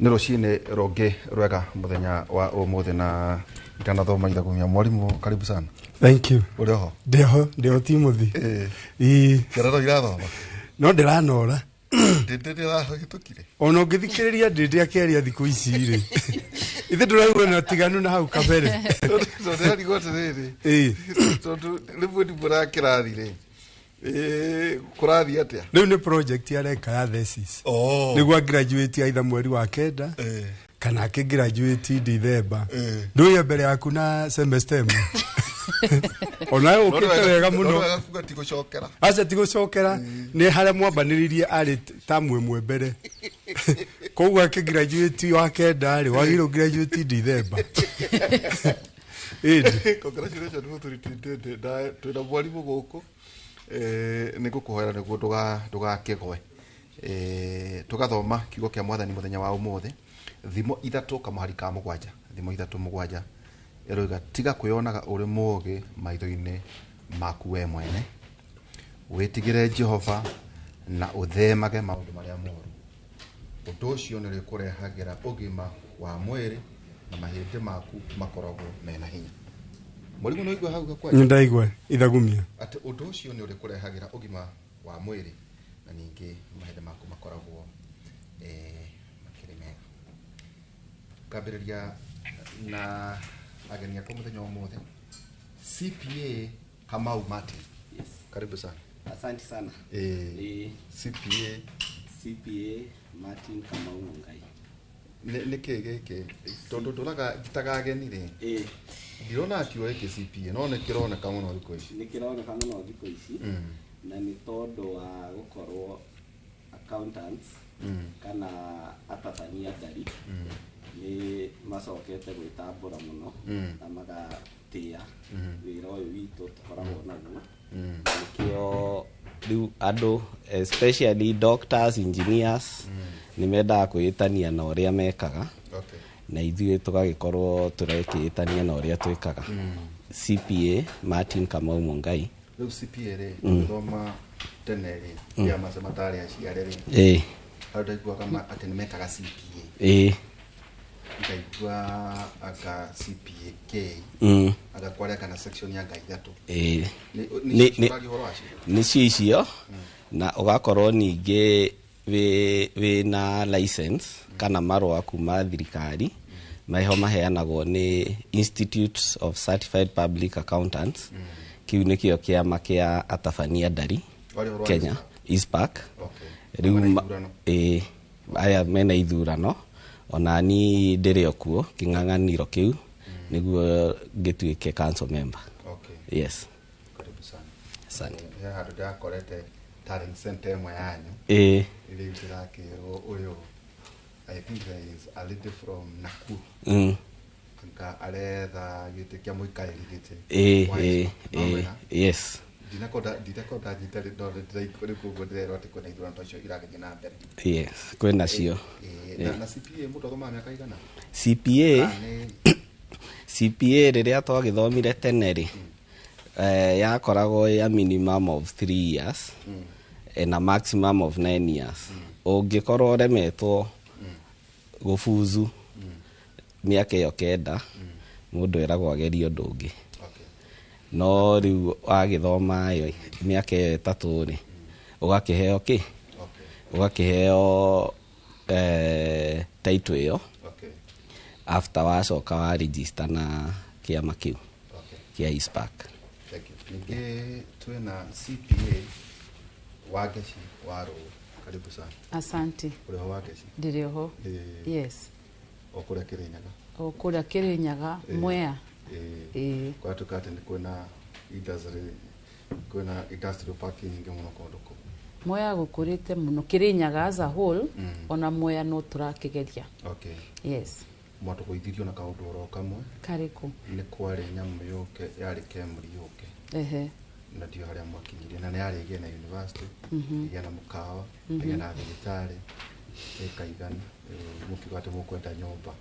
Nĩ rũcinĩ rũngĩ rwega mũthenya wa ũmũthĩ na itanathoma ithagumia. Mwalimu, karibu sana. Thank you. Ũrĩ oho? Ndĩho, ndĩho Timothy. Ĩĩ. Ciana no irathoma? No ndĩranora. Ndĩrahĩtũkire. Ona ũngĩthikĩrĩria ndĩndĩ akĩaria thikũ ici rĩ, ithe ndũraigua na tiganu na hau kabere. Tondũ ndĩrarigwo atĩrĩrĩ, tondũ rĩmwe ndimũra kĩrathi rĩ, kũrathiĩ atĩa? Rĩu nĩ project areka ya thesis. Nĩguo graduate either mweri wa 9 kana akĩ graduate December. Ndũye mbere yaku na semester ĩmwe. Onawe ũkĩte wega mũno. No wega kuga ti gũcokera. Aca ti gũcokera, nĩ harĩa mwambanĩrĩirie arĩ tamu ĩmwe mbere. Koguo akĩ graduate wa 9 rĩ, wagĩrĩirwo graduate December. Ĩndĩ. Congratulations mũthuri ti Ndĩndĩ, twĩna mwarimũ gũkũ. Nĩ ngũkũhoera nĩguo ndũgakĩgwe. Tũgathoma kiugo kĩa mwathani mũthenya wa ũmũthĩ, Thimo 3 kamũhari ka 7, Thimo 3:7 ĩroiga, tiga kwĩyonaga ũrĩ mũũgĩ maitho-inĩ maku we mwene, wĩtigĩre Jehova na ũthemage maũndũ marĩa moru. Ũndũ ũcio nĩ ũrĩkũrehagĩra ũgima wa mwĩrĩ na mahĩndĩ maku makoragwo mena hinya. Mũrimũ nĩ waigua hau gakwanja? Nĩ ndaigua ithagumia. Atĩ ũndũ ũcio nĩ ũrĩkũrehagĩra ũgima wa mwĩrĩ na ningĩ mahĩndĩ maku makoragwo makĩrĩ mega. Ngambĩrĩria na ageni akwa mũthenya wa ũmũthĩ, CPA Kamau Martin. Yes. Karibu sana. Asante sana. CPA. CPA Martin Kamau Mungai. Nĩ kĩ gĩkĩ? Tondũ ndũraga njitaga ageni rĩ. Ndirona kiugo gĩkĩ CPA, no nĩ kĩroneka mũno thikũ ici. Nĩ kĩroneka mũno thikũ ici. Na nĩ tondũ wa gũkorwo accountants kana atabania ndari nĩ macokete gwĩtambũra mũno na magatĩa wĩra ũyũ witũ tũkoragwo naguo. Nĩkĩo rĩu andũ especially doctors, engineers nĩ mendaga kwĩĩtania na ũrĩa mekaga. Na ithuĩ tũgagĩkorwo tũrekĩĩtania na ũrĩa twĩkaga. CPA Martin Kamau Mungai. Rĩu CPA rĩ, gũthoma tene rĩ, ya maca matarĩ aciare rĩ. Andũ ndaiguaga atĩ nĩ mekaga CPA. Ngaigua anga CPA K. Anga kwaria kana section ya ngai ithatũ. Nĩ ũraria ũhoro wacio? Nĩ cio icio, na ũgakorwo ningĩ wĩ na license kana marũa kuma thirikari meho maheanagwo nĩ Institute of Certified Public Accountants. Kĩu nĩkĩo kĩama kĩa atabania ndari Warĩ ũhoro wa Kenya, ISPAC? ISPAC. Rĩu Rĩu ithurano. Aya mena ithurano, ona ni ndĩrĩ o kuo kĩng'ang'aniro kĩu nĩguo ngĩtuĩke council member. Yes. Karibu sana. Asante. He handũ ndĩrakorete talent center ĩmwe yanyu. Rĩu ndĩrakĩrwo ũyũ, I think there is a lady from Nakuru. Anga aretha gĩtĩ kĩa mũikarĩri gĩtĩ. Wa ISPAC. No wega? Yes. Ndinakonda nyita rĩ, no ndĩraigua rĩu koguo ndĩrerwo atĩ kwĩna ithurano ta icio iragĩthiĩ na mbere. Yes, kwĩna cio. Na CPA mũndũ athomaga mĩaka igana? CPA, Kana nĩ CPA rĩrĩa twagĩthomire tene rĩ, yakoragwo ya minimum of 3 years na maximum of 9 years. Ũngĩkorwo ũremetwo gũbuzu mĩaka ĩyo 9, mũndũ eragwo agerie ũndũ ũngĩ. No rĩu wagĩthoma ĩyo mĩaka ĩyo 3 rĩ, ũgakĩheo kĩ? Ũgakĩheo title ĩyo. After wacoka wa register na kĩama kĩu kĩa ISPAC. Thank you. Ningĩ twĩna CPA Wangeci wa Rũũ. Karibu sana. Asante. Ũrĩ ho Wangeci? Ndĩrĩ ho. Yes. O kũrĩa Kĩrĩnyaga? O kũrĩa Kĩrĩnyaga, Mwea. Kwatuĩka atĩ nĩ kwĩna industry, kwĩna industrial park nyingĩ mũno kũndũ kũu. Mwea gũkũrĩte mũno, Kĩrĩnyaga as a whole, ona Mwea no tũrakĩgeria. Yes. Mwatũgũithirio na kaũndũ oro kamwe. Karĩkũ? Nĩ kwarĩ nyamũ yũke, yarĩ Kemri yũke. Na ndio harĩa mwakinyirie, na nĩ yarĩ ĩgĩe na university, ĩgĩe na mũkawa, ĩgĩe na thibitarĩ, ĩkaigana. Mũkiuga atĩ mũkwenda nyũmba.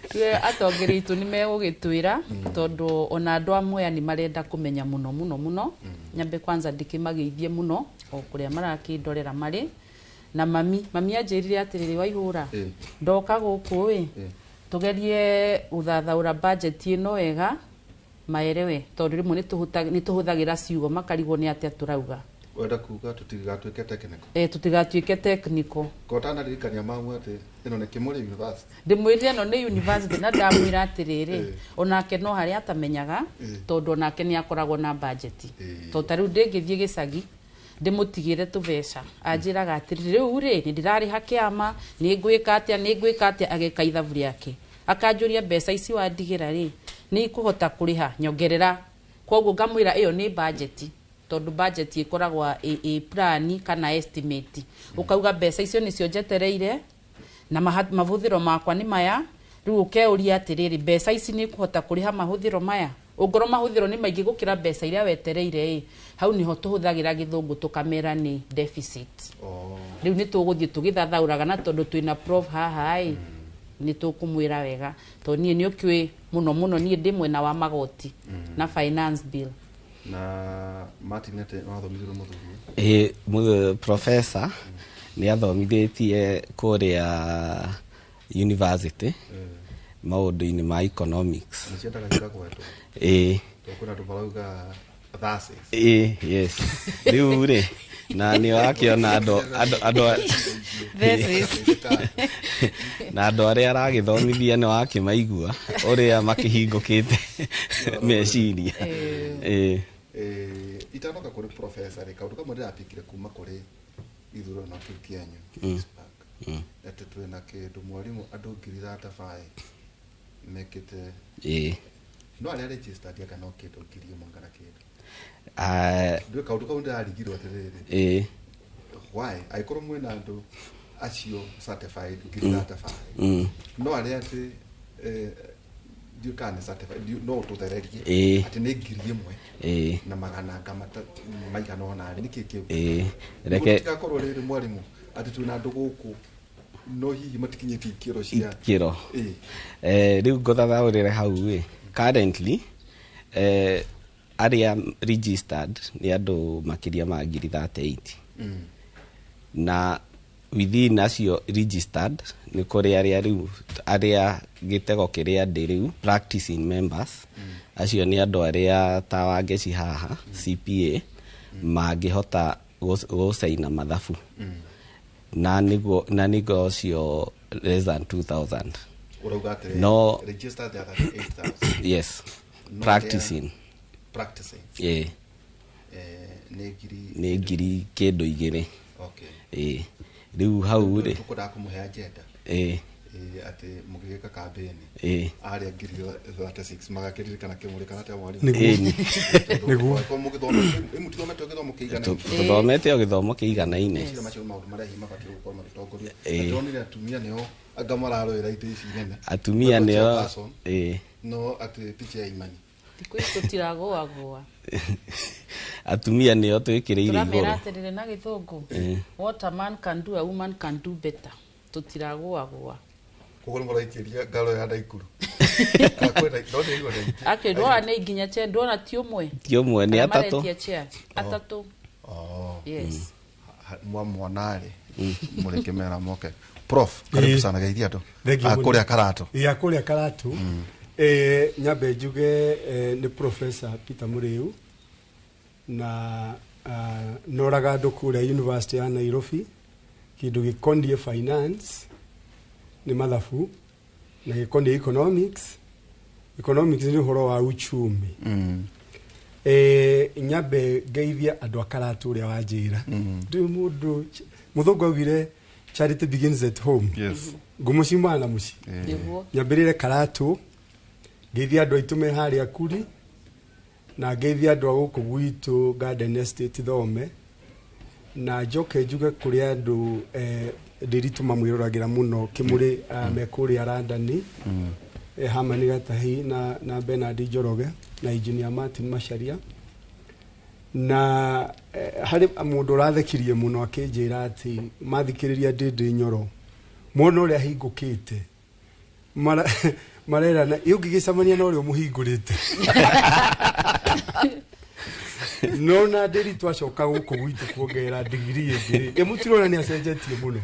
Twe atongoria aitũ nĩ megũgĩtwĩra, tondũ ona andũ a Mwea nĩ marenda kũmenya mũno mũno mũno. Nyambe kwanza ndĩkĩmageithie mũno o kũrĩa marakĩndorera marĩ. Na mami mami anjĩrire atĩrĩrĩ, Waihũra, ndoka gũkũ ĩ, tũgerie gũthathaũra budget ĩno wega maelewe, tondũ rĩmwe nĩ tũhũthagĩra ciugo makarigwo nĩ atĩa tũrauga. Wenda kuga tũtigatuĩke technical? Eh, tũtigatuĩke technical. Kotanaririkanĩa mamu atĩ ĩno nĩ Kĩmũrĩ University. Ndĩmwĩrire ĩno nĩ university, na ndamwĩra atĩrĩrĩ, onake no harĩa atamenyaga, tondũ onake nĩ akoragwo na budget. Tondũ ta rĩu ndĩngĩthiĩ gĩcagi ndĩmũtigĩre tũbeca, anjĩraga atĩrĩrĩ, rĩu rĩ nĩ ndĩrarĩha kĩama, nĩ ngwĩka atĩa, nĩ ngwĩka atĩa, ageka ithabu rĩake, akanjũria, mbeca ici wandigĩra rĩ, nĩ ikũhota kũrĩha nyongerera? Koguo ngamwĩra ĩyo nĩ budget, tondũ budget ĩkoragwo ĩ plan kana estimate, ũkauga mbeca icio nĩcio njetereire na mahũthĩro makwa nĩ maya. Rĩu ũkeuria atĩrĩrĩ, mbeca ici nĩ kũhota kũrĩha mahũthĩro maya? Ũngorwo mahũthĩro nĩ maingĩ gũkĩra mbeca iria wetereire ĩ, hau nĩho tũhũthagĩra gĩthũngũ tũkamera nĩ deficit. Rĩu nĩ tũgũthiĩ tũgĩthathaũraga, na tondũ twĩna prof haha ĩ, nĩ tũkũmwĩra wega, tondũ niĩ nĩ ũkĩũĩ mũno mũno niĩ ndĩ mwena wa magoti na finance bill. Na Martin, atĩ wathomithirio mũthuri? Ĩ, professor nĩ athomithĩtie kũrĩa university maũndũ-inĩ ma economics. Nĩ ciendaga cikagwetwo? Ĩ. Tondũ kwĩna andũ marauga thesis. Ĩ, yes, rĩu rĩ, na nĩ wakĩona andũ Thesis. Na andũ arĩa aragĩthomithia nĩ wakĩmaigua ũrĩa makĩhingũkĩte meciria. Ĩ. Itanoka kũrĩ professor rĩ, kaũndũ kamwe ndĩrapikire kuma kũrĩ ithurano kĩu kĩanyu Facebook, atĩ twĩna kĩndũ mwarimũ, andũ 35,000 mekĩte, no arĩa registered anga no kĩndũ 1,000 kana kĩndũ. Ndũĩ kaũndũ kau ndĩrarigirwo atĩrĩrĩ, why angĩkorwo mwĩna andũ acio certified 35,000, no arĩa atĩ ndiũĩ kana nĩ certified, no ũtũthererie atĩ nĩ 1,000 na magana anga maigana ũna rĩ, nĩkĩ kĩu? Ĩ. Nĩguo Reke. Tũtigakorwo rĩrĩ mwarimũ atĩ twĩna andũ gũkũ no hihi matikinyĩtie ikĩro cia Ikĩro. Ĩ. Rĩu ngũthathaũrĩre hau ĩ, currently arĩa registered nĩ andũ makĩria ma 38,000, na within acio registered nĩ kũrĩ arĩa rĩu arĩa gĩtego kĩrĩa ndĩ rĩu practicing members. Acio nĩ andũ arĩa ta Wangeci haha CPA mangĩhota gũcaina mathabu, na nĩguo ũcio less than 2000. Ũrauga atĩrĩrĩ, registered there are 38,000? Yes. No. Practicing. Arĩa practicing nĩ ngiri? Nĩ ngiri kĩndũ igĩrĩ. Okay. Ĩ, rĩu hau rĩ, Tũkwendaga kũmũhe agenda, atĩ mũgĩgĩka kambĩni, arĩa 36,000 magakĩririkana Kĩmũrĩ kana atĩa, mwarimũ? Nĩguo. Ĩni. Nĩguo. Mũtithomete gĩthomo kĩiganaine? Tũthomete o gĩthomo kĩiganaine. Meciria macio nĩ maũndũ marĩa hihi mabatiĩ gũkorwo magĩtongoria. Na ndĩronire atumia nĩo anga mararũĩra itĩ ici nene. Atumia Marĩ nĩo chairperson, no atĩ ti chairman. Thikũ ici tũtiragũagũa. Atumia nĩo twĩkĩrĩire Tũramera igũrũ. atĩrĩrĩ na gĩthũngũ, what a man can do, a woman can do better. Tũtiragũagũa. Koguo nĩ mũraikĩria ngaro ya Naikuru. Kana kwĩna no nĩ igũrũ aingĩ. Akĩ ndwona nĩ nginya chair, ndwona ti ũmwe. Ti ũmwe, nĩ Arĩa atatũ. maretia chair atatũ. Oh. Yes. Mwamwona-rĩ, mũrĩkĩmera moke. Prof, karibu sana, geithia andũ Thank you a mũno. kũrĩa Karatu. Ya kũrĩa Karatu. Nyambe njuge nĩ Professor Peter Mũrĩu, na noraga andũ kũrĩa University ya Nairobi kĩndũ gĩkoniĩ finance nĩ mathabu na gĩkoniĩ economics. Economics nĩ ũhoro wa uchumi. Nyambe ngeithia andũ a Karatu ũrĩa wanjĩra ndĩ mũndũ mũthũngũ augire charity begins at home. Ngumo ciumaga na mũciĩ. Nĩguo. Nyambĩrĩre Karatu, ngeithia andũ aitũ me harĩa Kuri, na ngeithia andũ a gũkũ gwitũ Garden Estate Thome, na njoke njuge kũrĩ andũ ndĩritũ mamwĩroragĩra mũno Kĩmũrĩ, me kũrĩa London, Hamani Gatahi na Bernard Njoroge na Engineer Martin Macharia. Na harĩ mũndũ ũrathekirie mũno akĩnjĩra atĩ mathikĩrĩria Ndĩndĩ Nyoro mona ũrĩa ahingũkĩte, marerana ĩ ũngĩgĩcemania na ũrĩa ũmũhingũrĩte. No na ndĩri twacoka gũkũ gwitũ kuongerera degree ĩngĩ rĩ, mũtirona nĩ acenjetie mũno.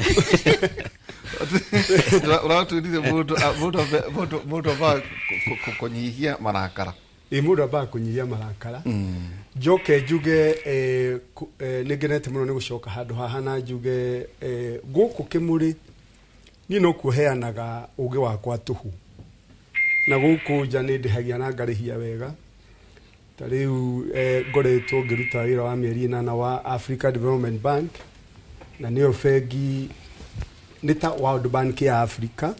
Ũratwĩrire mũndũ ambaga kũnyihia marakara. Ĩ, mũndũ ambaga kũnyihia marakara. Njoke njuge nĩ ngenete mũno nĩ gũcoka handũ haha, na njuge gũkũ Kĩmũrĩ niĩ no kuheanaga ũgĩ wakwa tũhũ, na gũkũ nja nĩ ndĩhagia na ngarĩhia wega. Ta rĩu ngoretwo ngĩruta wĩra wa mĩeri 8 wa Africa Development Bank, na nĩyo bengi nĩ ta World Bank ya Africa.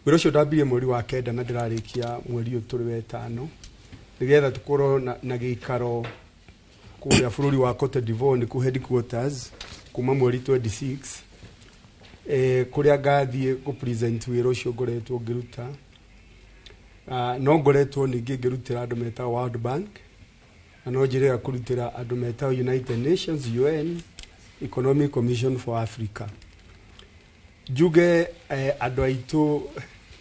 Wĩra ũcio ndambirie mweri wa 9 na ndĩrarĩkia mweri ũyũ tũrĩ wetano, nĩgetha tũkorwo na gĩikaro kũrĩa bũrũri wa Cote d'Ivoire, nĩkuo headquarters, kuma mweri 26, kũrĩa ngathiĩ gũ present wĩra ũcio ngoretwo ngĩruta. No ngoretwo ningĩ ngĩrutĩra andũ metagwo World Bank, na no njĩrĩga kũrutĩra andũ metagwo United Nations, UN Economic Commission for Africa. Njuge andũ aitũ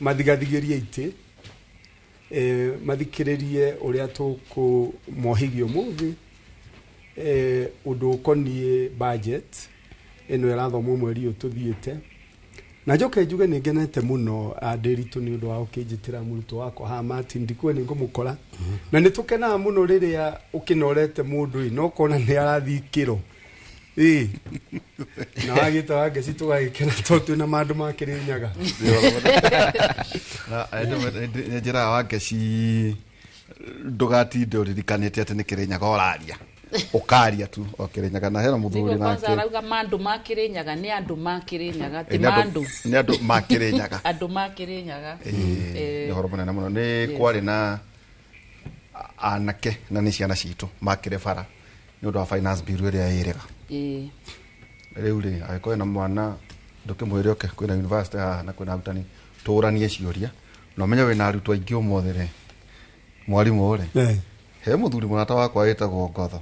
mathigathigĩrie itĩ, mathikĩrĩrie ũrĩa tũkũmohĩgio ũmũthĩ, ũndũ ũkoniĩ budget ĩno ĩrathomwo mweri ũyũ tũthiĩte. Na njoke njuge nĩ ngenete mũno Ndĩritũ nĩ ũndũ wa ũkĩnjĩtĩra mũrutwo wakwa haha Martin, ndikuĩ nĩ ngũmũkora. Na nĩ tũkenaga mũno rĩrĩa ũkĩnorete mũndũ ĩ, no ũkona nĩ arathiĩ kĩro. Ĩ, na wagĩta Wangeci tũgagĩkena tondũ twĩna mandũ ma Kĩrĩnyaga. Na njĩraga Wangeci ndũgatinde ũririkanĩte atĩ nĩ Kĩrĩnyaga ũraria, ũkaria tu o Kĩrĩnyaga. Na hena mũthuri nĩguo kwanza nake arauga mandũ ma Kĩrĩnyaga nĩ andũ ma Kĩrĩnyaga, ti Nĩ andũ- mandũ. Nĩ andũ ma Kĩrĩnyaga. Andũ ma Kĩrĩnyaga. Nĩ ũhoro mũnene mũno. Nĩ kwarĩ na anake na nĩ ciana citũ makĩrĩ bara nĩ ũndũ wa finance bill ĩrĩa ĩrĩga. Rĩu rĩ, angĩkorwo na mwana ndũkĩmwĩre oke kwĩna university haha na kwĩna arutani tũranie ciũria, na ũmenye wĩna arutwo aingĩ ũmũthĩ rĩ, mwarimũ rĩ, he mũthuri mũrata wakwa wĩtagwo Ngotho,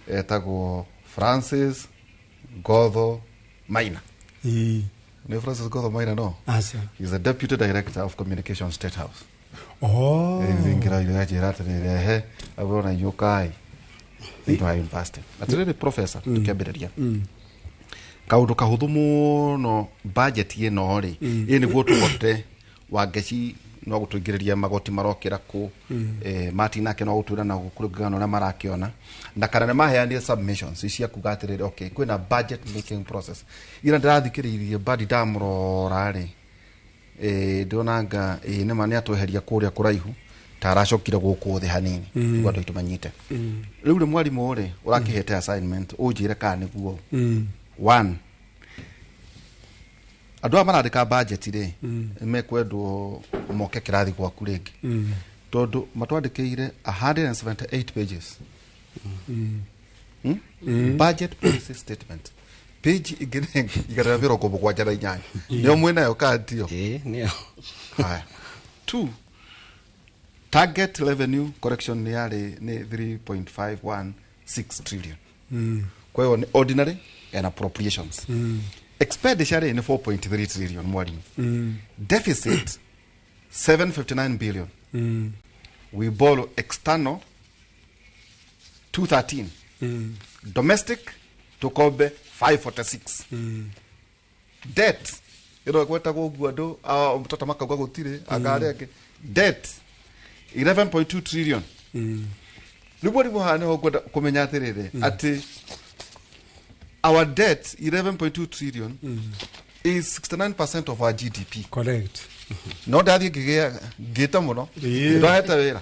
etagwo Francis Ngotho Maina. Nĩ Francis Ngotho Maina? No. Aca. He's the deputy director of communication, State House. Oh. Thingira njĩra atĩrĩrĩ, ehe, abrona inyũkai thĩinĩ wa university. Atĩrĩrĩ professor, tũkĩambĩrĩria kaũndũ kahũthũ mũno, budget ĩno rĩ, ĩ nĩguo tũhote Wangeci no gũtũingĩrĩria magoti marokĩra kũ, Martin nake no gũtwĩra na kũringana na ũrĩa marakĩona, na kana nĩ maheanire submissions cia kuga atĩrĩrĩ, okay, kwĩna budget making process. Ira ndĩrathikĩrĩirie Badi, ndamũrora rĩ, ndĩronanga nĩma nĩ atweheria kũrĩa kũraihu ta aracokire gũkũ thĩ hanini nĩguo andũ aitũ manyite. Rĩu rĩ, mwarimũ rĩ, ũrakĩhete assignment ũnjĩre kana nĩguo. One, andũ aya marandĩka budget rĩ, mekwendwo moke kĩrathi gwaku rĩngĩ, tondũ matwandĩkĩire 178 pages. Budget policy statement page ingĩ nĩ 178, nĩyo mwĩnayo kana tiyo? Ĩĩ, nĩyo. Haya, two, target revenue collection nĩ yarĩ nĩ 3.516 trillion. Kwa hiyo nĩ ordinary and appropriations. Expenditure rĩ nĩ 4.3 trillion, mwalimu. Deficit 759 billion. We borrow external 213, domestic tukombe 546. Debt ĩno ĩgwetagwo ũguo andũ mtoto makauga gũtirĩ anga arĩa angĩ, debt 11.2 trillion. Rĩu mwarimũ, haha nĩho ngwenda kũmenya atĩrĩrĩ, atĩ our debt 11.2 trillion is 69% of our GDP. Correct. No ndathiĩ ngĩgĩa ngĩte mũno. Ndahete wĩra.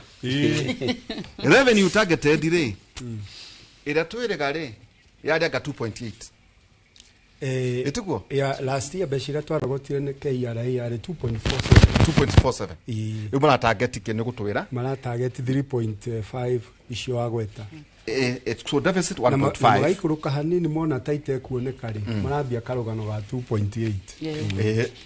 Revenue targeted rĩ, ĩrĩa twĩrĩga rĩ, yarĩ anga 2.8. Ĩtiguo? Ya last year mbeca iria twarogotire nĩ KRA yarĩ 2.47. 2.47. Ĩĩ. Rĩu maratarget kĩ nĩ gũtwĩra? Maratarget 3.5 icio wagweta. So deficit Na 1.5. magaikũrũka hanini mona ta itekuoneka rĩ, marambia karũgano ga 2.8.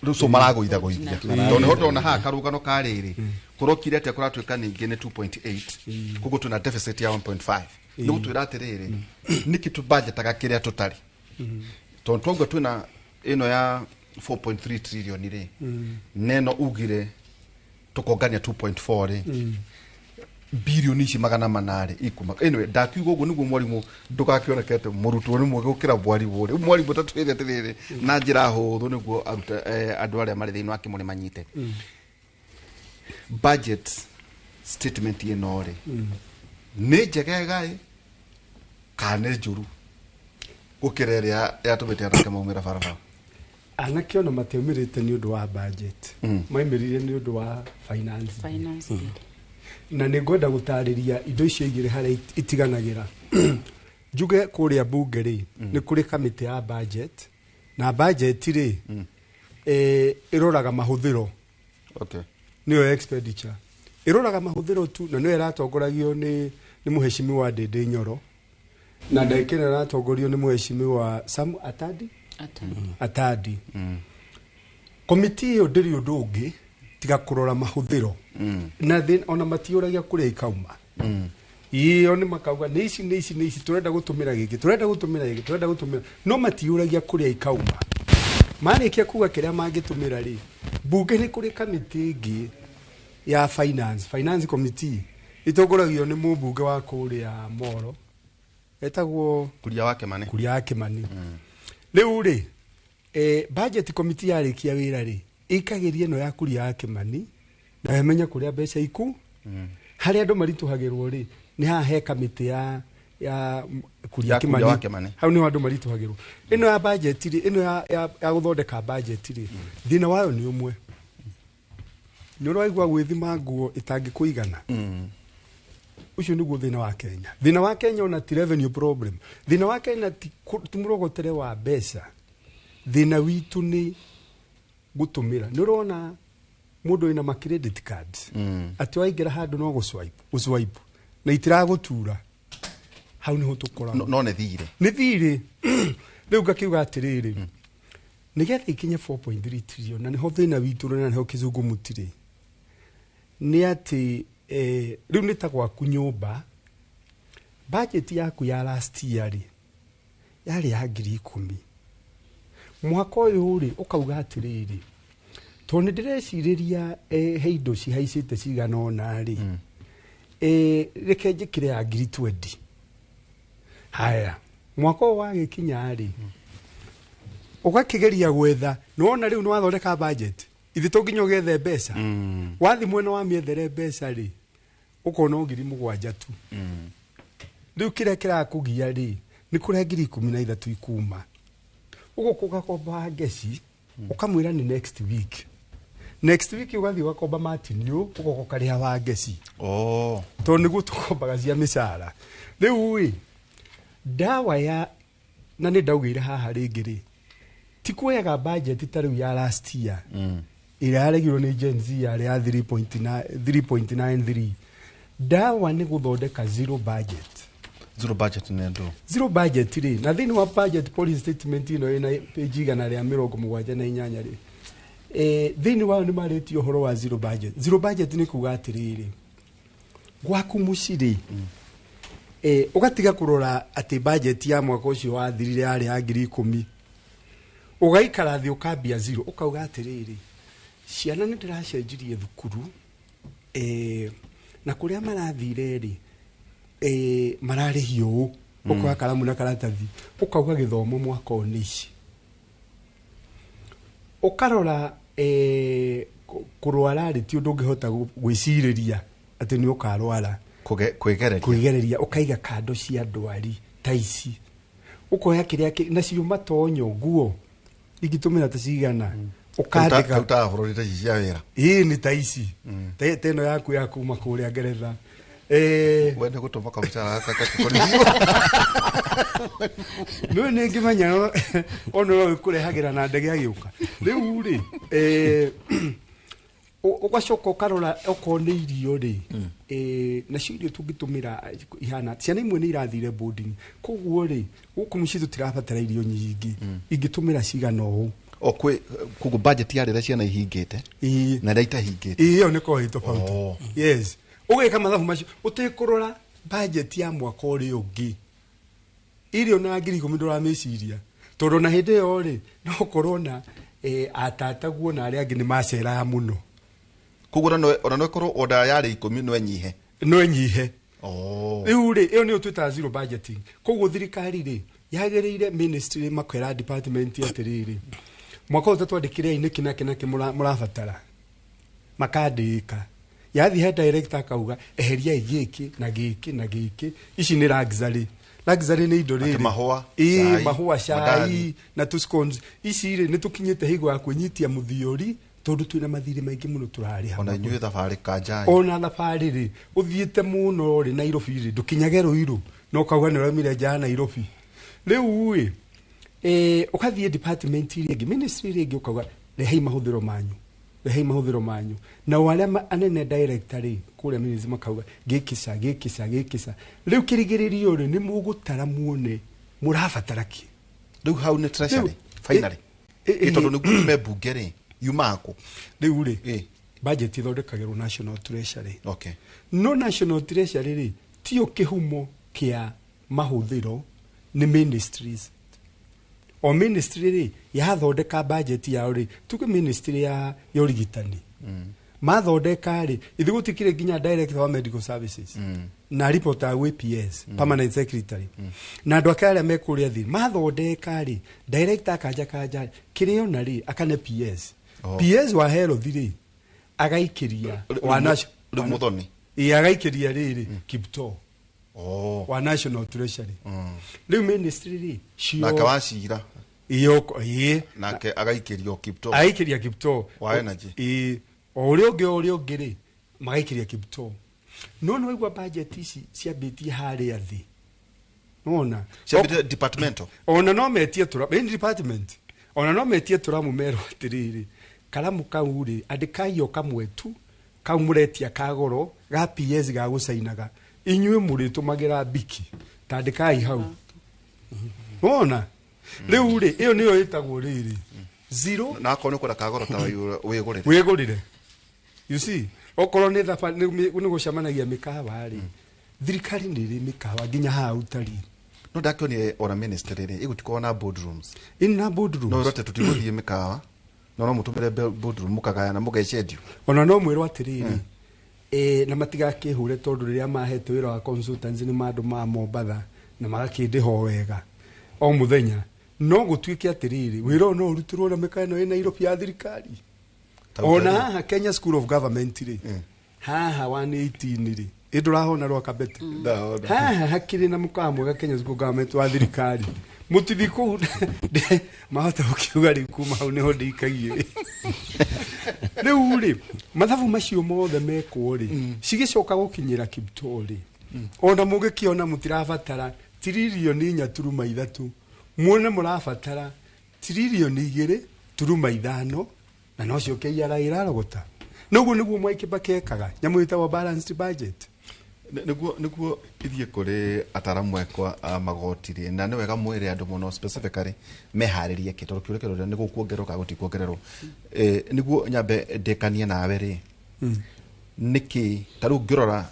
Rĩu so maragũithagũithia, tondũ nĩho ndĩrona haha karũgano ka rĩrĩ kũrokire atĩa, kũratuĩka ningĩ nĩ 2.8, koguo twĩna deficit ya 1.5. Nĩ gũtwĩra atĩrĩrĩ, nĩkĩ tũbanjetaga kĩrĩa tũtarĩ? Tondũ twauga twĩna ĩno ya 4.3 trillion rĩ, neno ugire tũkongania 2.4 rĩ. Bilioni ici 400 ikuma. Anyway, ndakiuga ũguo nĩguo mwarimũ ndũgakĩonekete mũrutwo nĩ mwega gũkĩra mwarimũ. Rĩu mwarimũ tatwĩre atĩrĩrĩ na njĩra hũthũ nĩguo aruta andũ arĩa marĩ thĩinĩ wa kĩmũrĩ manyite budget statement ĩno rĩ, nĩ njegega ĩ kana nĩ njũru gũkĩra ĩrĩa yatũmĩte anake maumĩra barabara? Anake ona matiaumĩrĩte nĩ ũndũ wa budget, maumĩrire nĩ ũndũ wa finance. Finance bill. Na nĩ ngwenda gũtarĩria indo icio igĩrĩ harĩa itiganagĩra. Njuge kũrĩa bunge rĩ, nĩ kũrĩ kamĩtĩ ya budget, na budget rĩ, ĩroraga mahũthĩro. Nĩyo expenditure, ĩroraga mahũthĩro tu, na nĩyo ĩratongoragio nĩ mũheshimiwa Ndĩndĩ Nyoro, na ndagĩka ĩno ĩratongorio nĩ mũheshimiwa Sam Atadi. Atadi. Atadi. Komiti ĩyo ndĩrĩ ũndũ ũngĩ tiga kũrora mahũthĩro, na ona matiũragia kũrĩa ikauma. Iyo nĩ makauga nĩ ici, nĩ ici, nĩ ici tũrenda gũtũmĩra, gĩkĩ tũrenda gũtũmĩra, gĩkĩ tũrenda gũtũmĩra, no matiũragia kũrĩa ikauma. Marĩkia kuga kĩrĩa mangĩtũmĩra rĩ, bunge nĩ kũrĩ kamĩtĩ ĩngĩ ya finance, finance committee, ĩtongoragio nĩ mũmbunge wa kũrĩa Moro etagwo Kuria wa Kĩmani. Kuria wa Kĩmani. Rĩu rĩ, budget committee yarĩkia wĩra rĩ, ĩikagĩria ĩno ya Kuria wa Kĩmani na ĩmenye kũrĩa mbeca iku. Harĩa andũ maritũhagĩrwo rĩ, nĩ haha he kamĩtĩ ya Kuria Ya Kuria wa Kĩmani. Hau nĩho andũ maritũhagĩrwo. Ĩno ya budget rĩ, ĩno ya gũthondeka budget rĩ, thĩna wayo nĩ ũmwe, nĩ ũraigua gwĩthima nguo ĩtangĩkũigana. Ũcio nĩguo thĩna wa Kenya. Thĩna wa Kenya ona ti revenue problem, thĩna wa Kenya ti mũrogotere wa mbeca. Thĩna witũ nĩ gũtũmĩra. Nĩ ũrona mũndũ wĩna ma credit cards, atĩ waingĩra handũ no gũswipe, gũswipe, na itiragũtura. Hau nĩho tũkoragwo. No nĩ thirĩ. Nĩ thirĩ. Rĩu ngakiuga atĩrĩrĩ, nĩgetha ikinye 4.3 trillion, na nĩho thĩna witũ na nĩho kĩzungumutire, nĩ atĩ rĩu nĩ ta gwaku nyũmba, budget yaku ya last year rĩ, yarĩ ya 10,000. Mwaka ũyũ rĩ, ũkauga atĩrĩrĩ, tondũ nĩ ndĩrecirĩria he indo cihaicĩte cigana ũna rĩ, reke njĩkĩre ya 20,000. Haya, mwaka ũyũ wagĩkinya rĩ, ũgakĩgeria gwetha. Nĩwona rĩu nĩwathondeka budget, ithe to nginya ũgethe mbeca. Wathi mwena wa mĩethere mbeca rĩ, ũkona o 7,000 tu. Rĩu kĩrĩa kĩrakũgia rĩ, nĩ kũrĩa 13,000 ikuma. Ũgũka ũgakomba ngeci, ũkamwĩra nĩ next week. Next week ũgathiĩ ũgakomba matinio, ũgoka ũkarĩha wa ngeci. Tondũ nĩguo tũkombaga cia mĩcara. Rĩu ĩ, ndawa ya na nĩ ndaugĩire haha rĩngĩ rĩ, ti kuoyaga budget ta rĩu ya last year, ĩrĩa yaregirwo nĩ Gen Z, yarĩ ya 3.9, 3.93. Ndawa nĩ gũthondeka zero budget. Zero budget nĩ ndũ? Zero budget rĩ, na thĩinĩ wa budget policy statement ĩno ĩna page 178 rĩ, thĩinĩ wayo nĩ marĩtie ũhoro wa zero budget. Zero budget nĩ kuga atĩrĩrĩ, gwaku mũciĩ rĩ, ũgatiga kũrora atĩ budget ya mwaka ũcio wathirire yarĩ ya 10,000. Ũgaikara thĩ ũkambia zero, ũkauga atĩrĩrĩ, ciana nĩ ndĩracenjirie thukuru, na kũrĩa marathire rĩ, mararĩhio ũũ. Ũkoya karamu na karatathi, ũkauga gĩthomo mwaka ũyũ nĩ ici. Ũkarora kũrwara rĩ, ti ũndũ ũngĩhota gwĩcirĩria atĩ nĩ ũkarwara. Kwĩgereria. Kwĩgereria, ũkaiga kando cia ndwari ta ici, ũkoya kĩrĩa nacio matonyo nguo ingĩtũmĩra ta cigana, ũkandĩka. Kautaga bũrũri ta ici cia wĩra. Ĩĩ, nĩ ta ici, ta ĩno yaku ya kuma kũrĩa Ngeretha. Wende gũtũma kamũcara gaka. Nĩ nĩ ngĩmenya ona no ĩkũrehagĩra na ndege agĩũka. Rĩu rĩ, ũgacoka ũkarora okorwo nĩ irio rĩ, nacio irio tũngĩtũmĩra ihana, ciana imwe nĩ irathire boarding, koguo rĩ, gũkũ mũciĩ tũtirabatara irio nyingĩ, ingĩtũmĩra cigana ũũ. O kwĩ koguo budget ya rĩrĩa ciana ihingĩte na rĩrĩa itahingĩte. Ĩĩ, ĩyo nĩ korwo ĩ tofauti. Yes, ũgeka mathabu macio ũtekũrora budget ya mwaka ũrĩa ũngĩ. Irio na 10,000 ndũramĩciria, tondũ na hĩndĩ ĩyo rĩ, no ũkorwo na atataguo na arĩa angĩ nĩ maceraga mũno. Koguo ona no ĩkorwo order yarĩ 10 no ĩnyihe. No ĩnyihe. Oh. Rĩu rĩ, ĩyo nĩyo twĩtaga zero budgeting. Koguo thirikari rĩ, yagĩrĩire ministry makwĩra department atĩrĩrĩ, mwaka ũyũ twandĩkĩrei nĩkĩ na kĩ na kĩ mũrabatara, makandĩka. Yathiĩ he director akauga eheriai gĩkĩ na gĩkĩ na gĩkĩ, ici nĩ luxury. Luxury nĩ indo rĩrĩ, Atĩ mahũa, ĩĩ, cai, mahũa, cai mandathi. na tũ scones. Ici rĩ, nĩ tũkinyĩte hingo ya kwĩnyitia mũthiori, tondũ twĩna mathirĩ maingĩ mũno tũrarĩha. Ona inyuĩ thabarĩ kanjai. Ona thabarĩ rĩ, ũthiĩte mũno rĩ, Nairobi rĩ, ndũkinyage Ruiru no kauga nĩ ũraumire nja ya Nairobi. Rĩu rĩ, ũgathiĩ department iria ĩngĩ, ministry iria ĩngĩ, ũkauga rehei mahũthĩro manyu, rehei mahũthĩro manyu. Nao arĩa anene director rĩ kũrĩa ministry makauga gĩkĩca gĩkĩca gĩkĩca. Rĩu kĩrigĩrĩrio rĩ, nĩ mũgũtara muone mũrabatara kĩ. Rĩu hau nĩ treasury Rĩu, finally. Tondũ nĩguo yume mbunge rĩ, yumaga kũ? Rĩu rĩ, budget ĩthondekagĩrwo National Treasury. Okay. No National Treasury rĩ, tiyo kĩhumo kĩa mahũthĩro, nĩ ministries. O ministry rĩ, yathondeka budget yao rĩ, tuge ministry ya ũrigitani, mathondeka rĩ, ithuĩ gũtikĩrĩ nginya director wa medical services na report ya gwĩ PS, permanent secretary, na andũ ake arĩa me kũrĩa thĩ. Mathondeka rĩ, director akanja kanja kĩrĩa ona rĩ, akane PS. Oh. PS wa health rĩ, agaikĩria wa Rĩu Muthoni. Ĩĩ, agaikĩria rĩrĩ Kiptoo Oh. wa National Treasury. Rĩu ministry rĩ cio Nake wacira. Ĩĩ, ĩĩ. Nake agaikĩrio Kiptoo. Agaikĩria Kiptoo. Wa energy. Ĩĩ, o ũrĩa ũngĩ, o ũrĩa ũngĩ rĩ, magaikĩria Kiptoo. No nĩ waigua budget ici ciambĩtie harĩa thĩ, nĩwona? Ciambĩtie departmental. Ona no metie tũra department, ona no metie tũramu, merwo atĩrĩrĩ, karamu kau rĩ, andĩkai o kamwe tu kau mũretia ka goro ga PS ga gũcainaga, inyuĩ mũrĩtũmagĩra biki, tandĩkai hau. Wona rĩu rĩ, ĩyo nĩyo ĩtagwo rĩrĩ zero. Na akorwo nĩ kwenda kagoro ta wĩgũrĩre. Wĩgũrĩre. You see, okorwo nĩ thabarĩ, nĩ gũcemanagia mĩkawa rĩ, thirikari nĩ ĩrĩ mĩkawa nginya haha ũtari. No ndakĩonire ona ministry rĩ, ĩgũtikorwo na boardrooms. Ĩna boardrooms. No ĩrote tũtigũthiĩ mĩkawa, no mũtũmĩre boardroom, mũkagayana, mũgecendio. Ona no mwĩrwo atĩrĩrĩ, na matigakĩhũre, tondũ rĩrĩa mahete wĩra wa consultants nĩ mandũ ma Mombatha na magakĩndĩha o wega o mũthenya. No gũtuĩke atĩrĩrĩ, wĩra ũyũ no ũrutĩrwo na mĩkawa ĩno ĩ Nairobi ya thirikari. Ta Ona ũtarĩ. haha Kenya School of Government rĩ, haha 118 rĩ, ĩ ndũrahona Rwakabete? Ndahona. Haha hakĩrĩ na mũkawa mwega Kenya School of Government wa thirikari. Mũtithi kũu mahota gũkiuga rĩu kuma hau nĩho ndĩikagie. Rĩu rĩ, mathabu macio mothe mekwo rĩ, cigĩcoka gũkinyĩra Kiptoo rĩ, ona mũgĩkĩona mũtirabatara 4.3 tiririoni, muone mũrabatara 2.5 tiririoni, na nocio KRA ĩrarogota. Noguo nĩguo Mwai Kibaki ekaga nyamũ ĩtagwo balanced budget. Nĩguo ithiĩ kũrĩ ataramu akwa a magoti rĩ, na nĩ wega mwĩre andũ mũno specifically meharĩrie kĩ, tondũ kĩũria kĩroria nĩ gũkuongererwo kana gũtikuongererwo. Nĩguo nyambe ndĩkanie nawe rĩ, nĩkĩ ta rĩu ngĩrora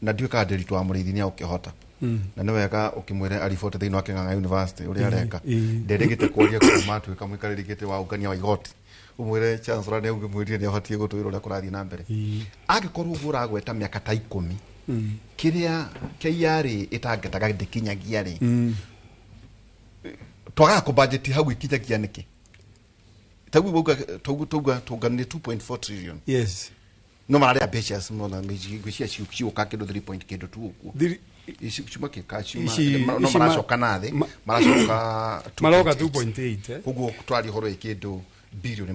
na ndiũĩ kana Ndiritu wa Mũrĩithi nĩ agũkĩhota, na nĩ wega ũkĩmwĩre aribote thĩinĩ wa Kĩng'ang'a University ũrĩa areka. Nderĩgĩte kwaria kuma atuĩka mũikarĩri gĩtĩ wa ũngania wa igoti, ũmwĩre chancellor nĩ ũngĩmwĩrire nĩ abatiĩ gũtwĩra ũrĩa kũrathiĩ na mbere. Angĩkorwo ũguo ũragweta mĩaka ta 10 kĩrĩa KRA ĩtangetaga ndĩkinyagia rĩ, twagaga kũbudget hau ikinyagia nĩkĩ? Taguo wauga, tauga tũnganie 2.4 trillion. Yes. No mararĩ ambitious mũno na ngwĩciria ciũka kĩndũ 3 point kĩndũ tu ũguo. Ici ciuma kĩka ciuma no maracoka na thĩ, maracoka Maroka 2.8. 2.8, eh? Koguo twaria ũhoro wĩ kĩndũ 400 birioni.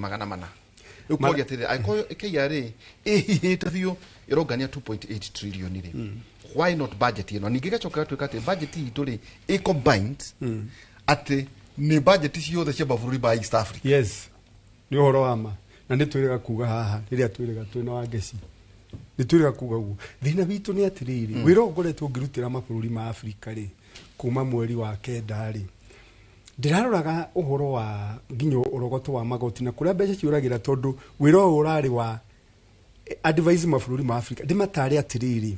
Rĩu koria atĩrĩrĩ, angĩkorwo KRA ĩhihĩte biũ ĩrongania 2.8 trillion rĩ, why not budget ĩno? Ningĩ gacoka gatuĩka atĩ budget itũ rĩ, ĩ combined, atĩ nĩ budget ciothe cia mabũrũri ma East Africa. Yes, nĩ ũhoro wa ma, na nĩ twĩrĩga kuga haha rĩrĩa twĩrĩga twĩna Wangeci, nĩ twĩrĩga kuga ũguo. Thĩna witũ nĩ atĩrĩrĩ, wĩra ũyũ ngoretwo ngĩrutĩra mabũrũri ma Afrika rĩ, kuma mweri wa kenda rĩ, ndĩraroraga ũhoro wa nginya ũrogoto wa magoti na kũrĩa mbeca ciũragĩra, tondũ wĩra ũyũ ũrarĩ wa advise mabũrũri ma Afrika, ndĩmatare atĩrĩrĩ,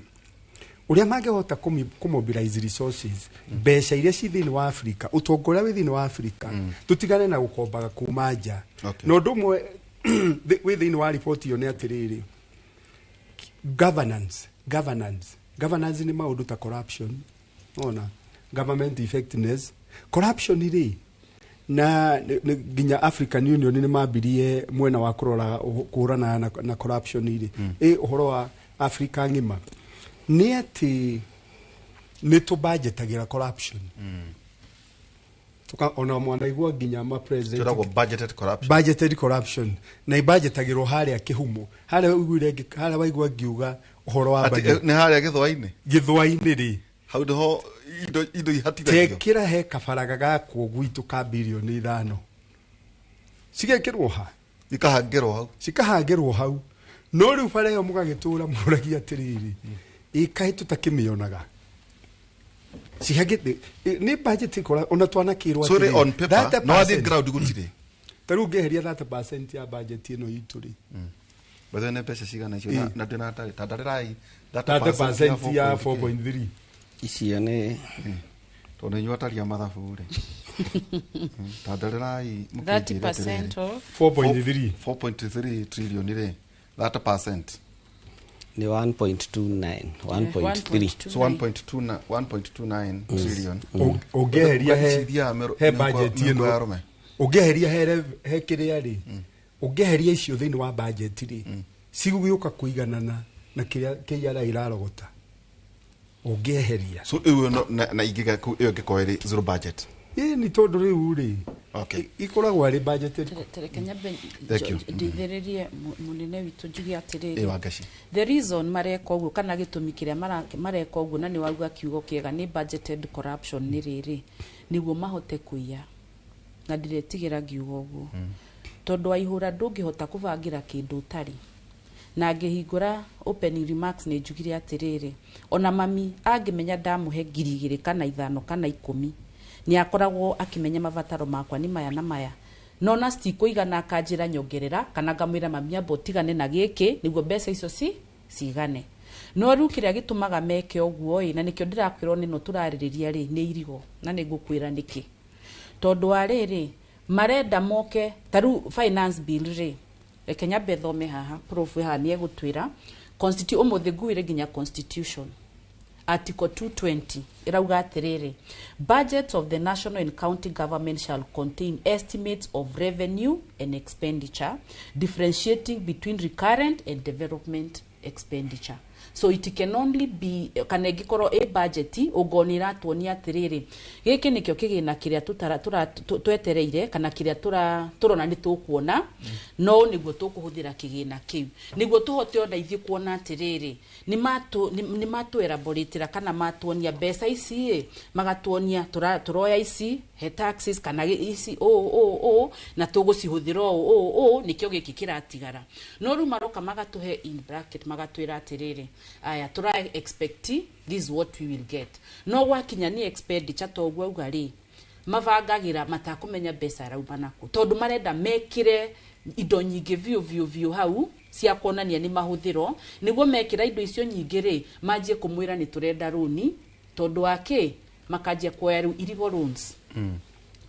ũrĩa mangĩhota kũmobilize resources, mbeca iria ci thĩinĩ wa Afrika, ũtonga ũrĩa wĩ thĩinĩ wa Afrika, tũtigane na gũkombaga kuma nja. Na ũndũ ũmwe wĩ thĩinĩ wa riboti ĩyo nĩ atĩrĩrĩ, governance Governance, governance nĩ maũndũ ta corruption, ona government effectiveness. Corruption rĩ, na nginya African Union nĩ mambirie mwena wa kũrora kũhũrana na corruption rĩ, ĩ ũhoro wa Africa ng'ima nĩ atĩ nĩ tũbanjetagĩra corruption. Tuka ona mwanaigua nginya ma president Twĩragwo budgeted corruption. Budgeted corruption, na ibudgetagĩrwo harĩa kĩhumo, harĩa ũiguire harĩa waigua ngiuga ũhoro wa Atĩ, budget. nĩ harĩa gĩthwainĩ. Gĩthwainĩ rĩ. Hau nĩho indo ihatithagio. Tekĩra he kabaraga gakwo gwitũ ka 5 birioni cigekĩrwo ha? Ikahangĩrwo hau. Cikahangĩrwo hau. No rĩu bara ĩyo mũgagĩtũra mũragia atĩrĩrĩ, ĩkaĩ tũtakĩmĩonaga cihangĩte nĩ budget ikora ona twanakĩrwo Sorry, atĩrĩrĩ, on paper no athiĩ 30%. Ground gũtirĩ. Ta rĩu ngĩeheria 30% ya budget ĩno itũ rĩ. Bethe nĩ mbeca cigana icio? Na ndĩna ndarĩ ta ndarĩrai. 30% ya 4.3. Icio nĩ Tondũ inyuĩ ataria mathabu rĩ, ta ndarĩrai mũkĩnjĩre 30% atĩrĩrĩ. of 4.3. 4.3 trillion rĩ, 30%? Nĩ 1.29, 1.3. So 1.29, 1.29 trillion. Ũngĩeheria he Cithiaga he budget mĩhuko ya ĩno arũme. Ũngĩeheria he kĩrĩa rĩ, ũngĩeheria icio thĩinĩ wa budget rĩ, cigũgĩũka kũiganana na kĩrĩa KRA ĩrarogota ũngĩeheria. So ĩyo na ingĩga ĩyo ĩngĩkorwo ĩrĩ zero budget. Ĩ nĩ tondũ rĩu rĩ, ikoragwo arĩ budgeted. Tereke nyambe Thank you. ndeithĩrĩrie mũnene witũ njuge atĩrĩrĩ. Ĩ Wangaci. The reason mareka ũguo kana gĩtũmi kĩrĩa mareka ũguo, na nĩ wauga kiugo kĩega, nĩ budgeted corruption, nĩ rĩrĩ, nĩguo mahote kũiya. Na ndiretigĩra ngiuga ũguo, tondũ waihũra ndũngĩhota kũbangĩra kĩndũ ũtarĩ. Na ngĩhingũra opening remarks nĩ njugire atĩrĩrĩ, ona mami angĩmenya ndamũhe 2,000 kana 5 kana 10, nĩ akoragwo akĩmenya mabataro makwa nĩ maya na maya, no na citikũigana akanjĩra nyongerera, kana ngamwĩra, "Mami, amba ũtigane na gĩkĩ nĩguo mbeca icio cigane." No rĩu kĩrĩa gĩtũmaga meke ũguo ĩ, na nĩkĩo ndĩrakwĩrwo nĩno tũrarĩrĩria rĩ, nĩ irigo. Na nĩ ngũkwĩra nĩkĩ. Tondũ wa rĩrĩ, marenda moke ta rĩu finance bill rĩ, reke nyambe thome haha. Prof haha nĩ egũtwĩra ũmũthĩ nguire nginya constitution article 220 ĩrauga atĩrĩrĩ, "Budgets of the national and county government shall contain estimates of revenue and expenditure, differentiating between recurrent and development expenditure." So it can only be kana ĩngĩkorwo ĩ budget ũngorwo nĩ ĩratuonia atĩrĩrĩ, gĩkĩ nĩkĩo kĩgĩna kĩrĩa twetereire kana kĩrĩa tũrona nĩ tũkuona, no nĩguo tũkũhũthĩra kĩgĩna kĩu nĩguo tũhote ona ithuĩ kuona atĩrĩrĩ, nĩ matũ kana matuonia mbeca ici ĩ, magatuonia tũroya ici he taxes kana ici ũũ ũũ ũũ, na tũgũcihũthĩra ũũ ũũ ũũ, nĩkĩo gĩkĩ kĩratigara. No rĩu maroka magatũhe in bracket, magatwĩra atĩrĩrĩ, aya tũra expect this is what we will get. No gwakinya nĩ expenditure, to ũguo auga rĩ, mabangagĩra matakũmenya mbeca arauma nakũ, tondũ marenda mekĩre indo nyingĩ biũ biũ biũ hau cia kuonania nĩ mahũthĩro, nĩguo mekĩra indo icio nyingĩ rĩ, manjie kũmwĩra nĩ tũrenda rũni. Tondũ wa kĩ? Makanjia kuoya rĩu irigo loans,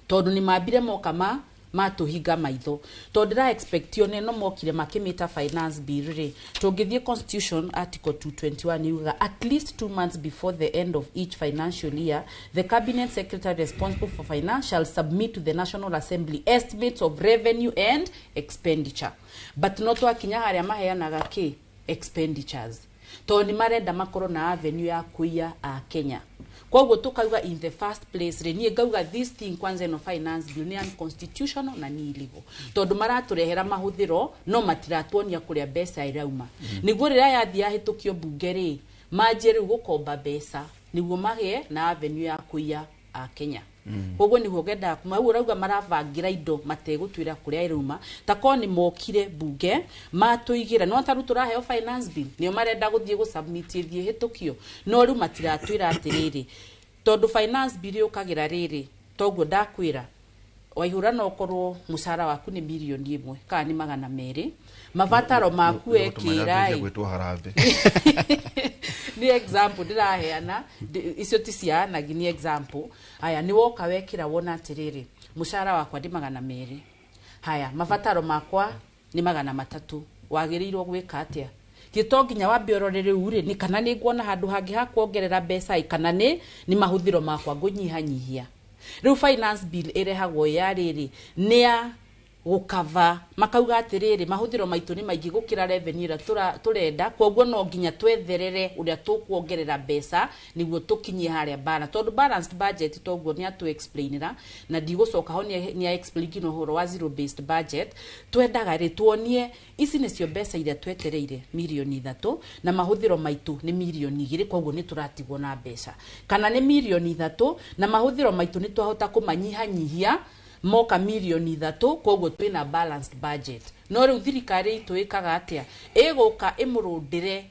tondũ nĩ mambire moka ma matũhinga maitho, tondũ ndĩra expect one no mokire makĩmĩta finance bill rĩ. Tũngĩthiĩ constitution article 221 yugaga, "At least 2 months before the end of each financial year, the cabinet secretary responsible for finance shall submit to the National Assembly estimates of revenue and expenditure." But no twakinya harĩa maheanaga kĩ expenditures, tondũ nĩ marenda makorwo na avenue ya kũiya a Kenya. Koguo tukauga in the first place rĩ, niĩ ngauga this thing kwanza, ĩno finance bill nĩ unconstitutional na nĩ illegal, tondũ maratũrehera mahũthĩro no matiratuonia kũrĩa mbeca irauma, nĩguo rĩrĩa yathiĩ yahĩtũkio mbunge rĩ, manjie rĩu gũkomba mbeca nĩguo magĩe na avenue ya kũiya a Kenya. Koguo nĩguo ngendaga kuma hau ũrauga marabangĩra indo mategũtwĩra kũrĩa irauma. Ta korwo nĩ mokire mbunge matũigĩra, no ta rĩu tũraheo finance bill, nĩo marenda gũthiĩ gũsubmit ĩthiĩ ĩhĩtũkio, no rĩu matiratwĩra atĩrĩrĩ, tondũ finance bill yũkagĩra rĩrĩ, toguo ndakwĩra waihũra, no ũkorwo mũcara waku nĩ 1 mirioni kana nĩ 200, mabataro maku wekĩra ĩ. Gwĩtwo harambĩ. Nĩ example ndĩraheana, icio ti cia anagi, nĩ example. Haya, nĩ woka wekĩra wona atĩrĩrĩ, mũcara wakwa nĩ 200, haya mabataro makwa nĩ 300, wagĩrĩirwo gwĩka atĩa? Ti to nginya wambe ũrore rĩu rĩ, nĩ kana nĩ nguona handũ hangĩ ha kuongerera mbeca ĩ, kana nĩ mahũthĩro makwa ngũnyihanyihia. Rĩu finance bill ĩrehagwo ya rĩrĩ, nĩ ya gũkava, makauga atĩrĩrĩ, mahũthĩro maitũ nĩ maingĩ gũkĩra revenue ĩrĩa tũrenda, koguo no nginya twetherere ũrĩa tũkuongerera mbeca nĩguo tũkinyie harĩa balance, tondũ balanced budget toguo nĩ atũ explainĩra na ndigũcoka ho, nĩ a explain nginya ũhoro wa zero based budget. Twendaga rĩ tuonie ici nĩcio mbeca iria twetereire, mirioni 3, na mahũthĩro maitũ nĩ mirioni 2, koguo nĩ tũratigwo na mbeca, kana nĩ mirioni 3 na mahũthĩro maitũ nĩ twahota kũmanyihanyihia moka mirioni 3, koguo twĩna balanced budget. No rĩu thirikari itũ ĩkaga atĩa? Ĩgũka ĩmũrũndĩre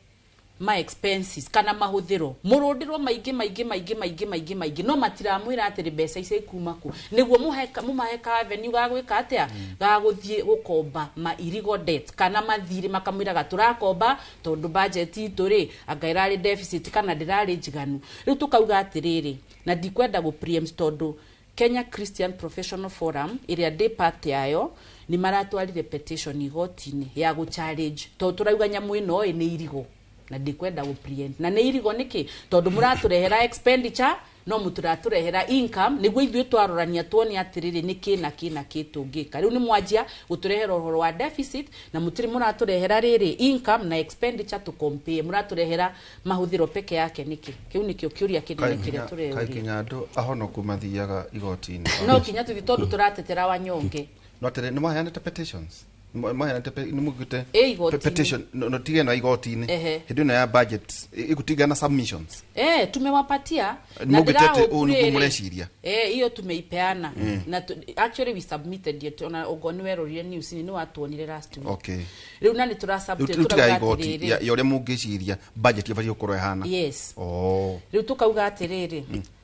ma expenses kana mahũthĩro, mũrũndĩrwo maingĩ maingĩ maingĩ maingĩ maingĩ maingĩ, no matiramwĩra atĩrĩ mbeca icio ikuma kũ, nĩguo mũmahe ka avenue ga gwĩka atĩa, ga gũthiĩ gũkomba ma illegal debt kana mathirĩ, makamwĩraga tũrakomba tondũ budget itũ rĩ anga ĩrarĩ deficit kana ndĩrarĩ njiganu. Rĩu tũkauga atĩrĩrĩ, na ndikwenda gũ preempt, tondũ Kenya Christian Professional Forum ĩrĩa ndĩ part yayo nĩ maratwarire petition igoti-inĩ ya gũ challenge, tondũ tũrauga nyamũ ĩno ĩ nĩ irigo, na ndikwenda gũ preempt, na nĩ irigo nĩkĩ? Tondũ mũratũrehera expenditure no mũtũratũrehera income, nĩguo ithuĩ twarorania tuone atĩrĩrĩ, nĩ kĩ na kĩ na kĩ tũngĩka. Rĩu nĩ mwanjia gũtũrehera ũhoro wa deficit na mũtirĩ mũratũrehera rĩrĩ income na expenditure to compare, mũratũrehera mahũthĩro peke yake nĩkĩ? Kĩu nĩkĩo kĩũria kĩnene kĩrĩa kaĩ tũreũria. Kinya andũ ahonoku mathiaga igoti-inĩ? No kinya tũthiĩ tondũ tũratetera wanyonge. No atĩrĩ, nĩ maheanĩte petitions? Nĩ maheanĩte nĩ mugĩte Ĩ, igoti-inĩ. Petition no tige na igoti-inĩ. Ehe. Hĩndĩ ĩno ya budget ĩgũtigana submissions. Eh, tumewapatia. Nĩ mũgĩte atĩ ũũ nĩguo rĩrĩ, mũreciria? Eh, hiyo tumeipeana na actually we submitted it, ona ogo nĩ werorire news nĩ watuonire last week. Rĩu na nĩ tũrasubmit. Rĩu tiga tũrauga igoti atĩrĩrĩ, ya ũrĩa mũngĩciria budget ĩbatiĩ gũkorwo ĩhana. Yes. Oh. Rĩu tukauga atĩrĩrĩ,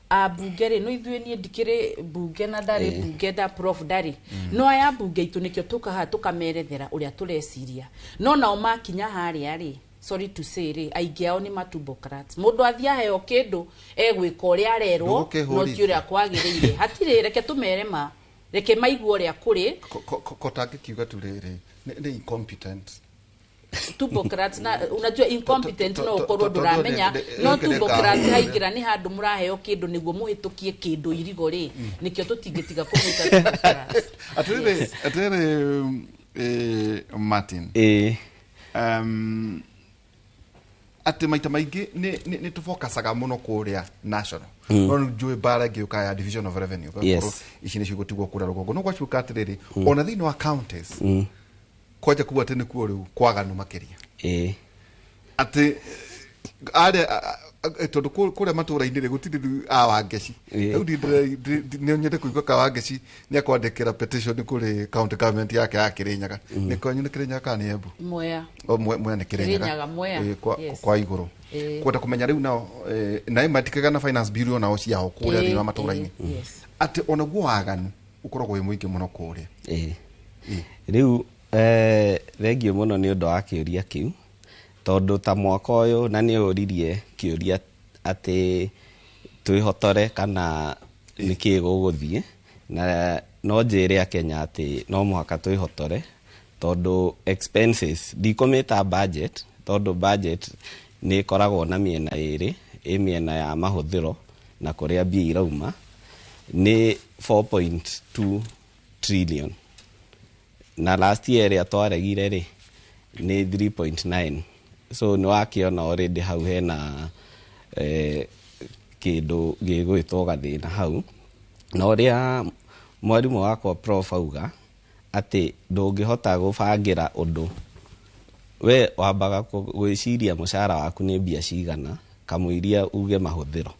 ambunge rĩ, no ithuĩ, niĩ ndikĩrĩ mbunge na ndarĩ mbunge nda prof ndarĩ, no aya mbunge itũ nĩkĩo tũkaha tũkamerethera ũrĩa tũreciria, no nao makinya harĩa rĩ, sorry to say rĩ, aingĩ ao nĩ matumbocrats. Mũndũ athiĩ aheo kĩndũ egwĩka ũrĩa arerwo, no Ndũgũkĩhũrithia. ti ũrĩa kwagĩrĩire. Hatirĩ, reke tũmere ma, reke maigue ũrĩa kũrĩ. Ko tangĩkiuga tu rĩrĩ nĩ incompetent. Tumbocrats, na unajua incompetent no ukorwo tondũ ndũramenya, no tumbocrats haingĩra nĩ handũ mũraheo kĩndũ nĩguo mũhĩtũkie kĩndũ irigo rĩ, nĩkĩo tũtingĩtiga kũmwĩta tumbocrats. Atĩrĩrĩ, Martin, Ĩĩ. Atĩ maita maingĩ nĩ tũfokacaga mũno kũrĩa national, no nĩ njũĩ mbara ĩngĩũka ya division of revenue, ũgakorwo ici nĩcio igũtigwo kũrĩa rũgongo, no gwacuka atĩrĩrĩ, ona thĩinĩ wa counties kwanja kuga atĩ nĩkuo rĩu kwaganu makĩria, atĩ arĩa tondũ kũrĩa matũra-inĩ rĩ gũtirĩ rĩu a Wangeci. Rĩu nĩ nyende kũigua ka Wangeci nĩ akwandĩkĩra petition kũrĩ county government yake ya Kĩrĩnyaga. Nĩ kwanyu nĩ Kĩrĩnyaga kana nĩ Embu? Mwea. O, Mwea nĩ Kĩrĩnyaga. Kĩrĩnyaga, Mwea. Ĩ, kwa igũrũ kwenda kũmenya rĩu nao naĩ matikagana na finance bill nao ciao kũrĩa thĩinĩ wa matũra-inĩ, atĩ onaguo waganu ũkoragwo wĩ mũingĩ mũno kũrĩa. Ĩĩ. Rĩu thengiũ mũno nĩ ũndũ wa kĩũria kĩu, tondũ ta mwaka ũyũ na nĩ ũririe kĩũria atĩ twĩhotore kana nĩkĩĩ gũgũthiĩ, na no njĩre akenya atĩ no mũhaka twĩhotore, tondũ expenses ndikũmĩta budget, tondũ budget nĩ ĩkoragwo na mĩena ĩrĩ, ĩ mĩena ya mahũthĩro na kũrĩa mbia irauma, nĩ 4.2 trillion, na last year ĩrĩa twaregire rĩ nĩ 3.9, so nĩ wakĩona already hau hena kĩndũ gĩgwĩtwo gathĩna hau. Na ũrĩa mwarimũ wakwa prof auga atĩ ndũngĩhota gũbangĩra ũndũ, we wambaga gwĩciria mũcara waku nĩ mbia cigana kamũiria uge mahũthĩro.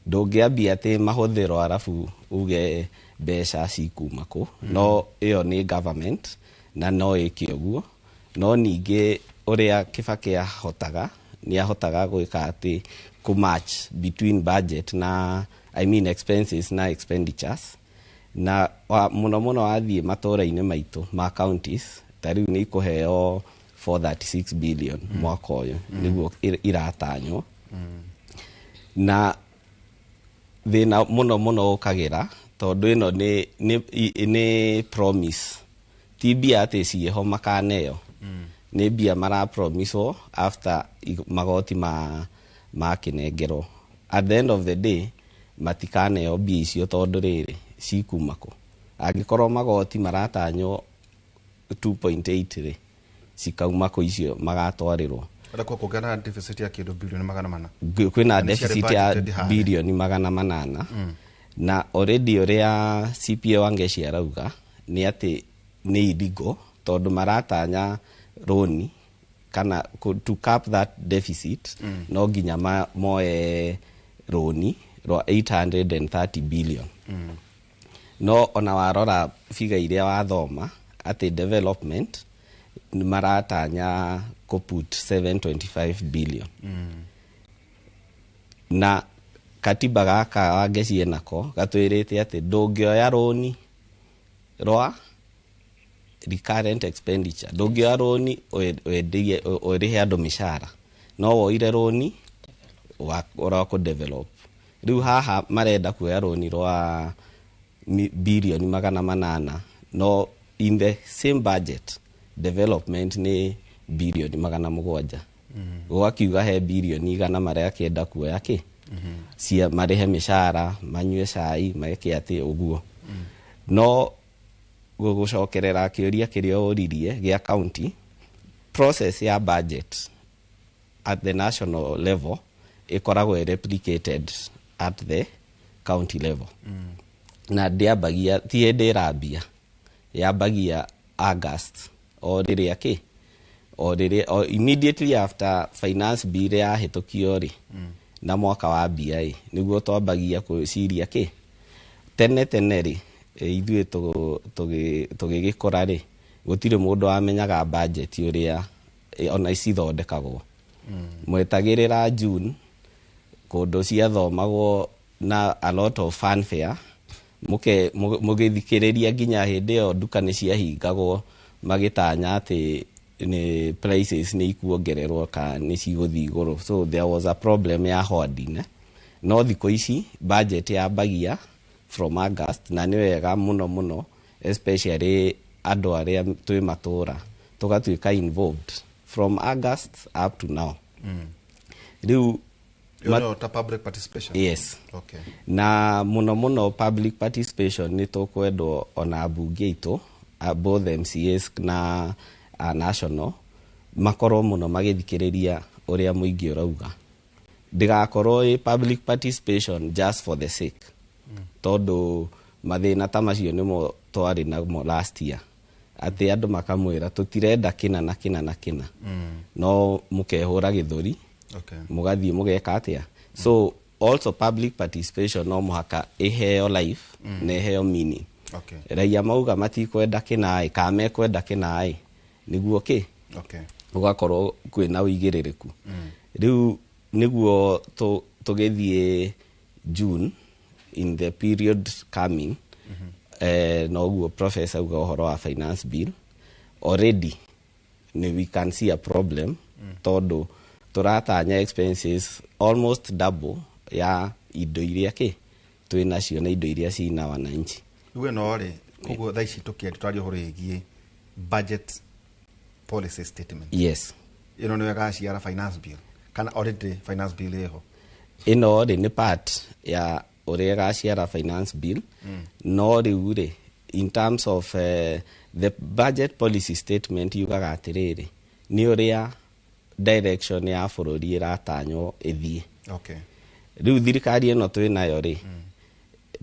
Ndũngĩambia atĩ mahũthĩro arabu uge mbeca cikuma kũ. No ĩyo nĩ government na no ĩke ũguo, no ningĩ ũrĩa Kibaki ahotaga nĩ ahotaga gwĩka atĩ kũ match between budget na, I mean, expenses na expenditures, na mũno mũno wathiĩ matũra-inĩ maitũ ma counties, ta rĩu nĩ ikũheo 436 billion mwaka ũyũ, nĩguo iratanywo. Na thĩna mũno mũno ũkagĩra tondũ ĩno nĩ promise, ti mbia atĩ ciĩho makaneo. Nĩ mbia marapromiswo after magoti ma makĩnengerwo. At the end of the day matikaneo mbia icio, tondũ rĩrĩ cikuma kũ? Angĩkorwo magoti maratanywo 2.8 rĩ, cikauma kũ icio magatwarĩrwo? Ora kwa kũgĩa na deficit ya kĩndũ bilioni 400. Kwĩna Na nĩ ciarĩ deficit ya budgeted harĩa. bilioni 800, na already ũrĩa CPA Wangeci arauga nĩ atĩ nĩ illegal, tondũ maratanya rũni kana to cap that deficit no nginya moe rũni rwa 830 billion. No ona warora figa iria wathoma atĩ development nĩ maratanya kũput 725 billion, na katiba gaka Wangeci nako gatwĩrĩte atĩ ndũngĩoya rũni rwa recurrent expenditure, ndũngĩoya rũni wenderie ũrĩhe andũ mĩcara, no woire rũni rwa kũ develop. Rĩu haha marenda kuoya rũni rwa bilioni 800, no in the same budget development nĩ bilioni 700. Gũgakiuga he bilioni 100 marakĩenda kuoya kĩ cia marĩhe mĩcara, manyue cai, meke atĩ ũguo. No gũcokerera kĩũria kĩrĩa ũririe gĩa county, process ya budget at the national level ĩkoragwo replicated at the county level, na ndĩambagia, ti hĩndĩ ĩrambia, yambagia August, o rĩrĩa kĩ o rĩrĩa o immediately after finance bill yahĩtũkio rĩ, na mwaka wambia ĩ nĩguo twambagia gwĩciria kĩ. Tene tene rĩ, ithuĩ tũgĩgĩkũra rĩ, gũtirĩ mũndũ wamenyaga budget ũrĩa ona cithondekagwo. Mwetagĩrĩra June, kũndũ ciathomagwo na a lot of fanfare, mũke mũgĩthikĩrĩria nginya hĩndĩ ĩyo nduka nĩ ciahingagwo, magĩtanya atĩ nĩ prices nĩ ikuongererwo ka nĩ cigũthiĩ igũrũ. So there was a problem ya hoarding, eh? No thikũ ici budget yambagia from August, na nĩ wega mũno mũno, especially andũ arĩa twĩ matũra, tũgatuĩka involved from August up to now. Rĩu Ĩyo nĩyo ta public participation? Yes. Na mũno mũno public participation nĩ tũkwendwo ona ambunge aitũ, both MCAs na national, makorwo mũno magĩthikĩrĩria ũrĩa mũingĩ ũrauga. Ndĩgakorwo ĩ public participation just for the sake, tondũ mathĩna ta macio nĩmo twarĩ namo last year, atĩ andũ makamwĩra tũtirenda kĩna na kĩna na kĩna, no mũkehũra gĩthũri, mũgathiĩ mũgeka atĩa. So also public participation no mũhaka ĩheo life na ĩheo meaning. Raia mauga matikwenda kĩnaĩ kana mekwenda kĩnaĩ nĩguo kĩ gũgakorwo kwĩna ũigĩrĩrĩku. Rĩu nĩguo tũgĩthiĩ June, in the period coming, noguo professor auga ũhoro wa finance bill, already nĩ we can see a problem, tondũ tũratanya expenses almost double ya indo iria kĩ twĩ nacio na indo iria cina wananchi. Rĩu ĩno rĩ, koguo thaa ici tũkĩaria twaria ũhoro wĩgiĩ budget policy statement. Yes. Ĩno nĩyo ĩgaciara finance bill kana already finance bill ĩho? Ĩno rĩ nĩ part ya ũrĩa ĩgaciara finance bill. No rĩu rĩ, in terms of the budget policy statement, yugaga atĩrĩrĩ, nĩ ũrĩa direction ya bũrũri ĩratanywo ĩthiĩ. Rĩu thirikari ĩno twĩ nayo rĩ,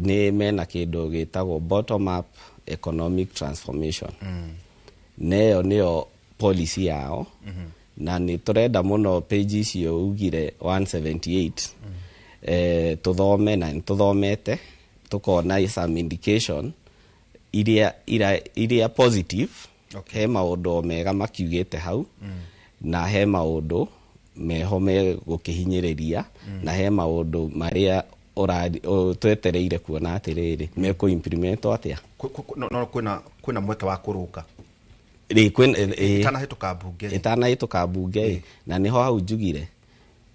nĩ mena kĩndũ gĩtagwo bottom up economic transformation, na ĩyo nĩyo policy yao, na nĩ tũrenda mũno page icio ugire 178 tũthome, na nĩ tũthomete tũkona some indication iria positive. He maũndũ mega makiugĩte hau, na he maũndũ meho megũkĩhinyĩrĩria, na he maũndũ marĩa twetereire kuona atĩrĩrĩ mekũ implement atĩa. No kwĩna mweke wa kũrũnga? Rĩ kwĩna Ĩtanahĩtũka mbunge rĩ. Ĩtanahĩtũka mbunge ĩ, na nĩho hau njugire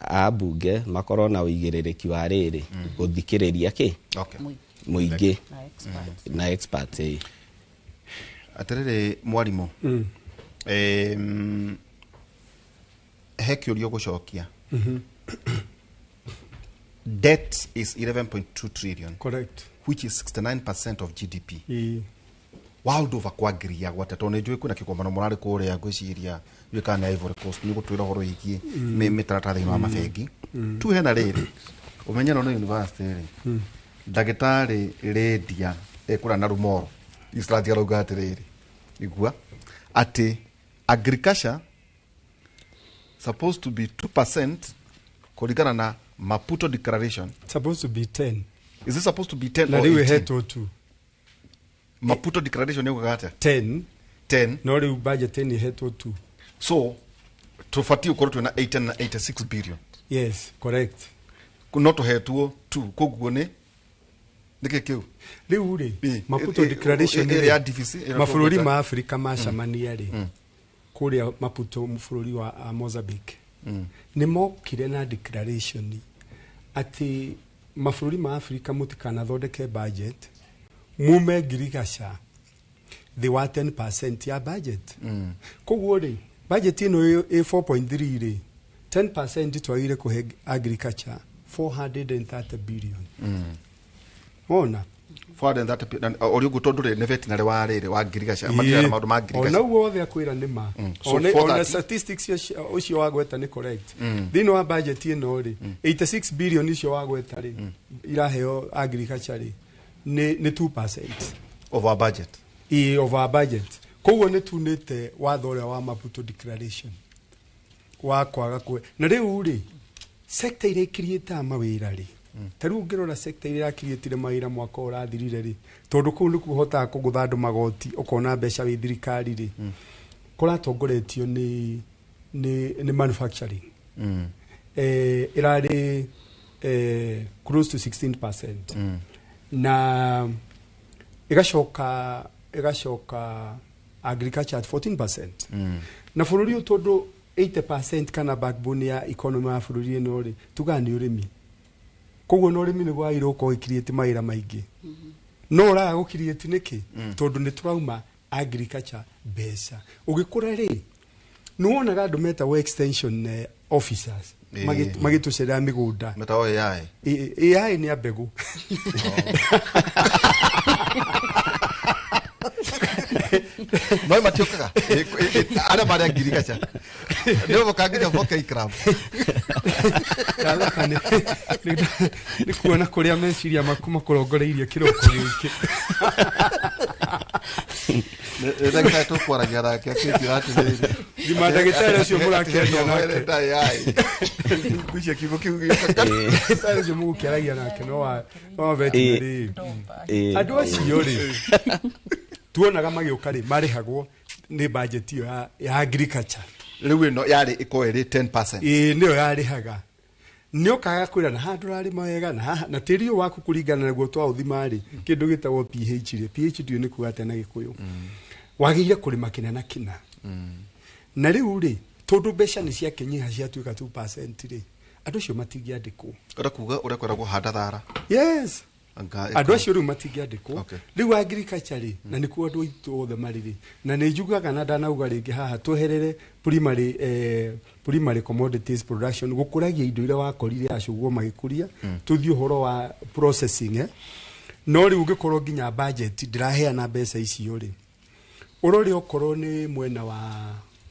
ambunge makorwo na ũigĩrĩrĩki wa rĩrĩ gũthikĩrĩria kĩ mũingĩ Na experts. Na experts ĩ. Atĩrĩrĩ mwarimũ, He kĩũria ũgũcokia. Debt is 11.2 trillion, Correct. which is 69% of GDP. Ĩĩ. World over kwangiria gwate tondũ nĩ njũĩ kwĩna kĩgomano mũrarĩ kũrĩa, ngwĩciria ndiũĩ kana nĩ Ivory Coast, nĩ ũgũtwĩra ũhoro wĩgiĩ mĩtaratara thĩinĩ wa mabengi tu. Hena rĩrĩ ũmenye no nĩ university rĩ, ndagĩtarĩ Rĩndia ĩkũrĩa na Rumoro Eastlands arauga atĩrĩrĩ, igua atĩ agriculture supposed to be 2% kũringana na Maputo Declaration. Supposed to be 10. Is it supposed to be 10 Na or rĩu 18? ĩhetwo tu. Maputo Declaration yugaga atĩa? 10. 10. No rĩu budget nĩ ĩhetwo tu. So tũbatiĩ gũkorwo twĩna 8 na 86 billion. Yes, correct. No tũhetwo tu, koguo nĩ nĩkĩ kĩu? Rĩu rĩ, Maputo Declaration ĩrĩa rĩ, ya deficit, ĩrĩa mabũrũri tũgwĩta. ma Afrika macemania rĩ kũrĩa Maputo bũrũri wa Mozambique, nĩ mokire na declaration atĩ mabũrũri ma Afrika mũtikanathondeke budget mume ngirigaca thĩ wa 10% ya budget. Koguo rĩ, budget ĩno ĩ 4.3 rĩ, 10% twagĩrĩire kũhe agriculture 430 billion. Wona? 430 na ũrĩa ũguo tondũ rĩ nĩ veterinary wa rĩrĩ wa ngirigaca matirera maũndũ ma ona ngirigaca. ũguo othe akwĩra nĩ ma. So Ona 430. statistics ũcio wagweta nĩ correct. Thĩinĩ wa budget ĩno rĩ, 86 billion icio wagweta rĩ, iraheo agriculture rĩ, nĩ 2% of our budget. Ĩ, of our budget. Koguo nĩ tunĩte watho ũrĩa wa Maputo Declaration wa kwaga kwe. Na rĩu rĩ, sector iria ikiriĩtaga mawĩra rĩ, ta rĩu ũngĩrora sector iria ĩrakiriĩtire mawĩra mwaka ũyũ ũrathirire rĩ, tondũ kũu nĩkuo ũhotaga kũgũtha andũ magoti ũkona mbeca wĩ thirikari rĩ, kũratongoretio nĩ manufacturing. Ĩrarĩ close to 16%, na ĩgacoka agriculture at 14%. Na bũrũri ũyũ tondũ 80% kana backbone ya economy ya bũrũri ĩno rĩ, tugaga nĩ ũrĩmi, koguo na ũrĩmi nĩguo wagĩrĩirwo gũkorwo ĩkiriĩte mawĩra maingĩ, no ũraga gũkiriĩti nĩkĩ? Tondũ nĩ tũrauma agriculture mbeca. Ũgĩkũra rĩ, nĩ wonaga andũ metagwo extension officers magĩtũcerera mĩgũnda. Metagwo AI. AI nĩ a mbegũ. No matiũkaga arĩa marĩa ngirigaca nĩ moka nginya 4K Club. Ndathaka nĩ kuona kũrĩa meciria maku makũrongoreirie kĩroko gĩkĩ. Ndagĩtarĩ tũkwaragia nake akĩnjĩra atĩrĩrĩ, Ngima ndagĩtarĩ ũcio mũrakĩaria nake. AI ngwĩciria kiugo kĩu gĩũkaga. Ndagĩtarĩ ũcio mũgũkĩaragia nake no wa veterinary. Andũ acio rĩ, tuonaga magĩũka rĩ, marĩhagwo nĩ budget ĩyo ya agriculture. Rĩu ĩno yarĩ ĩkorwo ĩrĩ 10%. Ĩĩ, nĩyo yarĩhaga. Nĩ okaga kwĩra na haha ndũrarĩma wega na haha na tĩri ũyũ waku kũringana naguo twaũthima rĩ, kĩndũ gĩtagwo pH rĩ, pH ndiũĩ nĩ kuga atĩa na Gĩkũyũ, wagĩrĩire kũrĩma kĩna na kĩna. Na rĩu rĩ, tondũ mbeca nĩ ciakĩnyiha ciatuĩka 2% rĩ, andũ acio matingĩandĩkwo. Ũrĩa kuga ũrĩa kwĩragwo handa thara. Yes. Anga Andũ acio rĩu matingĩandĩkwo. Rĩu agriculture rĩ, na nĩkuo andũ aitũ othe marĩ rĩ, na nĩ njugaga na ndanauga rĩngĩ haha tweherere primary commodities production, gũkũragia indo iria wakorire acũguo magĩkũria, tũthiĩ ũhoro wa processing. No rĩu ũngĩkorwo nginya budget ndĩraheana mbeca icio rĩ, ũrore okorwo nĩ mwena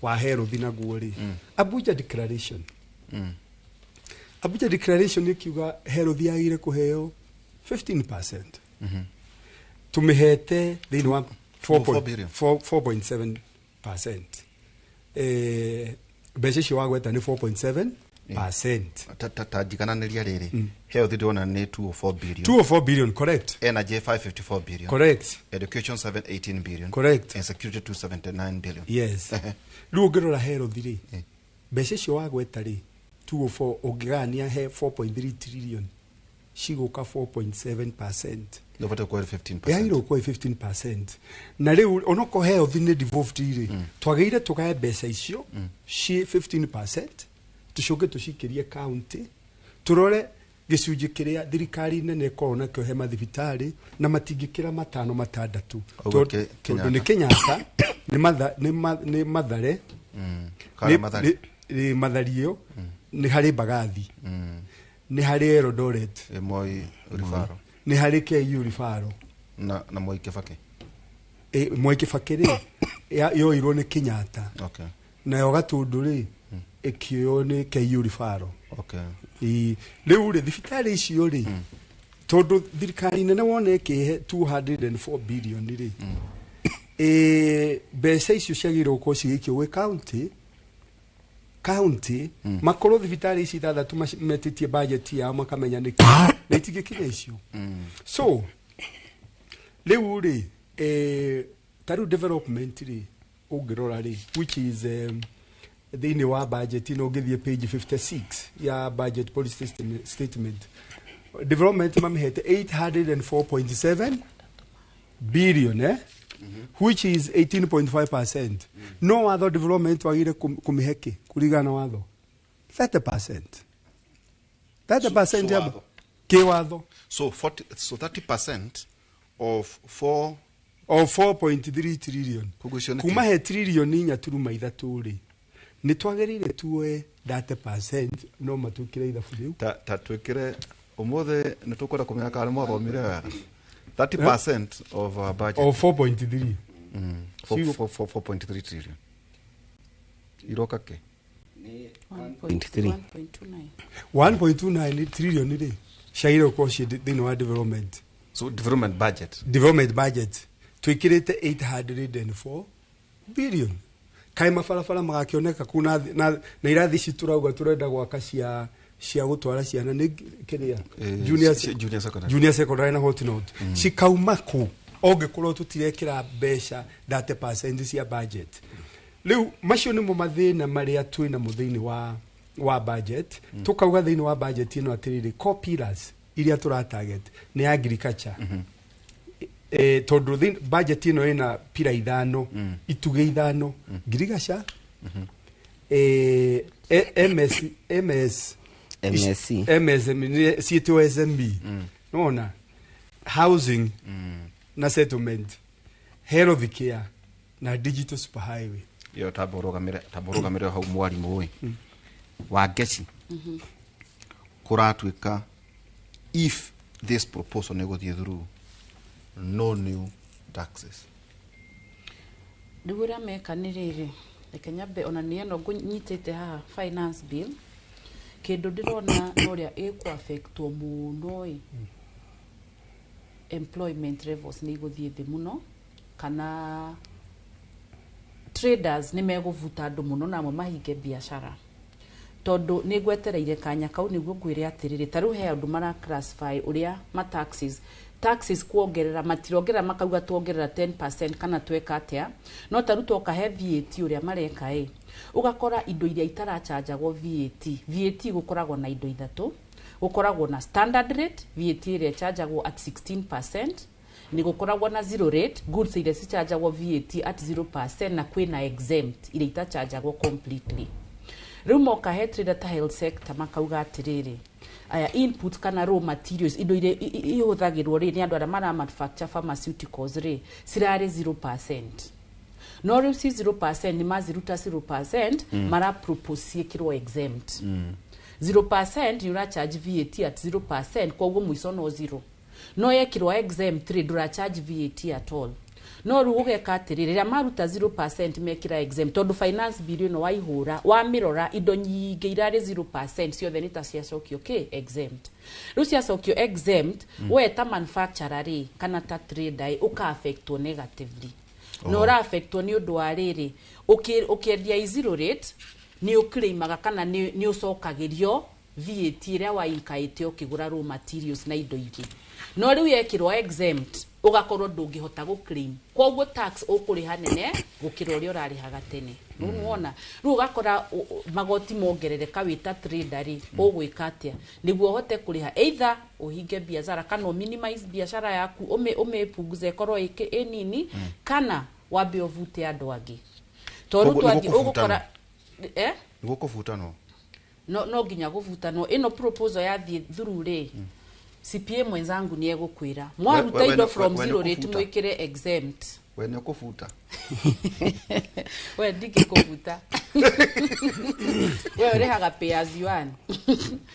wa health naguo rĩ, Abuja Declaration. Abuja Declaration ĩkiuga health yagĩrĩire kũheo 15%, tũmĩhete thĩinĩ wa 4 billion. 4.7%. Mbeca icio wagweta nĩ 4.7%. Ta njigananĩria rĩrĩ, health ndĩrona nĩ 204 billion. 204 billion, correct. Energy 554 billion. Correct. Education 718 billion. Correct. And security 279 billion. Yes. Rĩu ũngĩrora health rĩ, mbeca icio wagweta rĩ, 204 ũngĩgania he 4.3 trillion, cigũka 4.7%. Nĩ ũbatiĩ gũkorwo ĩrĩ 15%. Yagĩrĩirwo gũkorwo ĩ 15%. Na rĩu onokorwo health nĩ devolved rĩ, twagĩrĩire tũgae mbeca icio ciĩ 15%, tũcoke tũcikĩrie county, tũrore. Gĩcunjĩ kĩrĩa thirikari nene ĩkoragwo nakĩo he mathibitarĩ na matingĩkĩra matano matandatũ. Ũguo Tondũ nĩ Kenyatta, nĩ Mathare, Kana Mathare. Nĩ Mathari ĩyo, nĩ harĩ Mbagathi, nĩ harĩ Eldoret, Moi Referral. Nĩ harĩ KU Referral. Na Moi Kibaki. Mwai Kibaki rĩ, yoirwo nĩ Kenyatta. Nayo Gatundu rĩ, ĩkĩoywo nĩ KU Referral. Ĩĩ, rĩu rĩ, thibitarĩ icio rĩ, tondũ thirikari nene wona ĩkĩhe 204 billion rĩ, mbeca icio ciagĩrĩirwo gũkorwo cigĩikio gwĩ county, makorwo thibitarĩ ici ithathatũ metĩtie budget yao makamenya nĩkĩ na itingĩkinya icio. So rĩu rĩ, ta rĩu development rĩ, ũngĩrora rĩ, which is thĩinĩ wa budget ĩno, ũngĩthiĩ page 56 ya budget policy statement, development mamĩhete 804.7 billion, which is 18.5%. No watho development wagire kũmĩhe kĩ kũringana na watho? 30%, 30% So ya watho. kĩwatho. So 40, so 30% of 4 O 4.3 trillion. Koguo icio nĩ Kuma kĩ? he 4.3 trillion rĩ, nĩ twagĩrĩire tuoe 30%, no matwĩkĩre ithabu rĩu. Ta twĩkĩre ũmũthĩ nĩ tũkwenda kũmenya kana nĩ mwathomire wega. 30% of our budget. O 4.3. 4.3 trillion iroka kĩ? Nĩ 1.3. 1.29. 1.29 trillion rĩ, ciagĩrĩire gũkorwo ciĩ thĩinĩ wa development. So development budget. Development budget twĩkĩrĩte 804 billion. Kaĩ mabarabara magakĩoneka kuu na irathi ici tũrauga tũrenda gwaka cia gũtwara ciana nĩ kĩrĩa junior, junior secondary. Junior secondary na what not, cikauma kũ ongĩkorwo tũtirekĩra mbeca 30% cia budget? Rĩu macio nĩmo mathĩna marĩa twĩ namo thĩinĩ wa budget. Tũkauga thĩinĩ wa budget ĩno atĩrĩrĩ, core pillars iria tũra target nĩ agriculture, tondũ budget ĩno ĩna pillar ithano, itugĩ ithano: ngirigaca, MS, MS, MSC. MS ciĩtwo SME, nona housing na settlement, health care na digital superhighway. Iyo tamba ũrũgamĩre hau, mwarimũ ĩ wa ngeci. Kũratuĩka if this proposal nĩ gũthiĩ through, no new taxes. Rĩu ũrĩa meka nĩ rĩrĩ, reke nyambe ona nĩ ĩno ngũnyitĩte haha, finance bill. Kĩndũ ndĩrona na ũrĩa ĩkũ-affectwo mũno ĩ, employment levels nĩ igũthiĩ thĩ mũno, kana traders nĩ megũbuta andũ mũno na amwe mahinge biacara, tondũ nĩ ngwetereire kanya kau nĩguo ngwĩre atĩrĩrĩ, ta rĩu he andũ mara classify ũrĩa ma taxes kuongerera, matirongerera makauga tuongerera 10% kana tweka atĩa. No ta rĩu twoka he VAT, ũrĩa mareka ĩ, ũgakora indo iria itarachanjagwo VAT. VAT gũkoragwo na indo ithatũ. Gũkoragwo na standard rate VAT ĩrĩa ĩchanjagwo at 16%, nĩ gũkoragwo na zero rate goods iria cichanjagwo VAT at 0%, na kwĩna exempt iria itachanjagwo completely. Rĩu moka he trader ta health sector, makauga atĩrĩrĩ, aya input kana raw materials, indo iria ihũthagĩrwo rĩ nĩ andũ arĩa mara manufacture pharmaceuticals rĩ, cirarĩ 0%, no rĩu ci 0%, nĩ maziruta 0%, mara propose ciĩkĩrwo exempt. 0% nĩ ũracharge VAT at 0%, koguo mũico no 0. No yekĩrwo exempt rĩ, ndũracharge VAT at all. No rĩu ũgeka atĩrĩrĩ, rĩrĩa maruta 0% mekĩra exempt, tondũ finance bill ĩno waihũra wamĩrora, indo nyingĩ irarĩ 0% ciothe nĩ ta ciacokio kĩ exempt. Rĩu ciacokio exempt, we ta manufacturer rĩ, kana ta trader ĩ, ũka affectwo negatively, na ũra affectwo nĩ ũndũ wa rĩrĩ, ũkĩendia i zero rate nĩ ũclaimaga kana nĩ ũcokagĩrio VAT ĩrĩa wainkaĩte ũkĩgũra raw materials na indo ingĩ. No rĩu yekĩrwo exempt, ũgakorwo ndũngĩhota gũclaim, koguo tax ũkũrĩha nene gũkĩra ũrĩa ũrarĩhaga tene. Rĩu nĩwona, rĩu ũgakora magoti mongerereka. Wĩ ta trader rĩ, ũgwĩka atĩa nĩguo ũhote kũrĩha? Either ũhinge biacara kana ũminimize biacara yaku, ũmĩpunguze ĩkorwo ĩ nini, kana wambe ũbute andũ angĩ, tondũ Koguo twathi nĩgũkũbutana. ũgũkora Nĩ gũkũbutanwo. No nginya gũbutanwo ĩno proposal yathiĩ through rĩ, CPA mwenzangu nĩ egũkwĩra mwaruta indo from we zero nĩ rate kũbuta. Mwĩkĩre exempt. We nĩ ũkũbuta. We ndingĩkũbuta, we ũrĩhaga pay as you earn.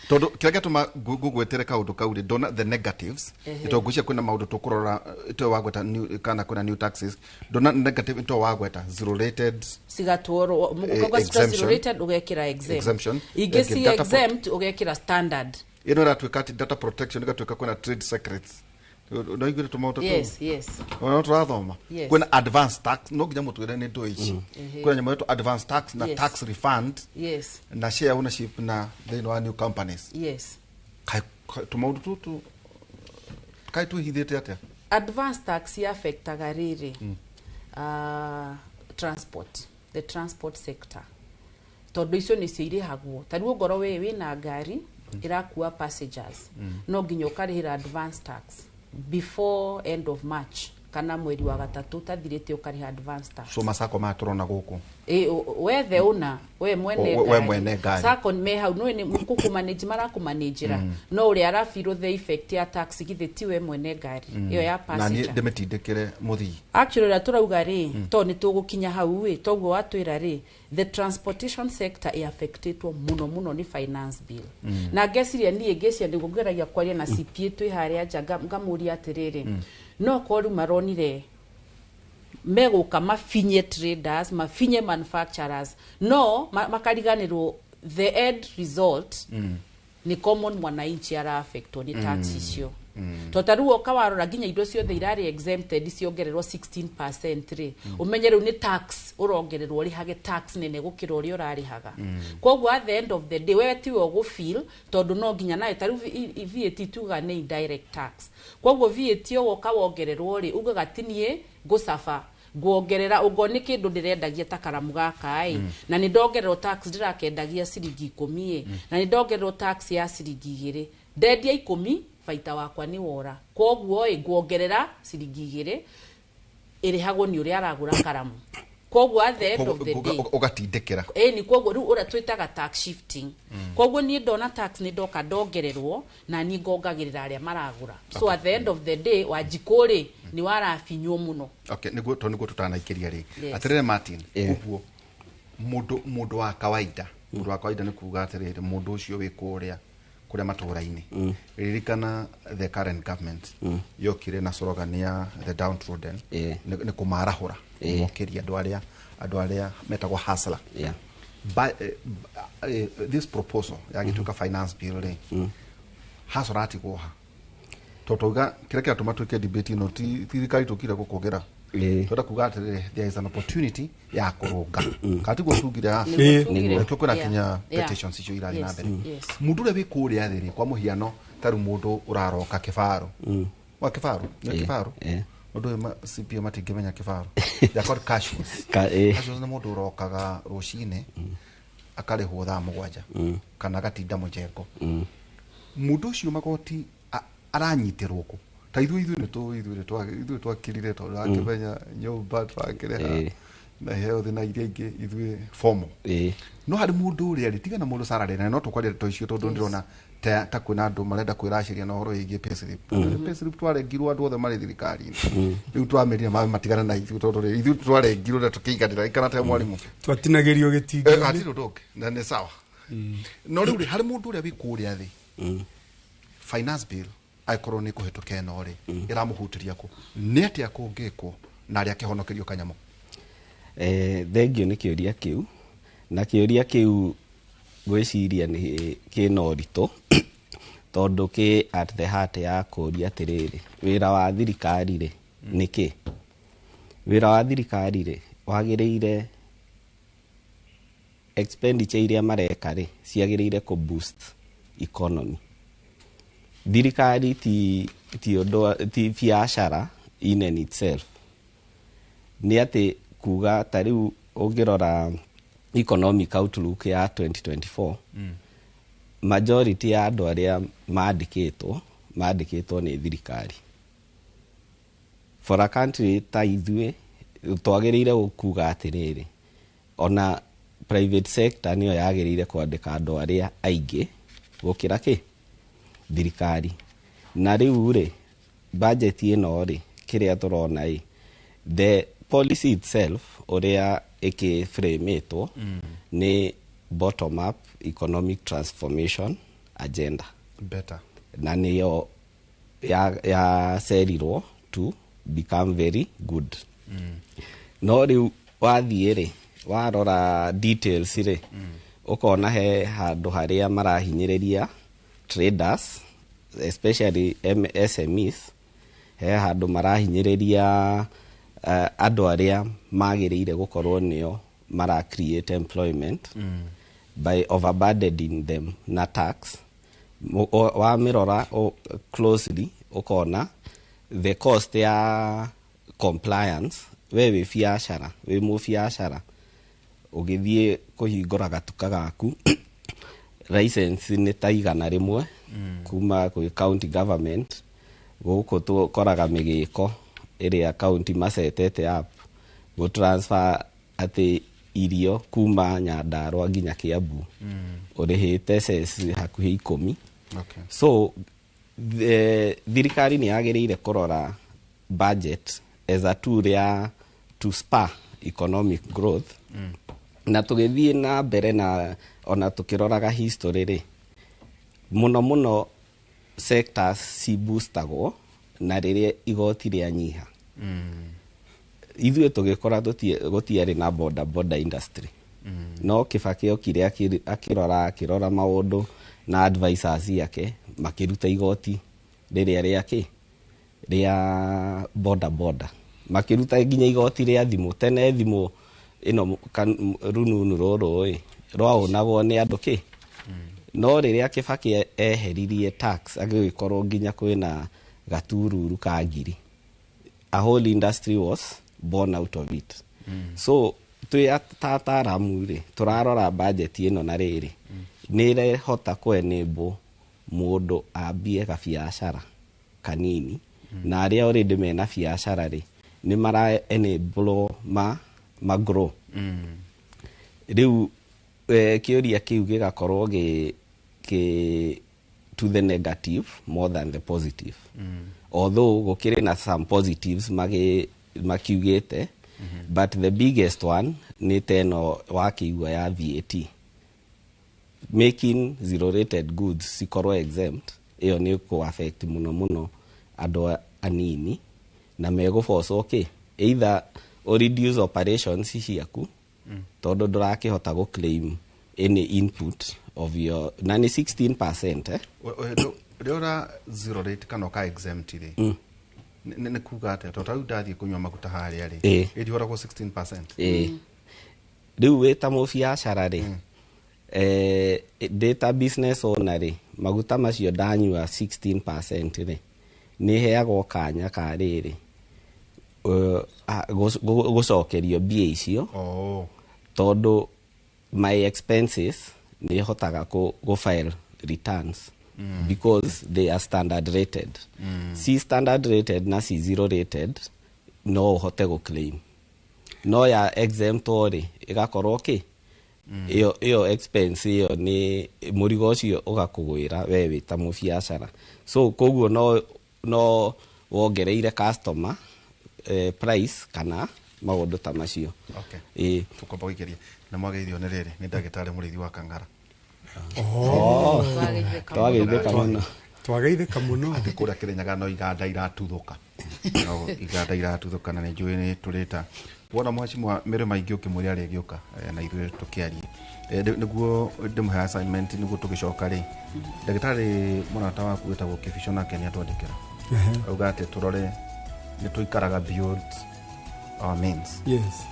Tondũ kĩrĩa gĩatũma ngũgwetere kaũndũ kau rĩ, ndona the negatives. Tondũ ngwĩciria kwĩna maũndũ tũkũrora, to wagweta new, kana kwĩna new taxes, ndona negative to wagweta zero rated. Cigatwarwo ũkauga Exemption. zero rated ũgekĩra exempt. Exemption. Ingĩ Ĩngĩ ci data exempt ũgekĩra standard. Ĩno ĩratuĩka atĩ data protection ĩgatuĩka kwĩna trade secrets, no iguĩre tũmaũndũ tũu. Yes. Ona tũrathoma Yes. kwĩna advance tax, no nginya mũtwĩre nĩ ndũ ici. Kwĩna nyamũ ĩtwo advance tax na tax refund na share ownership na thĩinĩ wa new companies. Kaĩ tũmaũndũ tũtũ kaĩ twĩhithĩte atĩa? Advance tax affectaga rĩrĩ, transport, the transport sector, tondũ icio nĩcio irĩhagwo. Ta rĩu ongorwo we wĩna ngari ĩrakua passengers, no nginya ũkarĩhĩra advance tax before end of March kana mweri wa gatatũ ũtathirĩte, ũkarĩha advance tax. So macako maya tũrona gũkũ? Ĩ, wethe ũna we mwene We mwene ngari. Sacco me hau no nĩ kũkũmanage, marakũmanagera, no ũrĩa arabirwo the effect ya tax githĩ ti we mwene ngari ĩyo ya Na niĩ passenger. ndĩmĩtindĩkĩre mũthii. Actually ũrĩa tũrauga rĩ, to nĩ tũgũkinya hau ĩ, toguo watwĩra rĩ, the transportation sector ĩaffectĩtwo mũno mũno nĩ finance bill. Na ngeciria niĩ ngeciria nĩguo ngeragia kwaria na CPA twĩ harĩa nja, ngamũria atĩrĩrĩ, no korwo rĩu maronire megũka mafinye traders, mafinye manufacturers, no makariganĩrwo the end result nĩ common mwananchi araaffectwo nĩ tax icio. To ta rĩu oka warora nginya indo ciothe irarĩ exempted ciongererwo 16% rĩ, ũmenye rĩu nĩ tax ũrongererwo, ũrĩhage tax nene gũkĩra ũrĩa ũrarĩhaga. Koguo at the end of the day we tiwe ũgũfeel, tondũ no nginya nayo ta rĩu VAT tuga nĩ indirect tax. Koguo VAT woka wongererwo rĩ, ugaga ti niĩ ngũcaba nguongerera ũngorwo nĩ kĩndũ ndĩrendagia ta karamu gaka ĩ, na nĩ ndongererwo tax, ndĩrakendagia ciringi 10 ĩ, na nĩ ndongererwo tax ya ciringi 2, ndendia 10, baita wakwa nĩ wora. Koguo ĩ nguongerera ciringi 2 ĩrĩhagwo nĩ ũrĩa aragũra karamu. Koguo at the end of the day Ũgatindĩkĩra. Ĩni, koguo rĩu ũrĩa twĩtaga tax shifting. Koguo niĩ ndona tax nĩ ndoka ndongererwo, na niĩ ngongagĩrĩra arĩa maragũra. So at the end of the day Wanjikũ rĩ, nĩ warabinywo mũno. Okay, nĩguo to nĩguo tũtanaikĩria rĩ. Yes. Atĩrĩrĩ Martin, Yeah. ũguo mũndũ wa kawaida, mũndũ wa kawaida nĩ kuga atĩrĩrĩ, mũndũ ũcio wĩ kũrĩa kũrĩa matũũra-inĩ, ririkana the current government yokire na slogan ya the downtrodden. Nĩ kũmarahũra, mokĩria andũ arĩa metagwo hustler. This proposal yagĩtuĩka finance bill rĩ, hustler atigwo ha? Tondũ twauga kĩrĩa kĩratũma twĩke debate ĩno ti thirikari tũkire gũkũgĩra. Twenda kuga atĩrĩrĩ, there is an opportunity ya kũrũnga, kana tiguo tugire haha? Nĩguo tugire. Nĩkĩo kwĩna kinya petitions icio irathiĩ na mbere. Mũndũ ũrĩa wĩ kũrĩa thĩ rĩ, kwa mũhiano ta rĩu mũndũ ũraroka kĩbaro wa kĩbaro nĩ kĩbaro, ũndũ ũyũ CPA matingĩmenya kĩbaro. They are called casuals. Casuals nĩ mũndũ ũrokaga rũcinĩ akarĩhwo thaa 7 kana agatinda mũjengo. Mũndũ ũcio magoti aranyitĩrwo kũ? Ta ithuĩ nĩ tũ ithuĩ nĩ ithuĩ twakirire tondũ akĩmenya nyũmba twakĩrĩha na health na iria ingĩ ithuĩ formal. No harĩ mũndũ ũrĩa rĩ, tiga na mũndũ salary, na no tũkwaria ndeto icio tondũ ndĩrona ta kwĩna andũ marenda kwĩracĩria na ũhoro wĩgiĩ payslip. Payslip twarengirwo andũ othe marĩ thirikari-inĩ, rĩu twamerire matigane na ithuĩ tondũ rĩ ithuĩ twarengirwo na tũkĩiganĩra ikana ta mwarimũ. Twatinagĩrio gĩtingĩ. Hatirĩ ũndũ ũngĩ na nĩ sawa. No rĩu rĩ, harĩ mũndũ ũrĩa wĩ kũrĩa thĩ, finance bill angĩkorwo nĩ kũhetũka ĩno rĩ, ĩramũhutĩria kũ? Nĩ atĩa kũngĩkwo na arĩa akĩhonokerio kanyamũ? Thengio nĩ kĩũria kĩu, na kĩũria kĩu ngwĩciria nĩ kĩna ũritũ tondũ kĩ at the heart ya kũria atĩrĩrĩ, wĩra wa thirikari rĩ nĩ kĩ? Wĩra wa thirikari rĩ wagĩrĩire expenditure iria mareka rĩ ciagĩrĩire kũ boost economy. Thirikari ti ũndũ ti biacara in and itself. Nĩ atĩ kuga ta rĩu ũngĩrora economic outlook ya 2024, majority ya andũ arĩa mandĩkĩtwo nĩ thirikari. For a country ta ithuĩ twagĩrĩire kuga atĩrĩrĩ, ona Private sector nĩyo yagĩrĩire kwandĩka andũ arĩa aingĩ gũkĩra kĩ thirikari. Na rĩu rĩ, budget ĩno rĩ, kĩrĩa tũrona ĩ, the policy itself ũrĩa ĩkĩframetwo nĩ bottom up economic transformation agenda. Better. Na nĩyo yacerirwo to become very good. No rĩu wathiĩ rĩ, warora details rĩ, ũkona he handũ harĩa marahinyĩrĩria traders, especially SMEs. He handũ marahinyĩrĩria andũ arĩa magĩrĩire gũkorwo nĩo mara create employment by overburdening them na tax. Wamĩrora closely, ũkona the cost ya compliance. We wĩ biacara, wĩ mũbiacara, ũgĩthiĩ kũhingũra gatuka gaku, license nĩ ta 100 kuma kwĩ county government. Gũkũ tũkoraga mĩgĩko ĩrĩa county macetete up gũ transfer atĩ irio kuma Nyandarua nginya Kiambu, ũrĩhĩte cess hakuhĩ 10. So thirikari nĩ yagĩrĩire kũrora budget as a tool ya to spur economic growth. Na tũgĩthiĩ na mbere na ona tũkĩroraga history rĩ, mũno mũno sectors ciboostagwo na rĩrĩa igoti rĩanyiha. Ithuĩ tũgĩkora gũtiarĩ na boda boda industry, no Kibaki okire akĩrora maũndũ na advisors ake makĩruta igoti rĩrĩa rĩa kĩ rĩa boda boda, makĩruta nginya igoti rĩa thimũ. Tene thimũ ĩno rununu rũrũ ĩ rwaũnagwo nĩ andũ kĩ, no rĩrĩa Kibaki eheririe tax, agĩgĩkorwo nginya kwĩna gatururu ka ngiri. A whole industry was born out of it. So twĩ ta ataaramu rĩ, tũrarora budget ĩno na rĩrĩ nĩ ĩrehota kũ enable mũndũ ambie gabiacara kanini, na arĩa already mena biacara rĩ, nĩ mara enable ma grow. Rĩu kĩũria kĩu gĩgakorwo gĩ kĩ to the negative more than the positive, although gũkĩrĩ na some positives makiugĩte, but the biggest one nĩ ta ĩno wakĩigua ya VAT, making zero rated goods cikorwo exempt. Ĩyo nĩ kũ affect mũno mũno andũ anini na megũbocwo kĩ either o reduce operations ciaku tondũ ndũrakĩhota gũ claim any input of your, na nĩ 16%, eh? Rĩrĩa ũra zero rate kana ũka exempt rĩ, nĩ kuga atĩa? Tondũ tarĩu ndathiĩ kũnyua maguta harĩa rĩ, ĩrihũragwo 16%. Ĩĩ, rĩu wĩ ta mũbiacara rĩ, ndĩ ta business owner rĩ, maguta macio ndanyua 16% rĩ, nĩ heagwo kanya ka rĩrĩ gũcokerio mbia icio tondũ my expenses nĩ hotaga kũ file returns because they are standard rated. Si standard rated na si zero rated no ũhote gũ claim, no ya exempt rĩ, ĩgakorwo kĩ ĩyo expense ĩyo nĩ mũrigo ũcio ũgakũgwĩra we wĩ ta mũbiacara. So koguo no wongereire customer price kana maũndũ ta macio. Okay. Ĩĩ. Tũkwamba gũikĩria na mwageithio nĩ rĩrĩ, nĩ ndagĩtarĩ Mũrĩithi wa Kang'ara. Twageithĩka. Twageithĩka mũno. Twageithĩka mũno. Atĩ kũrĩa Kĩrĩnyaga no iganda iratuthũka, no iganda iratuthũka, na nĩ njũĩ nĩ tũrĩta wona mheshimiwa Mĩrĩ maingĩ ũkĩmwĩra rĩgĩũka na ithuĩ tũkĩarie. Nĩguo ndĩmũhe assignment nĩguo tũgĩcoka rĩ, ndagĩtarĩ mũrata waku wĩtagwo Kĩbico nake nĩ atwandĩkĩra, auga atĩ tũrore nĩ tũikaraga beyond our means.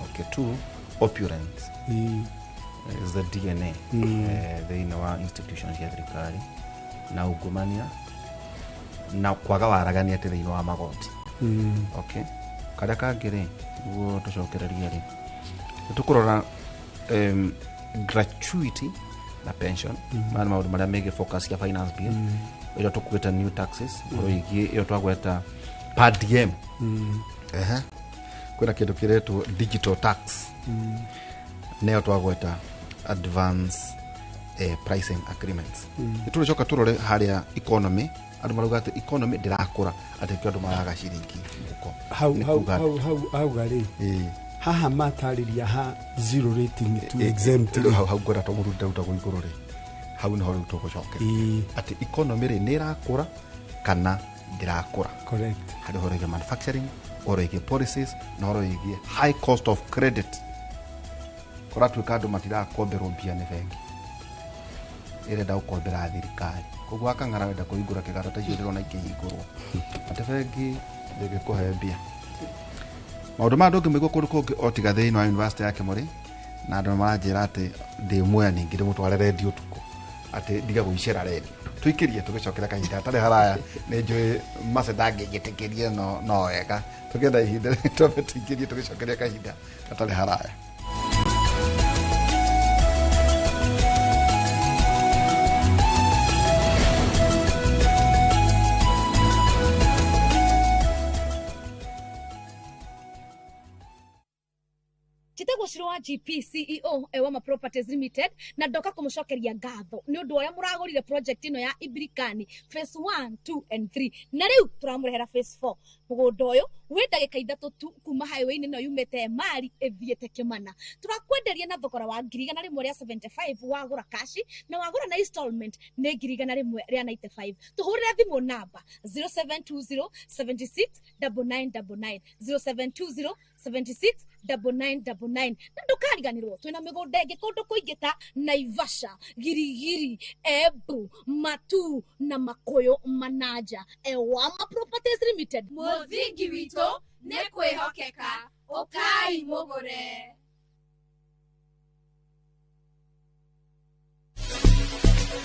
Okay, two, opulence is the DNA thĩinĩ wa institution cia thirikari na ungumania na kwaga waragania atĩ thĩinĩ wa magoti. Okay, karĩa kangĩ rĩ, nĩguo tũcokererie rĩ, nĩ tũkũrora gratuity na pension. Maya nĩ maũndũ marĩa megiĩ focus ya finance bill ĩrĩa tũkuĩte, new taxes ũhoro wĩgiĩ ĩyo twagweta per diem. Ehe. Kwĩna kĩndũ kĩretwo digital tax, nĩyo twagweta. advance pricing agreements. Nĩ tũrĩcoka tũrore harĩa economy, andũ marauga atĩ economy ndĩrakũra, atĩ kĩo andũ maraga ciringi mũhuko. Hau Nĩ hau kuga hau hau hau rĩ, haha matarĩria ha zero rating to exempt. Rĩu hau ngwenda to mũndũ ndĩrarutagwo igũrũ rĩ, hau nĩho rĩu tũgũcokera atĩ economy rĩ, nĩ ĩrakũra kana ndĩrakũra? Correct. Harĩ ũhoro wĩgiĩ manufacturing, ũhoro wĩgiĩ policies na ũhoro wĩgiĩ high cost of credit. Kũratuĩka andũ matirakomberwo mbia nĩ bengi, ĩrenda gũkombera thirikari, koguo akang'ara wenda kũhingũra kĩganda ta icio ndĩrona ikĩhingũrwo, atĩ bengi ndĩngĩkũhe mbia. Maũndũ maya ndũngĩmaigua kũndũ kũngĩ o tiga thĩinĩ wa university ya Kĩmũrĩ, na andũ maranjĩra atĩ ndĩ muoya ningĩ ndĩmũtware redio ũtukũ, atĩ ndiga gũicera redio. Tũikĩrie tũgĩcokera kahinda hatarĩ haraya. Nĩ njũĩ mace ndangĩnjĩtĩkĩrie, no wega tũkĩenda ihinda twambe tũikĩrie tũgĩcokeria kahinda hatarĩ haraya. Njĩtagwo Ciro wa GP, CEO Ewama Properties Limited, na ndoka kũmũcokeria ngatho nĩ ũndũ ũrĩa mũragũrire project ĩno ya Ibirikani phase 1, 2 and 3, na rĩu tũramũrehera phase 4. Mũgũnda ũyũ wĩ ndagĩka 3 tu kuma highway-inĩ ĩno yumĩte Emali ĩthiĩte Kĩmana. Tũrakwenderia na thogora wa 175,000 wagũra kashi, na wagũra na installment nĩ 195,000. Tũhũrĩre thimũ namba 0720 76 9999, 0720 76 9999. Na ndũkariganĩrwo twĩna mĩgũnda ĩngĩ kũndũ kũingĩ ta Naivasha, Girigiri, Embu, Matu na Makũyũ Manaja. Ewama Properties Limited. Mũthingi witũ nĩ kwĩhokeka, ũkai mũgũre.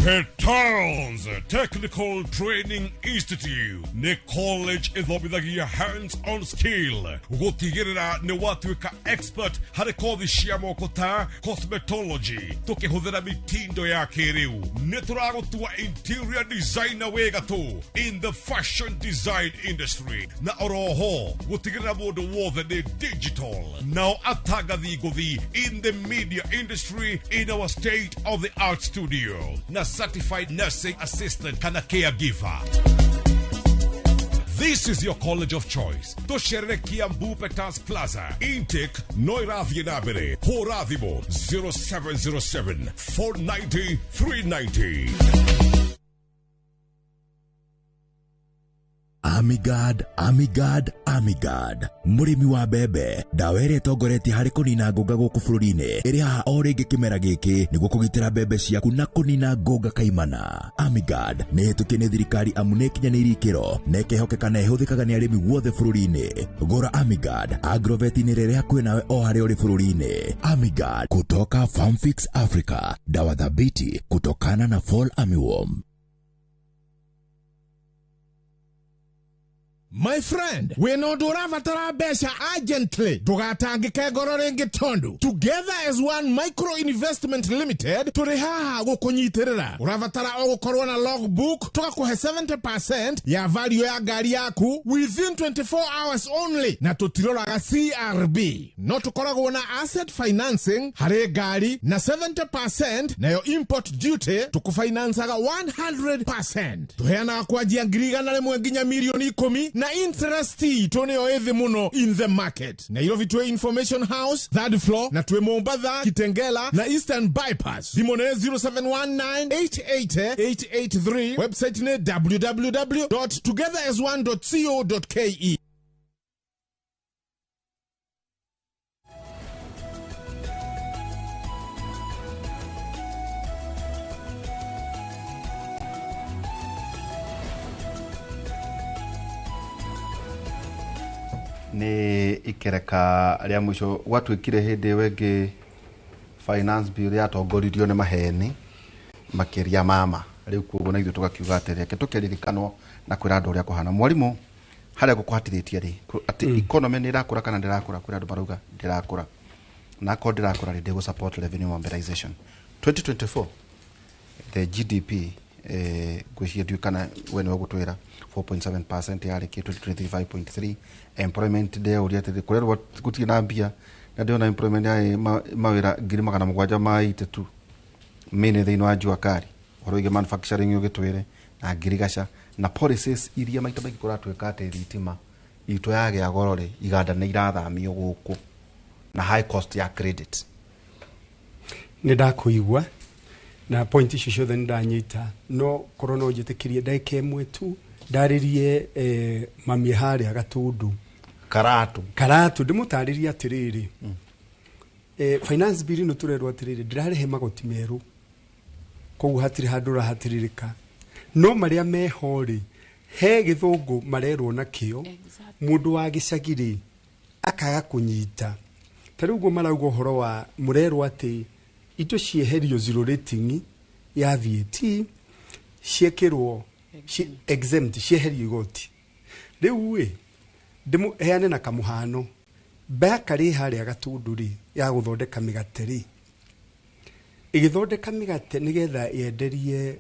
Petals Technical Training Institute nĩ college ĩthomithagia hands-on skill gũtigĩrĩra nĩ watuĩka expert harĩ kothi cia moko ta cosmetology tũkĩhũthĩra mitindo ya kĩrĩu. Nĩ tũragũtua interior designer wĩ gatũ in the fashion design industry, na oroho gũtigĩrĩra mũndũ wothe nĩ digital, nao atangathi ngũthi in the media industry in our state of the art studio, na certified nursing assistant kana caregiver. This is your college of choice. Tũcerere Kiambu Petals Plaza. Intake no ĩrathiĩ na mbere. Hũra thimũ 0707 490 390. Amigad, Amigad, Amigad, mũrĩmi wa mbembe, ndawa ĩrĩa ĩtongoretie harĩ kũnina ngũnga gũkũ bũrũri-inĩ ĩrĩ haha o rĩngĩ kĩmera gĩkĩ nĩguo kũgitĩra mbembe ciaku na kũnina ngũnga kaimana. Amigad nĩ ĩhĩtũkie nĩ thirikari amu nĩ ĩkinyanĩirie ikĩro na ĩkehokeka na ĩhũthĩkaga nĩ arĩmi guothe bũrũri-inĩ. Gũra Amigad agrovet-inĩ rĩrĩa hakuhĩ nawe o harĩa ũrĩ bũrũri-inĩ. Amigad kutoka Farmfix Africa, dawa thabiti kutokana na fall armyworm. My friend, wĩna ũndũ ũrabatara mbeca urgently, ndũgatangĩke ngoro rĩngĩ tondũ Together as One Micro Investment Limited tũrĩ haha gũkũnyitĩrĩra. Ũrabatara o gũkorwo na logbook, tũgakũhe 70% ya value ya ngari yaku within 24 hours only, na tũtiroraga CRB. No tũkoragwo na asset financing harĩ ngari na 70%, nayo import duty tũkũfinancaga 100%. Tũheanaga kwanjia 100,000 nginya 10,000,000, na interest itũ nĩyo ĩthĩ mũno in the market. Nairobi twĩ Information House third floor, na twĩ Mombatha, Kitengela na Eastern Bypass. Thimũ nĩ 0719 880 883, website nĩ www.togetherasone.co.ke. Nĩ ikereka rĩa mũico gwatuĩkire hĩndĩ ĩyo ĩngĩ finance bill yatongoririo nĩ maheni makĩria mama. Rĩu koguo na ithuĩ tũgakiuga atĩ reke tũkĩririkanwo na kwĩra andũ ũrĩa kũhana. Mwarimũ, harĩa gũkũhatithĩtie rĩ, atĩ economy nĩ ĩrakũra kana ndĩrakũra? Kwĩra andũ marauga ndĩrakũra, na akorwo ndĩrakũra rĩ, ndĩgũ support revenue mobilization 2024, the GDP, ngwĩciria ndiũĩ kana we nĩwe ũgũtwĩra 4.7% yarĩ kĩ 2023 5.3. Employment ndeyũria atĩrĩ, kũrerwo gũtirĩ na mbia Na ndĩrona employment yarĩ mawĩra 782,000 mene thĩinĩ wa jua kali, ũhoro wĩgiĩ manufacturing ũgĩtwĩre na ngirigaca na policies iria maita maingĩ kũratuĩka atĩ thitima itũ yagĩa goro rĩ, iganda nĩ irathamio gũkũ na high cost ya credit. Nĩ ndakũigua na point icio ciothe nĩ ndanyita, no korwo no njĩtĩkĩrie ndagĩka ĩmwe tu ndarĩrie mami harĩa Gatũndũ. Karatu. Karatu, ndĩmũtarĩrie atĩrĩrĩ, finance bill ĩno tũrerwo atĩrĩrĩ, ndĩrarehe magoti merũ, koguo hatirĩ handũ ũrahatĩrĩrĩka, no marĩa meho rĩ, he gĩthũngũ marerwo nakĩo. Mũndũ wa gĩcagi rĩ, akaga kũnyita. Ta rĩu ũguo marauga ũhoro wa mũrerwo atĩ indo cieherio zero rating ya VAT, ciĩkĩrwo exempt, cieherio igoti. Rĩu ĩ ndĩmũheane na kamũhano, bakery harĩa Gatũndũ rĩ, ya gũthondeka mĩgate rĩ, ĩgĩthondeka mĩgate nĩgetha yenderie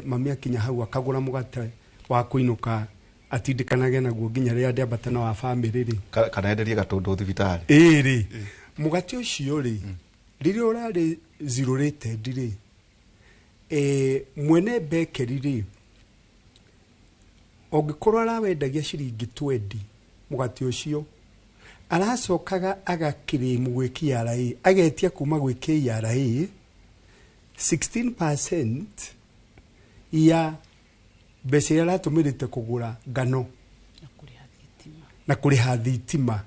mami akinya hau akagũra mũgate wa kũinũka atindikanage naguo nginya rĩrĩa ndĩambata na wa bamĩrĩ rĩ. Kana enderie Gatũndũ thibitarĩ. Ĩĩ rĩ, mũgate ũcio rĩ, rĩrĩa ũrarĩ zero rated rĩ, mwene bakery rĩ, ũngĩkorwo arawendagia ciringi 20 mũgate ũcio, aracokaga agakĩrĩmu gwĩ KRA, agetia kuma gwĩ KRA 16% ya mbeca iria aratũmĩrĩte kũgũra ngano na kũrĩha thitima.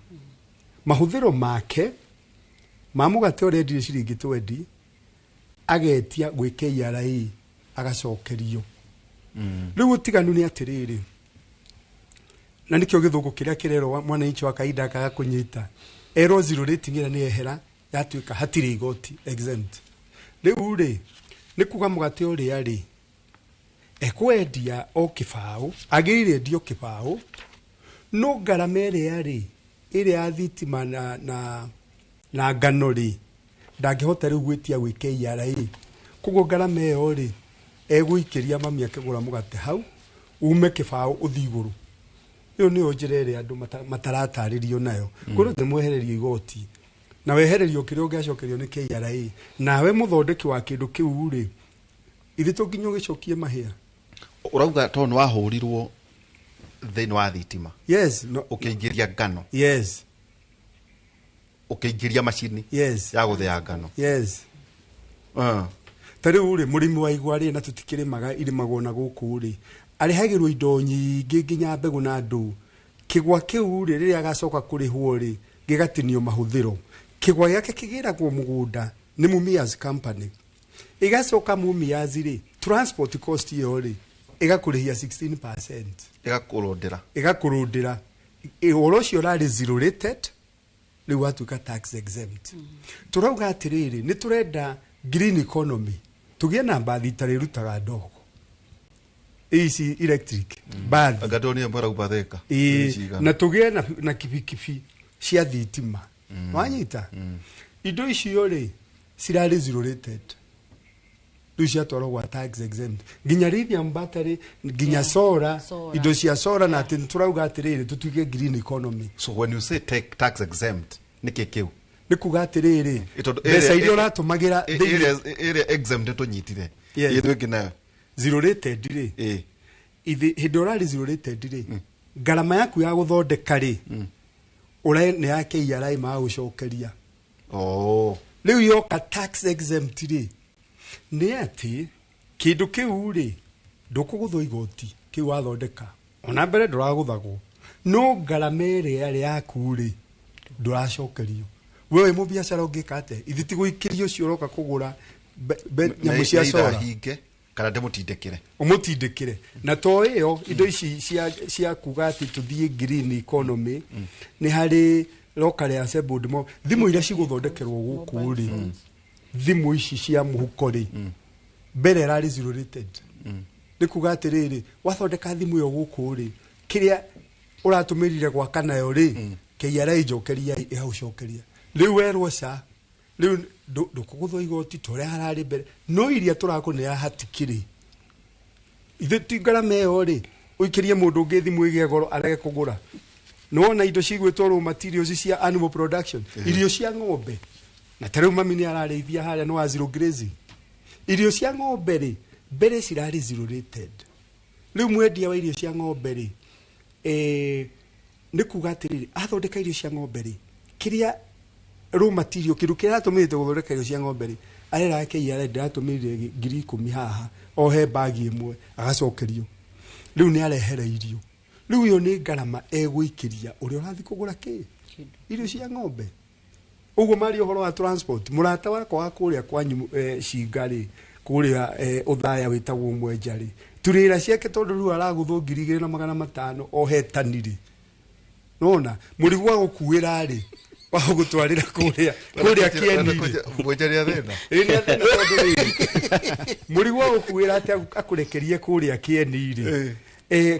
Mahũthĩro make ma mũgate ũrĩa endirie ciringi 20, agetia gwĩ KRA agacokerio. Rĩu ũtiganu nĩ atĩrĩrĩ, na nĩkĩo gĩthũngũ kĩrĩa kĩrerwo mwananchi wa kawaida akaga kũnyita, erwo zero rating ĩrĩa nĩ yehera, yatuĩka hatirĩ igoti, exempt. Rĩu rĩ, nĩ kuga mũgate ũrĩa rĩ ekwendia o kĩbaũ, agĩrĩire endio kĩbaũ, no ngarama ĩrĩa rĩ, ĩrĩa ya thitima na ngano rĩ, ndangĩhota rĩu gwĩtia gwĩ KRA. Koguo ngarama ĩyo rĩ, egũikĩria mami akĩgũra mũgate hau, ume kĩbaũ ũthiĩ igũrũ. Ĩyo nĩyo njĩra ĩrĩa andũ mataratarĩrio nayo. Kwĩrwo atĩ mwehererio igoti na wehererio kĩrĩa ũngĩacokerio nĩ KRA, nawe mũthondeki wa kĩndũ kĩu rĩ, ithe to nginya ũgĩcokie mahĩa. Ũrauga tondũ nĩ wahũrirwo thĩinĩ wa thitima. Yes, no. Ũkĩingĩria ngano. Yes. Ũkĩingĩria macini. Yes. Ya gũthĩa ngano. Yes. Ta rĩu rĩ, mũrĩmi wa igwa rĩ, na tũtikĩrĩmaga, irĩmagwo na gũkũ rĩ, arĩhagĩrwo indo nyingĩ nginya mbegũ na ndũ. Kĩgwa kĩu rĩ, rĩrĩa agacoka kũrĩhwo rĩ, gĩgatinio mahũthĩro. Kĩgwa gĩake kĩgĩragwo mũgũnda nĩ Mumias Company. Ĩgacoka Mumias rĩ, transport cost ĩyo rĩ, ĩgakũrĩhia 16%. Ĩgakũrũndĩra. Ĩgakũrũndĩra. Ũhoro ũcio ũrarĩ zero rated, rĩu watuĩka tax exempt. Tũrauga atĩrĩrĩ, nĩ tũrenda green economy, tũgĩe na mbathi itarĩrutaga ndogo ici electric mbathi. Anga ndonire mũrauma Thika. Ĩĩ, na tũgĩe na kibikibi cia thitima. Wanyita indo icio rĩ, cirarĩ zero rated, rĩu ciatwarwo gwa tax exempt, nginya lithium battery, nginya solar. Solar. Indo cia solar, na atĩ tũrauga atĩrĩrĩ, tũtuĩke green economy. So when you say take tax exempt, nĩkĩ kĩu? Nĩ kuga atĩrĩrĩ, Tondũ mbeca iria ũratũmagĩra ĩrĩa exempt nĩ tũnyitire. Yes. Ĩyo ĩngĩ nayo. Zero rated rĩ, ithi hĩndĩ ũrarĩ zero rated rĩ, ngarama yaku ya gũthondeka rĩ, ũre nĩ ya KRA magũcokeria. Oh. Rĩu yoka tax exempt rĩ, nĩ atĩ kĩndũ kĩu rĩ, ndũkũgũthwo igoti kĩu wathondeka, ona mbere ndũragũthagwo, no ngarama ĩrĩa yarĩ yaku rĩ, ndũracokerio. We wĩ mũbiacara ũngĩka atĩa? Ithi ti gũikĩria ũcio ũroka kũgũra nyamũ cia Either solar. hinge kana ndĩmũtindĩkĩre. Ũmũtindĩkĩre. Na to ĩyo, indo ici cia kuga atĩ tũthiĩ green economy, nĩ harĩ locally assembled mo thimũ iria cigũthondekerwo gũkũ rĩ, thimũ ici cia mũhuko rĩ, mbere ĩrarĩ zero rated. Nĩ kuga atĩrĩrĩ, wathondeka thimũ ĩyo gũkũ rĩ, kĩrĩa ũratũmĩrire gwaka nayo rĩ, KRA njokeria ĩgagũcokeria. Rĩu werwo ca, rĩu ndũkũgũthwo igoti ta ũrĩa hararĩ mbere, no iria tũrakũnea hatikĩrĩ. Ithuĩ ti ngarama ĩyo rĩ, ũikĩrie mũndũ ũngĩ thimũ ĩgĩe goro arege kũgũra. Nĩwona indo cigwĩtwo raw materials cia animal production, irio cia ng'ombe, na ta rĩu mami nĩ ararĩithia harĩa nĩ wa zero grazing. Irio cia ng'ombe rĩ, mbere cirarĩ zero rated. Rĩu mwendia wa irio cia ng'ombe rĩ, nĩ kuga atĩrĩrĩ, athondeka irio cia ng'ombe rĩ, kĩrĩa raw material, kĩndũ kĩrĩa aratũmĩrĩte gũthondeka irio cia ng'ombe rĩ, arera KRA ndĩratũmĩrire 10,000 haha o he bagi ĩmwe, agacokerio. Rĩu nĩ arehere irio. Rĩu ĩyo nĩ ngarama egũikĩria ũrĩa ũrathiĩ kũgũra kĩ irio cia ng'ombe. Ũguo maria ũhoro wa transport, mũrata wakwa wa kũrĩa kwanyu Cinga rĩ, kũrĩa Ũthaya wĩtagwo Mwenja rĩ, turĩra ciake tondũ rĩu aragũthwo 2,500 o hetani rĩ, nona mũrigo wa gũkuĩra rĩ, wa gũtwarĩra kũrĩa kĩeni rĩ. Mwenja nĩ athĩna. Ĩĩ nĩ athĩna tondũ rĩrĩ, mũrigo wa gũkuĩra atĩ akũrekerie kũrĩa kĩeni rĩ,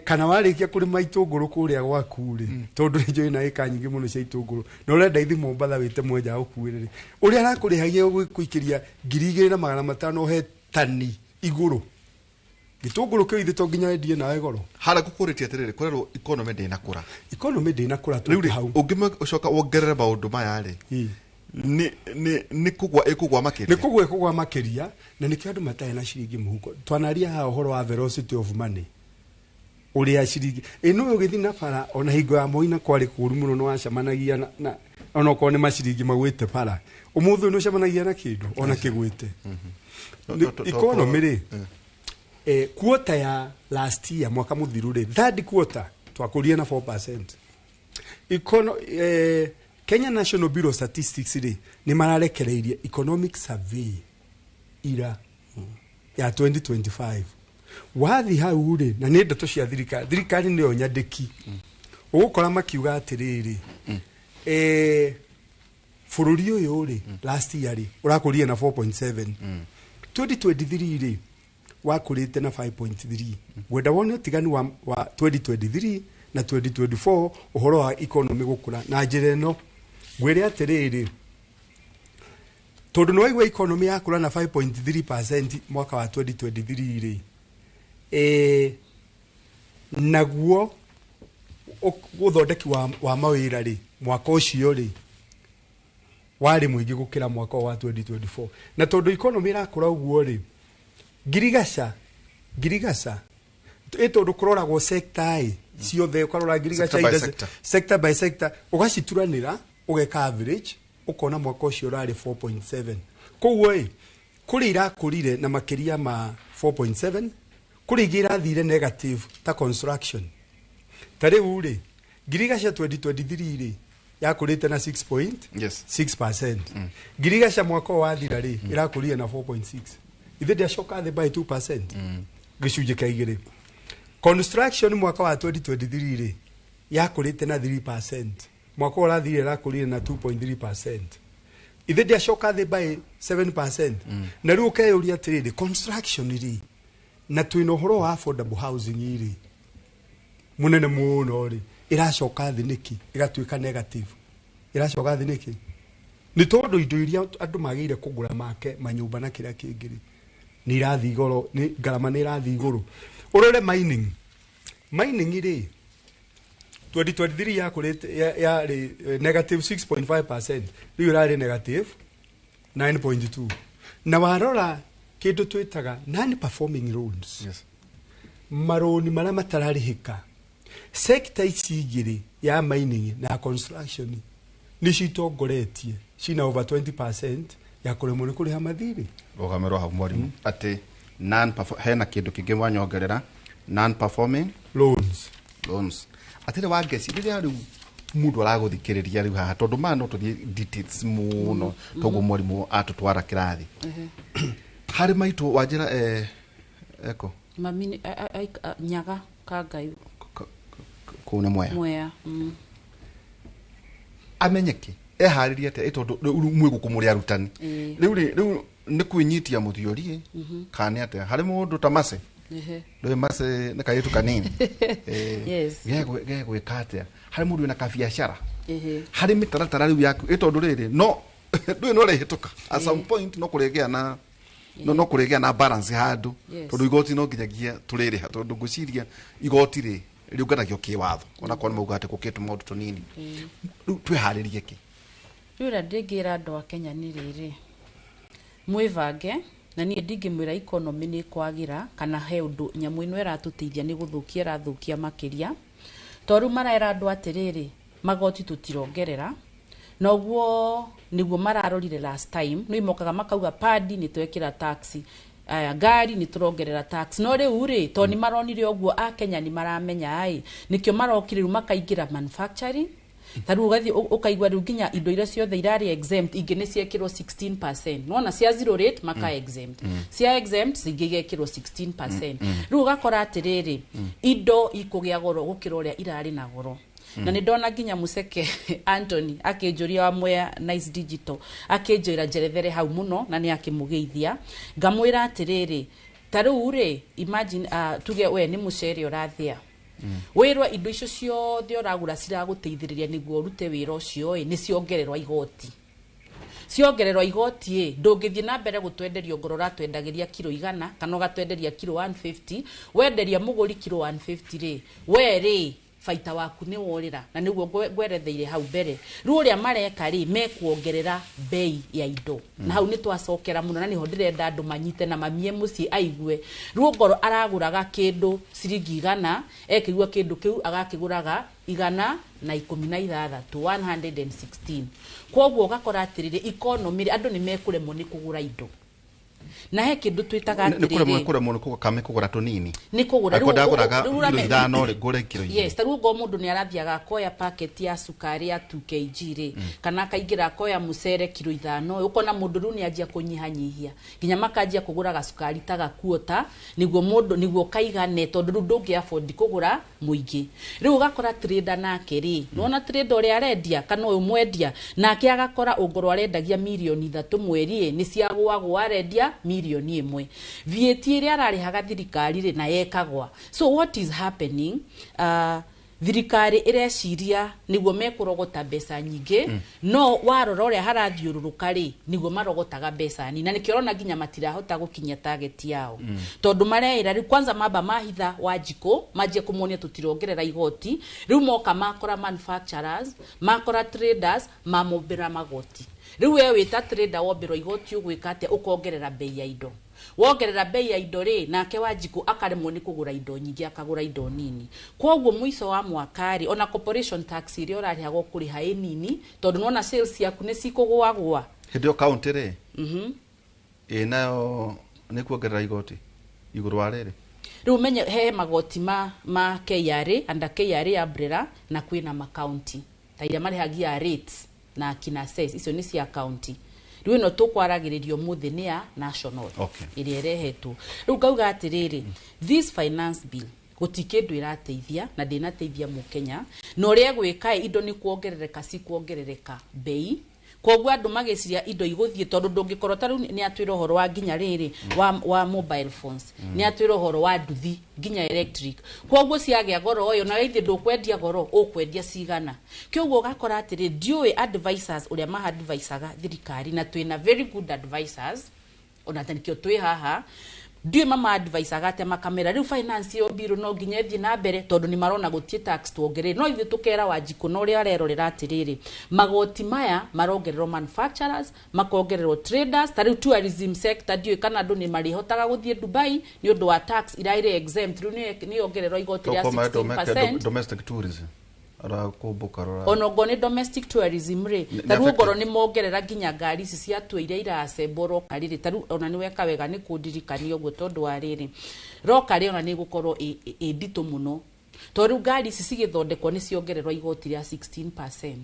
kana warĩkia kũrĩma itũngũrũ kũrĩa gwaku rĩ, tondũ nĩ njũĩ na ĩka nyingĩ mũno cia itũngũrũ, na ũrenda ithi Mombatha wĩte mwenja agũkuĩre rĩ, ũrĩa arakũrĩhagia gũikĩria 2,500 he tani igũrũ. Gĩtũngũrũ kĩu ithe to nginya wendie nawe goro. Harĩa ngũkũrĩtie atĩrĩrĩ, kũrerwo economy ndĩnakũra. Economy ndĩnakũra Rĩu tũkĩ hau. Ũngĩcoka wongerere maũndũ maya rĩ, nĩ kũgwa ĩkũgwa makĩria. Nĩ kũgwa ĩkũgwa makĩria, na nĩkĩo andũ matarĩ na ciringi mũhuko. Twanaria haha ũhoro wa velocity of money. Ũrĩa ciringi ĩno ũgĩthiĩ na bara ona hingo ya Moi na kwarĩ kũũru mũno, nĩ wacemanagia na ona okorwo nĩ maciringi magwĩte bara. Ũmũthĩ ũyũ nĩ ũcemanagia na kĩndũ ona kĩgwĩte. Economy rĩ, quarter ya last year mwaka mũthiru rĩ, third quarter twakũrire na 4%. Kenya National Bureau of Statistics rĩ, nĩ mararekereirie economic survey ira ya 2025. Wathi hau rĩ, na nĩ ndeto cia thirikari, thirikari nĩyo nyandĩki. Ũgũkora makiuga atĩrĩrĩ, bũrũri ũyũ rĩ, last year rĩ, ũrakũrire na 4.7. 2023 rĩ, wakũrĩte na 5.3. Ngwenda wone ũtiganu wa 2023 na 2024 ũhoro wa economy gũkũra na njĩra ĩno. Ngwĩre atĩrĩrĩ, tondũ nĩ waigua economy yakũra na 5.3% mwaka wa 2023 rĩ, naguo ũthondeki wa mawĩra rĩ, mwaka ũcio rĩ, warĩ mũingĩ gũkĩra mwaka wa 2024. Na tondũ economy ĩrakũra ũguo rĩ, ngirigaca ĩ tondũ kũroragwo sector ĩ ciothe, ũkarora ngirigaca sector by sector, ũgacituranĩra ũgeka average, ũkona mwaka ũcio ũrarĩ 4.7. Koguo ĩ, kũrĩ irakũrire na makĩria ma 4.7, kũrĩ ingĩ irathire negative ta construction. Ta rĩu rĩ, ngirigaca 2023 rĩ, yakũrĩte na 6.6%. Ngirigaca mwaka wathira rĩ, ĩrakũrire na 4.6. Ithe ndĩacoka thĩ by 2%. Gĩcunjĩ kĩa igĩrĩ. Construction mwaka wa 2023 rĩ, yakũrĩte na 3%. Mwaka ũrathire ĩrakũrire na 2.3%. Ithe ndĩacoka thĩ by 7%. Na rĩu ũkeyũria atĩrĩrĩ, construction rĩ, na twĩna ũhoro wa affordable housing rĩ, mũnene mũno rĩ, ĩracoka thĩ nĩkĩ? Ĩgatuĩka negative. Ĩracoka thĩ nĩkĩ? Nĩ tondũ indo iria andũ magĩire kũgũra make manyũmba na kĩrĩa kĩngĩ rĩ, nĩ irathiĩ igũrũ, nĩ ngarama nĩ irathiĩ igũrũ. Ũrore mining. Mining rĩ, 2023 yakũrĩte yarĩ negative 6.5%, rĩu ĩrarĩ negative 9.2. Na warora kĩndũ twĩtaga non-performing loans. Yes. Marũni marĩa matararĩhĩka. Sector ici igĩrĩ ya mining na construction nĩcio itongoretie, cina over 20% ya kũremwo nĩ kũrĩha mathirĩ. Rũgamĩrwo hau mwarimu atĩ hena kĩndũ kĩngĩ wanyongerera, non-performing loans. Atĩrĩ wa ngeci rĩrĩa rĩu mũndũ aragũthikĩrĩria rĩu haha, tondũ maya no tũthiĩ details mũno, toguo mwarimu atũtwara kĩrathi. Harĩ maitũ wanjĩra eko mami nyaga kangai kũu nĩ Mwea. Mwea. Amenyeke eharĩrie atĩa, tondũ rĩu mwĩ gũkũ mũrĩ arutani. Rĩu rĩu nĩ kwĩnyitia mũthiori kana nĩ atĩa harĩ mũndũ ta Mace? Rĩu Mace nĩ kairĩtu kanini. Yes. Gegwĩka atĩa harĩ mũndũ wĩna kabiacara? Harĩ mĩtaratara rĩu yaku, tondũ rĩrĩ no ndũĩ no rĩhĩtũka at some point, no kũrĩgĩa na no kũrĩgĩa na balance handũ, tondũ igoti no nginyagia tũrĩrĩha, tondũ ngwĩciria igoti rĩ Rĩũnganagio kĩwatho onakorwo nĩ maugaga atĩ gũkĩtwo maũndũ tũnini. Rĩu twĩharĩrie kĩ? Rĩu ũrĩa ndĩngĩra andũ a Kenya nĩ rĩrĩ, mwĩbange, na niĩ ndingĩmwĩra economy nĩ ĩkwagĩra kana he ũndũ nyamũ ĩno ĩratũteithia, nĩ gũthũkia ĩrathũkia makĩria, tondũ rĩu marera andũ atĩrĩrĩ, magoti tũtirongerera, na ũguo nĩguo mararorire last time. Nĩ mokaga makauga padi nĩ twekĩra tax, aya ngari nĩ tũrongerera tax, no rĩu rĩ, tondũ nĩ maronire ũguo akenya nĩ maramenya ĩ, nĩkĩo marokire rĩu makaingĩra manufacturing. Ta rĩu ũgathiĩ ũkaigua rĩu nginya indo iria ciothe irarĩ exempt, ingĩ nĩ ciekĩrwo 16%. Nĩwona cia zero rate maka exempt, cia exempt cingĩ igekĩrwo 16%. Rĩu ũgakora atĩrĩrĩ, indo ikũgĩa goro gũkĩra ũrĩa irarĩ na goro. Na nĩ ndona nginya Mũceke Anthony akĩnjũria wa Mwea Nice Digital, akĩnjĩra njerethere hau mũno, na nĩ akĩmũgeithia. Ngamwĩra atĩrĩrĩ, ta rĩu rĩ, imagine, tuge we nĩ mũcere ũrathĩa, wĩrwo indo icio ciothe ũragũra ciragũteithĩrĩria nĩguo ũrute wĩra ũcio ĩ, nĩ ciongererwo igoti. Ciongererwo igoti ĩ, ndũngĩthiĩ na mbere gũtwenderia ongorwo ũratwendagĩria kiro 100 kana ũgatwenderia kiro 150. Wenderia mũgũri kiro 150 rĩ, we rĩ, baita waku nĩ worĩra. Na nĩguo ngweretheire hau mbere. Rĩu ũrĩa mareka rĩ, mekuongerera bei ya indo, na hau nĩ twacokera mũno, na nĩho ndĩrenda andũ manyite na mamie mũciĩ aigue. Rĩu ongorwo aragũraga kĩndũ ciringi 100, ekĩigua kĩndũ kĩu agakĩgũraga 116, 116. Koguo ũgakora atĩrĩrĩ, economy rĩ, andũ nĩ mekũremwo nĩ kũgũra indo, na he kĩndũ twĩtaga Nĩ kũremwo atĩrĩrĩ, kũremwo nĩ kũgũra kũgũra tũnini. Nĩ kũgũra. Angĩkorwo Rĩu ndagũraga rĩu kiro 5 rĩ, ngũre kiro 2. Yes, ta rĩu ongorwo mũndũ nĩ arathiaga akoya packet ya cukari ya 2 kg rĩ, kana akaingĩra akoya mũcere kiro 5, ũkona mũndũ rĩu nĩ anjia kũnyihanyihia, nginya makanjia kũgũra gacukari ta gakuota, nĩguo mũndũ nĩguo kaigane, tondũ rĩu ndũngĩ afford kũgũra mũingĩ. Rĩu ũgakora trader nake rĩ, nĩwona trader ũrĩa arendia kana ũyũ mwendia nake agakora ongorwo arendagia mirioni 3 mweri ĩ, nĩ ciagũagũa, arendia mirioni 1. VAT ĩrĩa ararĩhaga thirikari rĩ, na yekagwa. So what is happening, thirikari ĩreciria nĩguo mekũrogota mbeca nyingĩ, no warora ũrĩa harathiũrũrũka rĩ, nĩguo marogotaga mbeca nini, na nĩkĩo ũrona nginya matirahota gũkinyia target yao, tondũ mareĩra rĩu kwanza mamba mahitha Wanjikũ, manjie kũmonia tũtirongerera igoti. Rĩu moka makora manufacturers, makora traders, mamombĩra magoti. Rĩu we wĩta trader wombĩrwo igoti, ũgwĩka atĩa? Ũkongerera bei ya indo. Wongerera bei ya indo rĩ, nake Wanjikũ akaremwo nĩ kũgũra indo nyingĩ, akagũra indo nini. Koguo mũico wa mwaka rĩ, ona corporation tax ĩrĩa ũrarĩhaga ũkũrĩha ĩ nini, tondũ nĩwona sales ciaku nĩ cikũgũagũa. Hĩndĩ ĩyo kaunti rĩ, ĩ nayo nĩ kuongerera igoti igũrũ wa rĩrĩ? Rĩu menye he magoti ma KRA, under KRA umbrella, na kwĩna makaunti ta iria marĩhagia rates na akina cess, icio nĩ cia kaunti. Rĩu ĩno tũkwaragĩrĩria ũmũthĩ nĩ ya national, ĩrĩa ĩrehetwo. Rĩu ngauga atĩrĩrĩ, this finance bill gũti kĩndũ ĩrateithia na ndĩnateithia mũkenya, na ũrĩa ĩgwĩka ĩ, indo nĩ kuongerereka cikuongerereka bei. Koguo andũ magĩciria indo igũthiĩ, tondũ ndũngĩkorwo ta rĩu nĩ atwĩra ũhoro wa nginya rĩrĩ wa mobile phones, nĩ atwĩra ũhoro wa nduthi nginya electric. Koguo ciagĩa goro ũyũ, na ithe ndũkwendia goro, ũkwendia cigana? Kĩoguo ũgakora atĩrĩ, ndiũĩ advisors ũrĩa maadvisaga thirikari, na twĩna very good advisors, ona ta nĩkĩo twĩ haha. Ndiũĩ mama advisaga atĩa makamera rĩu finance ĩyo bill no nginya ĩthiĩ na mbere, tondũ nĩ marona gũtiĩ tax tuongerere. No ithuĩ tũkera Wanjikũ na ũrĩa arerorera atĩrĩrĩ, magoti maya marongererwo manufacturers, makongererwo traders. Ta rĩu tourism sector, ndiũĩ kana andũ nĩ marĩhotaga gũthiĩ Dubai nĩ ũndũ wa tax irairĩ exempt, rĩu nĩ yongererwo igoti rĩa 16%. Domestic tourism arakũmbũka rora. Ona okorwo nĩ domestic tourism rĩ, ta rĩu affected. Ongorwo nĩ mongerera nginya ngari ici cia tua iria iracembwo roka rĩrĩ, ta rĩu ona nĩ weka wega nĩ kũndirikania ũguo, tondũ wa rĩrĩ, roka rĩ, ona nĩ ĩgũkorwo ĩ nditũ mũno, tondũ rĩu ngari ici cigĩthondekwo nĩ ciongererwo igoti rĩa 16%.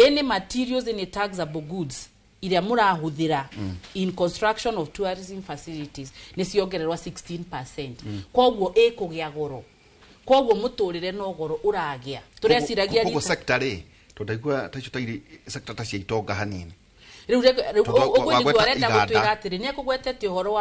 Any materials, any taxable goods iria mũrahũthĩra in construction of tourism facilities nĩ ciongererwo 16%. Koguo ĩkũgĩa goro, koguo mũtũrĩre no goro ũragĩa. Tũreciragia Koguo sector rĩ, tondũ ndaigua ta icio ta irĩ sector ta cia itonga hanini. Rĩu rĩu Tondũ ũguo nĩguo wagweta arenda iganda. gũtwĩra atĩrĩ, nĩ ekũgwetete ũhoro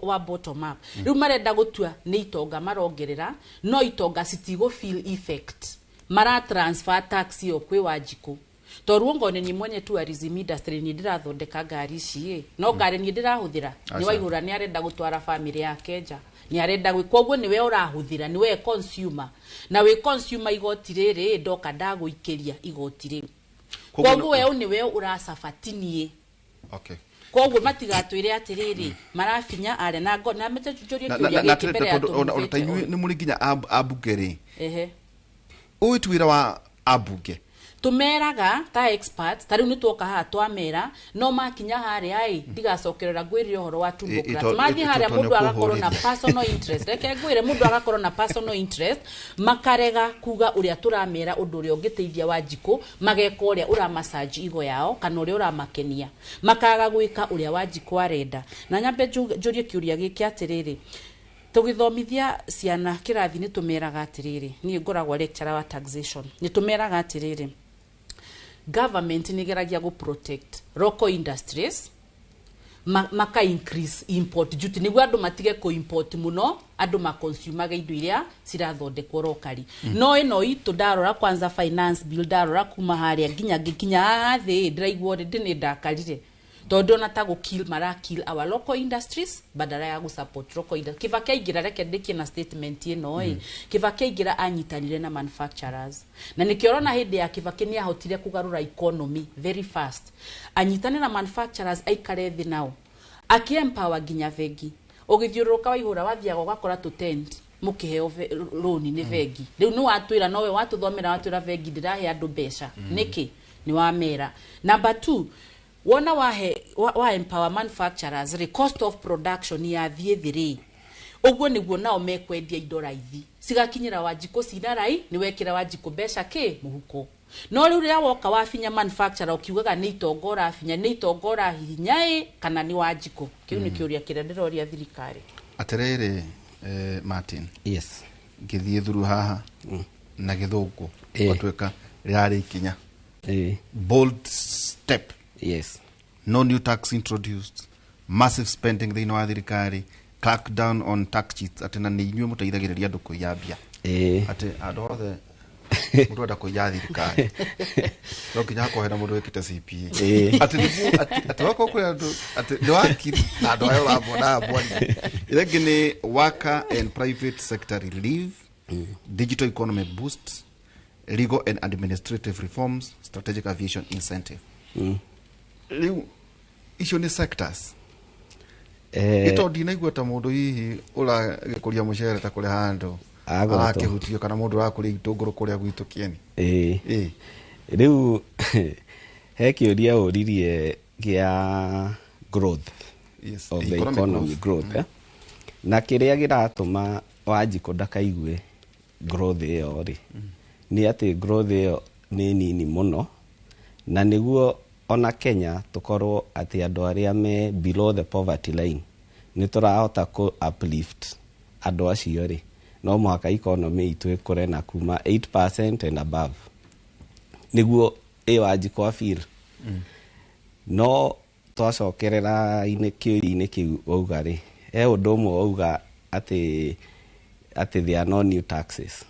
wa bottom up. Rĩu marenda gũtua nĩ itonga marongerera, no itonga citigũ feel effect, mara transfer tax ĩyo kwĩ Wanjikũ. Toruo ngone ni mwenye tourism industry ni ndirathondeka ngari ici ĩ, no ngari ni ndirahuthira ni waihura ni arenda gutwara family yake nja, ni arenda koguo niwe urahuthira, niwe consumer, na we consumer igoti riri ndoka ndaguikiria igoti riu, koguo we niwe uracabatinie. Okay. Koguo matigatwire atiriri marabinya are na ngo na mete njurie kiuria giki mbere ya ona ta inyuĩ nĩ mũrĩ nginya ambunge rĩ. Ehe. Ũyũ ti wĩra wa ambunge. Tumeraga ta experts ta riu ni tuoka haha twamera no makinya haria ai ndigacokerera ngwirire uhoro wa tumbocrats mathi haria mundu agakorwo na personal interest, reke ngwire mundu agakorwo na personal interest makarega kuga uria turamera undu uria ungiteithia Wanjikũ, mageka uria uramassage igo yao kana uria uramakenia, makaga gwika uria Wanjikũ arenda. Na nyambe njurie kiuria giki atiriri, tugithomithia ciana kirathi ni tumeraga atiriri, ni ngoragwo lecturer wa taxation, ni tumeraga atiriri government ni geragia go protect local industries, maka increase import duty niguo andu matige ko import muno, andu ma consume indo iria cirathondekwo locally. No ino itu ndarora kwanza finance bill ndarora kuma haria nginya ngikinya haha thi ndiraigua already ni ndakarire tondu ona ta go kill mara kill our local industries badala ya go support local industries. Kibaki aingira, reke ndikie na statement ino ĩ, Kibaki aingira anyitanire na manufacturers, na nikio urona hindi ya Kibaki ni ahotire kugarura economy very fast. Anyitane na manufacturers aikare thi nao aki empower nginya bengi, ugithiururuka waihura wathiaga ugakora tu tent mukiheo loan ni bengi. Riu ni watwira nowe watuthomera watwira bengi ndirahe andu mbeca niki ni wamera. Number 2, wona wahe wa empower manufacturers ri cost of production ya thie thiri uguo niguo nao mekwendia indo raithi cigakinyira Wanjikũ cina rai ni wekira Wanjikũ mbeca ki muhuko. No riu riria woka wabinya manufacturer ukiugaga ni itonga ũrabinya, ni itonga ũrahihinya ĩ kana ni Wanjikũ? Kiu ni kiuria kiria ndiroria thirikari. Atiriri Martin. Yes. Ngithie thuru haha na githungu gwatuika rirari ikinya bold step. Yes. No new tax introduced, massive spending thĩinĩ wa thirikari, crack down on tax cheats, atĩ na nĩ inyuĩ mũteithagĩrĩria andũ kũiya mbia. Atĩ andũ othe mũndũ enda kũiya thirikari no nginya hakorwo hena mũndũ wĩkĩte CPA. Atĩ nĩguo atĩ wakorwo kwĩ andũ atĩ nĩ wakiri na andũ aya ũramona mwaria. Ĩrĩa ĩngĩ nĩ worker and private sector relief, digital economy boost, legal and administrative reforms, strategic aviation incentive. Riu icio ni sectors ito ndinaigua ta mundu hihi uragikuria mucere ta kuri handu arakihutio kana mundu urakuria itunguru kuria gwitu kieni. Riu he kiuria uririe gia growth. Yes, of the economy growth. Na kiria giratuma Wanjikũ ndakaigue growth iyo ri ni ati growth iyo ni nini muno, na niguo ona Kenya tukorwo ati andu aria me below the poverty line ni turahota ku uplift andu acio ri, no muhaka economy itu ikure na kuma 8% and above niguo ĩ Wanjikũ feel. No twacokerera inĩ kĩũria-inĩ kĩu wauga rĩ, he ũndũ ũmwe wauga atĩ there are no new taxes.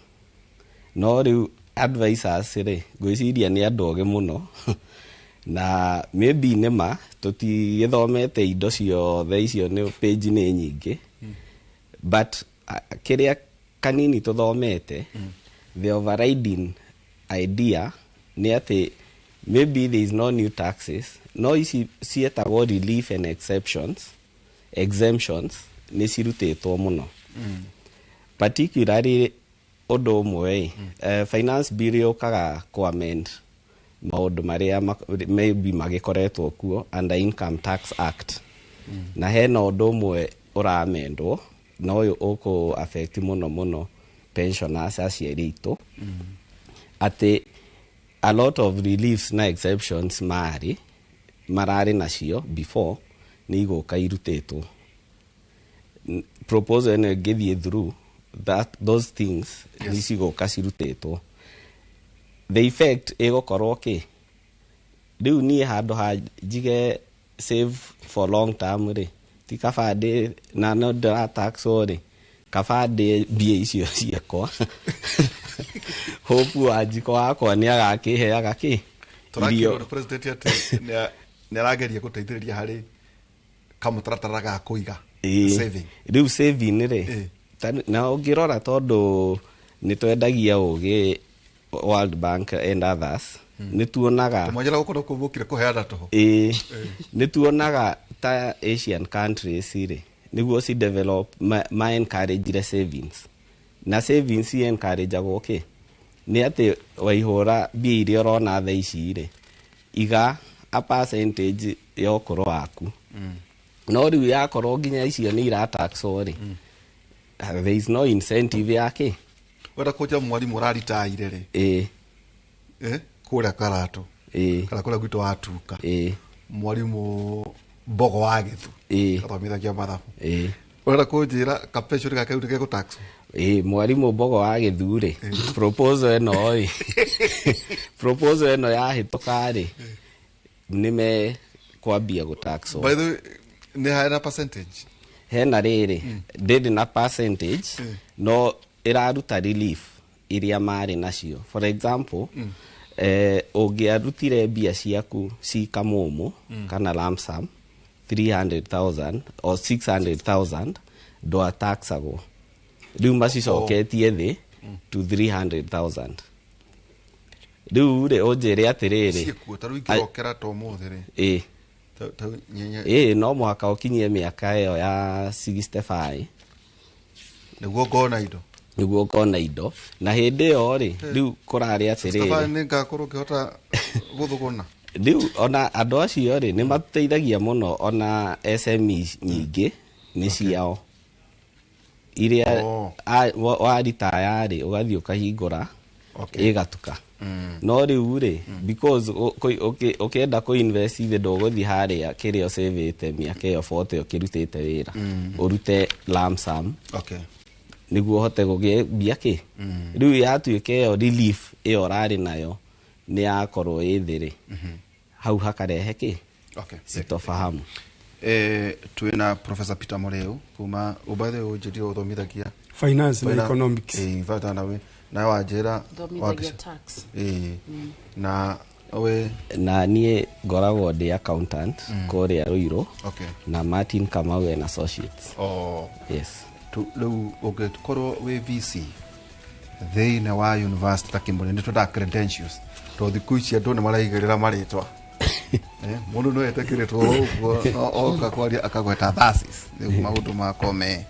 No rĩu advisors rĩ, ngwĩciria nĩ andũ ogĩ mũno na maybe nĩ ma tũtigĩthomete indo ciothe icio, nĩ page nĩ nyingĩ, but kĩrĩa kanini tũthomete, the overriding idea nĩ atĩ maybe there is no new taxes, no ici cietagwo relief and exceptions, exemptions nĩ cirutĩtwo mũno. Particularly ũndũ ũmwe finance bill yũkaga kũ amend maũndũ marĩa maybe magĩkoretwo kuo under Income Tax Act. Na hena ũndũ ũmwe ũramendwo na ũyũ ũkũ affect mũno mũno pensioners aciari aitũ, atĩ a lot of reliefs na exceptions marĩ mararĩ nacio before nĩ igũka irutĩtwo. Proposal ĩno ĩngĩthiĩ through that those things nĩ cigũka cirutĩtwo. The effect ĩgũkorwo kĩ rĩu niĩ handũ ha njige save for long term rĩ, ti kaba ndĩ na no ndĩrataxwo rĩ, kaba ndĩ mbia icio ciakwa hope Wanjikũ wakwa nĩ agakĩheaga kĩ Tũrakĩrwo nĩ president atĩ nĩ arageria gũteithĩrĩria harĩ kamũtaratara ga kũiga saving. Rĩu saving rĩ, na ũngĩrora tondũ nĩ twendagia ũgĩ World Bank and others, nĩ tuonaga tũmwanjĩra gũkũ kũmũkire kũheana tũhũ. Nĩ tuonaga ta Asian countries rĩ, nĩguo ci develop ma encourage savings, na savings ci encourage-agwo kĩ nĩ atĩ waihũra mbia iria ũrona thaa ici rĩ, iga a percentage ya ũkũrũ waku. No rĩu yakorwo nginya icio nĩ irataxwo rĩ, there is no incentive yake. Wenda kũnja mwarimũ ũraritaire rĩ, kũrĩa Karatũ kana kũrĩa gwitũ watuka, mwarimũ Mbogo wa Gĩthu athomithagia mathabu, ũrenda kũnjĩra ka pension gake rĩu nĩgegũtaxwo? Mwarimũ Mbogo wa Gĩthu rĩ, proposal ĩno rĩ, proposal ĩno yahĩtũka rĩ, nĩ mekwambia gũtaxwo. By the way, nĩ hena percentage? Hena rĩrĩ, ndĩrĩ na percentage, no ĩraruta relief iria marĩ nacio. For example, ũngĩarutire mbia ciaku ci kamũmũ kana lump sum 300,000 or 600,000, ndwataxagwo. Rĩu macicoketie thĩ to 300,000. Rĩu rĩ, ũnjĩre atĩrĩrĩ, ciĩkuo ta rĩu ingĩrokera ta ũmũthĩ rĩ, no mũhaka ũkinyie mĩaka ĩyo ya 65 nĩguo ngona indo, nĩguo ũkona indo. Na hĩndĩ ĩyo rĩ, rĩu kũrarĩ atĩrĩrĩ, nĩ ngakorwo ngĩhota gũthũgũna. Rĩu ona andũ acio rĩ, nĩ mateithagia mũno, ona SME nyingĩ nĩ ciao iria waritaya rĩ, ũgathiĩ ũkahingũra ĩgatuka. No rĩu rĩ, because ũkĩenda kũ invest thĩ, ndũgũthiĩ harĩa kĩrĩa ũcĩvĩte mĩaka ĩyo 40 ũkĩrutĩte wĩra, ũrute lump sum nĩguo ũhote kũgĩa mbia kĩ. Rĩu yatuĩka ĩyo relief ĩyo ũrarĩ nayo nĩ yakorwo ĩ thĩ rĩ, hau hakarehe kĩ sitofahamu. Twĩna Professor Peter Mureu kuma ũbathe ũnjĩrire ũthomithagia finance na economics. Nawe na wanjĩra Thomithagĩa tax. Na we na niĩ ngoragwo ndĩ accountant kũrĩa Ruiru na Martin Kamau and Associates. Yes. Rĩu ũngĩkorwo wĩ VC thĩinĩ wa university ta Kĩmũrĩ, nĩ twendaga credentials, tondũ thikũ ici andũ nĩ maraigĩrĩra marĩtwa. Mũndũ no etĩkĩrĩtwo ũguo, no oka kwaria akagweta thesis, rĩu maũndũ makwa me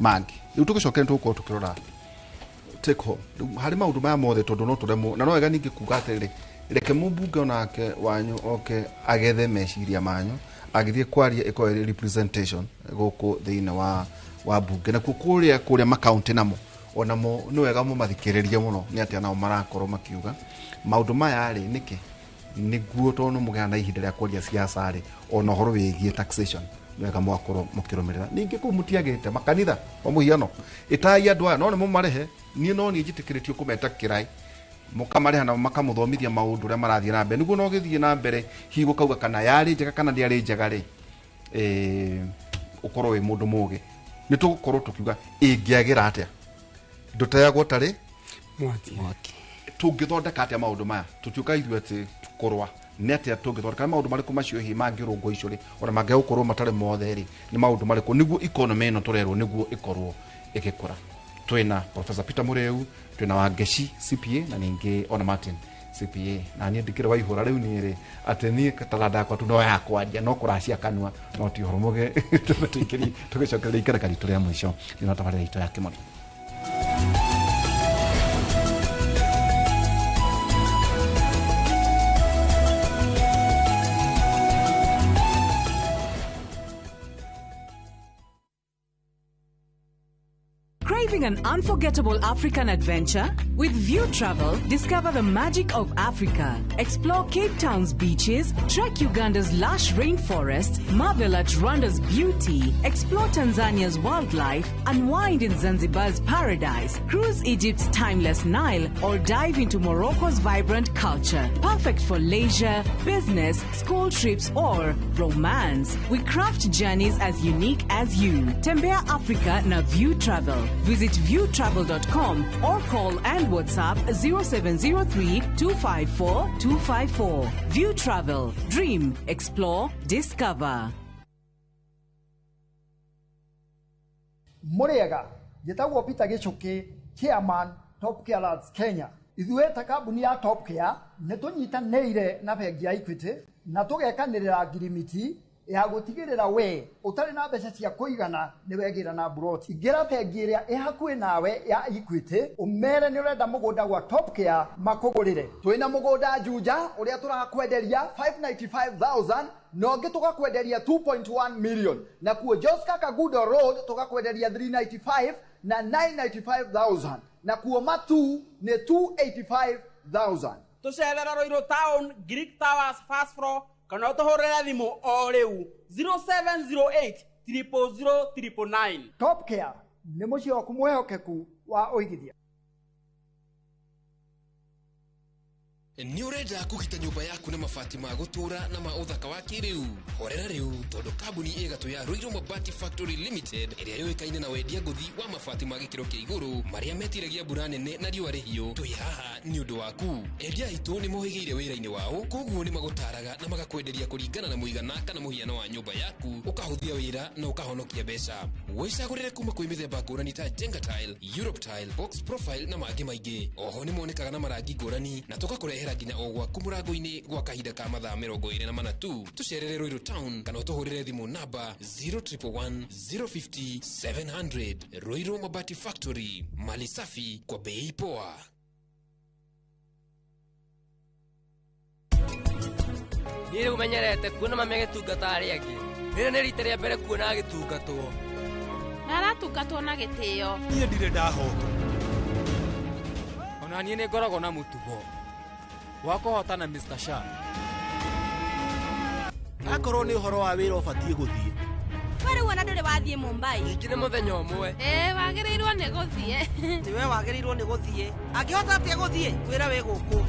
mangĩ. Rĩu tũgĩcokera tũgũkorwo tũkĩrora take home rĩu harĩ maũndũ maya mothe, tondũ no tũremwo, na no wega ningĩ kuga atĩrĩrĩ, reke mũmbunge onake wanyu oke agethe meciria manyu agĩthiĩ kwaria, ĩkorwo ĩrĩ representation gũkũ thĩinĩ wa mbunge, nakuo kũrĩa makaunti namo onamo nĩ wega mũmathikĩrĩrie mũno, nĩ atĩa nao marakorwo makiuga maũndũ maya rĩ, nĩkĩ nĩguo tondũ nĩ mũgĩa na ihinda rĩa kwaria siasa rĩ, ona ũhoro wĩgiĩ taxation nĩ wega mwakorwo mũkĩrũmĩrĩra. Ningĩ kũu mũtiagĩte makanitha, kwa mũhiano ĩtai andũ aya, no nĩ mũmarehe, niĩ no niĩ njĩtĩkĩrĩtio kũmeta kĩraĩ, mũkamareha na makamũthomithia maũndũ ũrĩa marathiĩ na mbere, nĩguo no gĩthiĩ na mbere hihi gũkauga kana yarĩ njega kana ndĩarĩ njega rĩ, ũkorwo wĩ mũndũ mũgĩ. Nĩ tũgũkorwo tũkiuga ĩngĩagĩra atĩa, ndũteagwo tarĩ mwaki, tũngĩthondeka atĩa maũndũ maya, tũtiũka ithuĩ atĩ kũrũa, nĩ atĩa tũngĩthondeka maũndũ marĩkũ macio hihi mangĩrũngwo icio rĩ, ona mangĩgũkorwo matarĩ mothe rĩ, nĩ maũndũ marĩkũ nĩguo economy ĩno tũrerwo nĩguo ĩkorwo ĩgĩkũra. Twĩna Professor Peter Mureu, twĩna Wangechi CPA, na ningĩ ona Martin CPA, na niĩ ndikĩrĩ waihũra rĩu niĩ rĩ, atĩ niĩ taranda yakwa tu no ya kwaria, no kũracia kanua, no ti ũhoro mũgĩ. Tũgĩcokereria ikereka ritũ rĩa mũico thĩinĩ wa tabarĩra itũ ya Kĩmoni. Craving an unforgettable African adventure? With View Travel, discover the magic of Africa. Explore Cape Town's beaches, trek Uganda's lush rainforests, marvel at Rwanda's beauty, explore Tanzania's wildlife, unwind in Zanzibar's paradise, cruise Egypt's timeless Nile, or dive into Morocco's vibrant culture. Perfect for leisure, business, school trips, or romance. We craft journeys as unique as you. Tembea Africa na View Travel. Visit Visit viewtravel.com or call and WhatsApp 0703 254 254. View Travel. Dream, explore, discover. Muriega njĩtagwo Peter Gĩchũkĩ, chairman Top Care Lads Kenya. Ithuĩ ta kambuni ya Top Care nĩ tũnyitanĩire na bengi ya Equity na tũgekanĩrĩra ngirimiti ya gũtigĩrĩra we ũtarĩ na mbeca cia kũigana nĩ wegĩra na mburoti. Ingĩra bengi ĩrĩa ĩ hakuhĩ nawe ya Equity ũmere nĩ ũrenda mũgũnda gwa Top Care makũgũrĩre. Twĩna mũgũnda Juja ũrĩa tũrakwenderia 595,000 na ũngĩ tũgakwenderia 2.1 million, na kuo Joska Kagudo Road tũgakwenderia 395 na 995,000, na kuo Matu nĩ 285,000. Tũcerera Ruiru Town, Greek Towers first floor, kana ũtũhũrĩre thimũ o rĩu 0708 000 999. Top Care nĩ mũciĩ waku mwĩhokeku wa ũigithia. Nĩ ũrenda kũgita nyũmba yaku na mabati ma gũtũũra na ma ũthaka wa kĩrĩu? Horera rĩu, tondũ kambuni ĩgatũ ya Ruiru Mabati Factory Limited ĩrĩa yũĩkaine na wendia ngũthi wa mabati ma gĩkĩro kĩa igũrũ marĩa metiragia mbura nene na riũa rĩhiũ, twĩ haha nĩ ũndũ waku. Endia aitũ nĩ mohĩgĩire wĩra-inĩ wao, koguo nĩ magũtaraga na magakwenderia kũringana na mũigana kana mũhiano wa nyũmba yaku, ũkahũthia wĩra na ũkahonokia mbeca. Wĩcagũrĩre kuma kwĩ mĩthemba ngũrani ta Jenga Tile, Europe Tile, Box Profile na mangĩ maingĩ. Oho nĩ monekaga na marangi ngũrani na tũgakũrehera nginya o gwaku mũrango-inĩ gwa kahinda ka mathaa 24 tu. Tũcerere Ruiru Town kana ũtũhũrĩre thimũ namba 0111 050 700. Ruiru Mabati Factory, mali safi kwa bei poa. Niĩ rĩu menyerete kuona mami agĩtungata arĩa angĩ. Rĩrĩ nĩ rita rĩa mbere kuona agĩtungatwo. Na aratungatwo na gĩtĩo. Niĩ ndirĩ ndahotwo. Ona niĩ nĩ ngoragwo na mũtugo wa kũhotana Mr. Sharp. Akorwo nĩ ũhoro wa wĩra ũbatiĩ gũthiĩ. We rĩu ona ndũrĩ wathiĩ Mumbai. Ningĩ nĩ mũthenya ũmwe. Wagĩrĩirwo nĩ gũthiĩ. Ti we wagĩrĩirwo nĩ gũthiĩ. Angĩhota atĩa gũthiĩ? Wĩra wĩ gũkũ.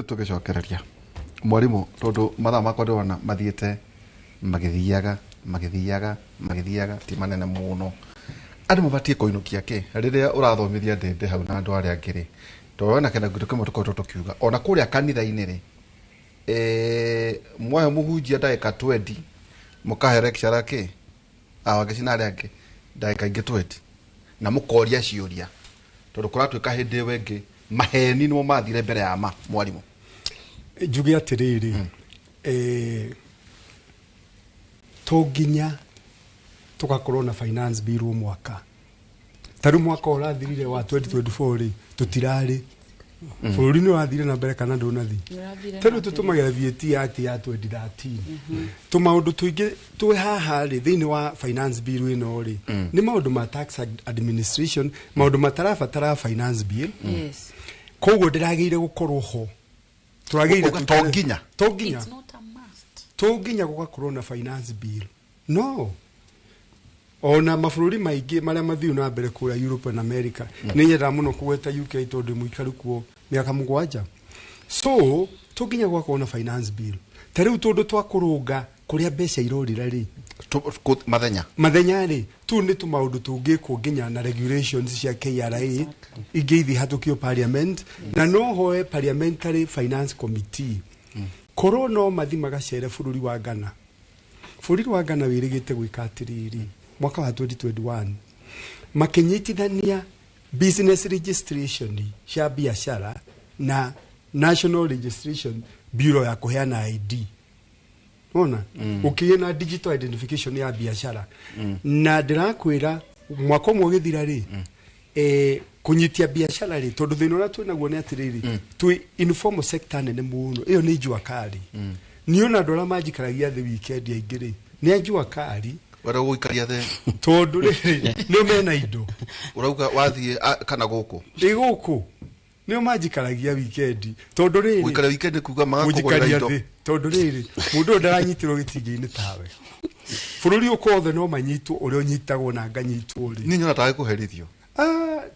Tũgĩcokereria mwarimũ, tondũ mathaa makwa ndĩrona mathiĩte magĩthiaga ti manene mũno. Andũ mabatiĩ kũinũkia kĩ rĩrĩa ũrathomithia ndĩndĩ hau na andũ arĩa angĩ rĩ, tondũ wena kĩndũ kĩmwe tũkoretwo tũkiuga ona kũrĩa kanitha-inĩ rĩ, mwahe mũhunjia ndagĩka 20 mũkahe lecturer kĩ awangeci na arĩa angĩ ndagĩka ingĩ 20 na mũkoria ciũria, tondũ kũratuĩka hĩndĩ ĩyo ĩngĩ maheni nĩmo mathire mbere ya ma mwarimũ. Njuge atĩrĩrĩ, to nginya tũgakorwo na finance bill o mwaka. Ta rĩu mwaka ũrathirire wa 2024 rĩ, tũtirarĩ. Bũrũri nĩ ũrathire na mbere kana ndũnathiĩ? Ta rĩu tũtũmagĩra VAT Act ya 2013. Tũmaũndũ tũingĩ twĩ haha rĩ thĩinĩ wa finance bill ĩno rĩ, nĩ maũndũ ma tax administration, maũndũ matarabatara finance bill. Yes. Koguo ndĩragĩire gũkorwo ho. Tũragĩire to nginya. To nginya. It's not a must. To nginya gũgakorwo na finance bill. No. Ona mabũrũri maingĩ marĩa mathiu na mbere kũrĩa Europe na America, nĩ nyendaga mũno kũgweta UK tondũ mũikaru kuo mĩaka 7. So to nginya gũgakorwo na finance bill. Ta rĩu tũndũ twa kũrũnga kũrĩa mbeca irorĩra rĩ, mathenya rĩ, tu nĩ tũmaũndũ tũngĩkwo nginya na regulations cia KRA ingĩ ithiĩ hatũkio parliament, na no hoe parliamentary finance committee. Korwo no mathi magacere bũrũri wa Ghana. Bũrũri wa Ghana wĩrĩgĩte gwĩka atĩrĩrĩ, mwaka wa 2021 makĩnyitithania business registration cia biashara na National Registration Bureau ya kũheana ID. Ona ũkĩgĩa na digital identification ya biashara. Na ndĩrakwĩra mwaka ũmwe ũgĩthira rĩ, kũnyitia biashara rĩ, tondũ thĩna ũrĩa twĩnaguo nĩ atĩrĩrĩ, twĩ informal sector nene mũno, ĩyo nĩ jua kali. Niĩ ona andũ arĩa manjikaragia thĩ weekend aingĩ rĩ, nĩ a jua kali. Wenda gũikaria thĩ tondũ rĩrĩ nĩo mena indo. Ũrauga wathiĩ kana gũkũ? Ĩ gũkũ nĩo manjikaragia weekend tondũ rĩrĩ gũikara weekend kuga magakũgũrĩra indo. Tondũ rĩrĩ mũndũ ũyũ ndaranyitĩrwo gĩtingĩ-inĩ tawe. Bũrũri ũkothe no manyitwo ũrĩa ũnyitagwo na nganyitwo rĩ. Niĩ nyona tarĩ kũherithio.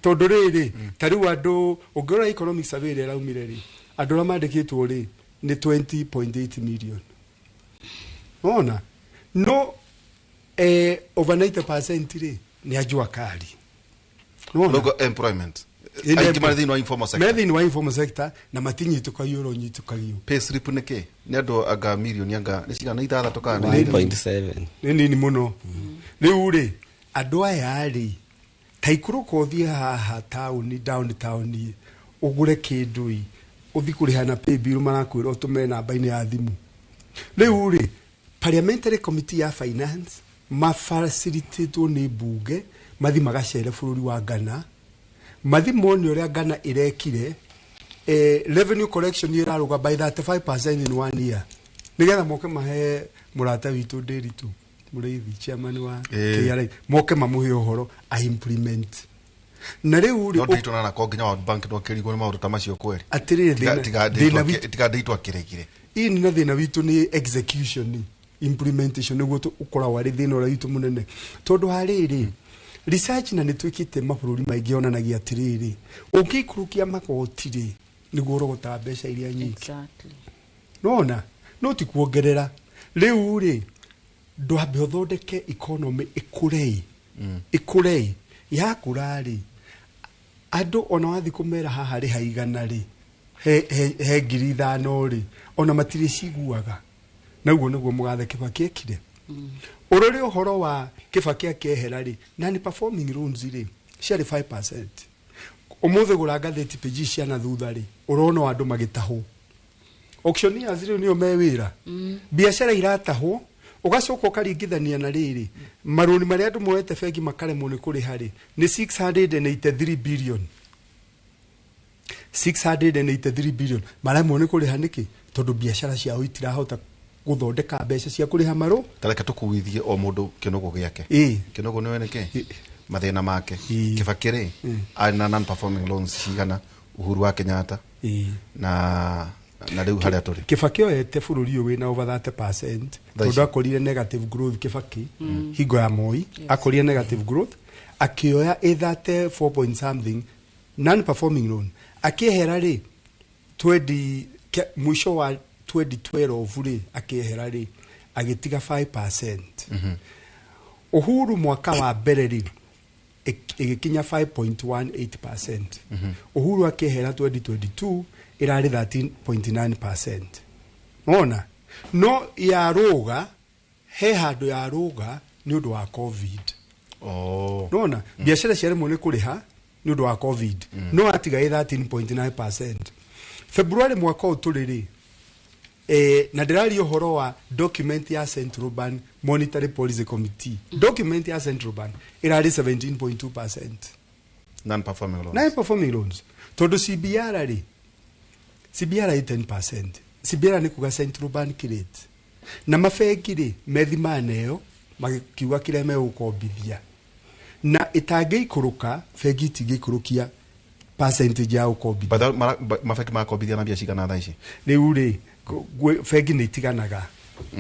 Tondũ rĩrĩ, ta rĩu andũ ũngĩrora economic survey ĩrĩa ĩraumire rĩ, andũ arĩa mandĩkĩtwo rĩ nĩ 20.8 million. Wona? No over 90% rĩ nĩ anjua kari. Nĩwona? Local employment. Aingĩ marĩ thĩinĩ wa informal sector. Me thĩinĩ wa informal sector na matinyitũkagio ũrĩa ũnyitũkagio. Pay slip nĩ kĩ? Nĩ andũ anga mirioni anga nĩ cigana ithathatũ kana nĩ 1.7. Nĩ nini mũno. Rĩu rĩ, andũ aya rĩ, ta ikũrũka ũthiĩ haha taũni downtown ũgũre kĩndũ ĩ, ũthiĩ kũrĩha na paybill marakwĩra ũtũme namba-inĩ ya thimũ. Rĩu rĩ, parliamentary committee ya finance mafacilitatwo nĩ mbunge mathi magacere bũrũri wa Ghana, mathi mone ũrĩa Ghana ĩrekire, revenue collection ĩrarũga by 35% in one year, nĩgetha moke mahe mũrata witũ Ndiritu Mũrĩithi, chairman wa KRA, moke mamũhe ũhoro a implement. Na rĩu rĩ, No Ndiritu na nako nginya World Bank no kĩrigwo nĩ maũndũ ta macio kweri. Atĩrĩrĩ, thĩna witũ tiga Ndiritu akĩregire. Ini na thĩna witũ nĩ execution, implementation nĩguo ũkoragwo arĩ thĩna ũrĩa witũ mũnene, tondũ harĩrĩ research na nĩ twĩkĩte mabũrũri maingĩ yonanagia atĩrĩrĩ, ũngĩikũrũkia magoti rĩ, nĩguo ũrogotaga mbeca iria nyingĩ. Exactly. Nona no ti kuongerera. Rĩu rĩ, ndwambe ũthondeke economy ĩkũre, ĩkũre, yakũra rĩ, andũ ona wathiĩ kũmera haha rĩ haigana rĩ, he 5,000 rĩ, ona matirĩ ciguaga. Na ũguo nĩguo mũgathe Kibaki ekire. Ũrore ũhoro wa Kibaki akĩehera rĩ, non performing loans rĩ, ciarĩ 5%. Ũmũthĩ gũra ngathĩti page cia na thutha rĩ, ũrona o andũ magĩtahwo. Auctioneers rĩu nĩo me wĩra. Biacara iratahwo, ũgacoka ũkaringithania na rĩrĩ, marũni marĩa andũ moete bengi makaremwo nĩ kũrĩha rĩ, nĩ 683 billion. 683 billion maremwo nĩ kũrĩha nĩkĩ? Tondũ biacara ciao itirahota gũthondeka mbeca cia kũrĩha marũ. Tareke tũkuithie o mũndũ kĩnogo gĩake. Kĩnogo nĩwe nĩkĩ? Mathĩna make. Kibaki rĩ, arĩ na non performing loans cigana, Uhuru wa Kenyatta na rĩu harĩa tũrĩ. Kibaki oete bũrũri ũyũ wĩna over 30%, tondũ akorire negative growth Kibaki, hingo ya Moi, akorire negative growth, akĩoya 34 point something non performing loan, akĩehera rĩ 20 mũico wa 2012 rĩ, akĩehera rĩ agĩtiga 5%. Uhuru mwaka wa mbere rĩ ĩgĩkinya 5.18%. Uhuru akĩehera 2022 ĩrarĩ 13.9%. Wona no yarũga, he handũ yarũga nĩ ũndũ wa COVID. Nona biacara ciaremwo nĩ kũrĩha nĩ ũndũ wa COVID, no atiga ĩ 13.9%. February mwaka ũyũ tũrĩ rĩ, na ndĩraria ũhoro wa document ya Central Bank Monetary Policy Committee. Document ya Central Bank ĩrarĩ 17.2%. Non performing loans. Non performing loans. Tondũ CBR rĩ, CBR ĩ 10%. CBR nĩ kuga Central Bank rate. Na mabengi rĩ, methima nayo magĩkiuga kĩrĩa megũkombithia. Na ĩtangĩikũrũka, bengi itingĩikũrũkia percentage ya ũkombithia. But mabengi makombithia na mbia cigana thaa ici? Rĩu rĩ, bengi nĩ itiganaga.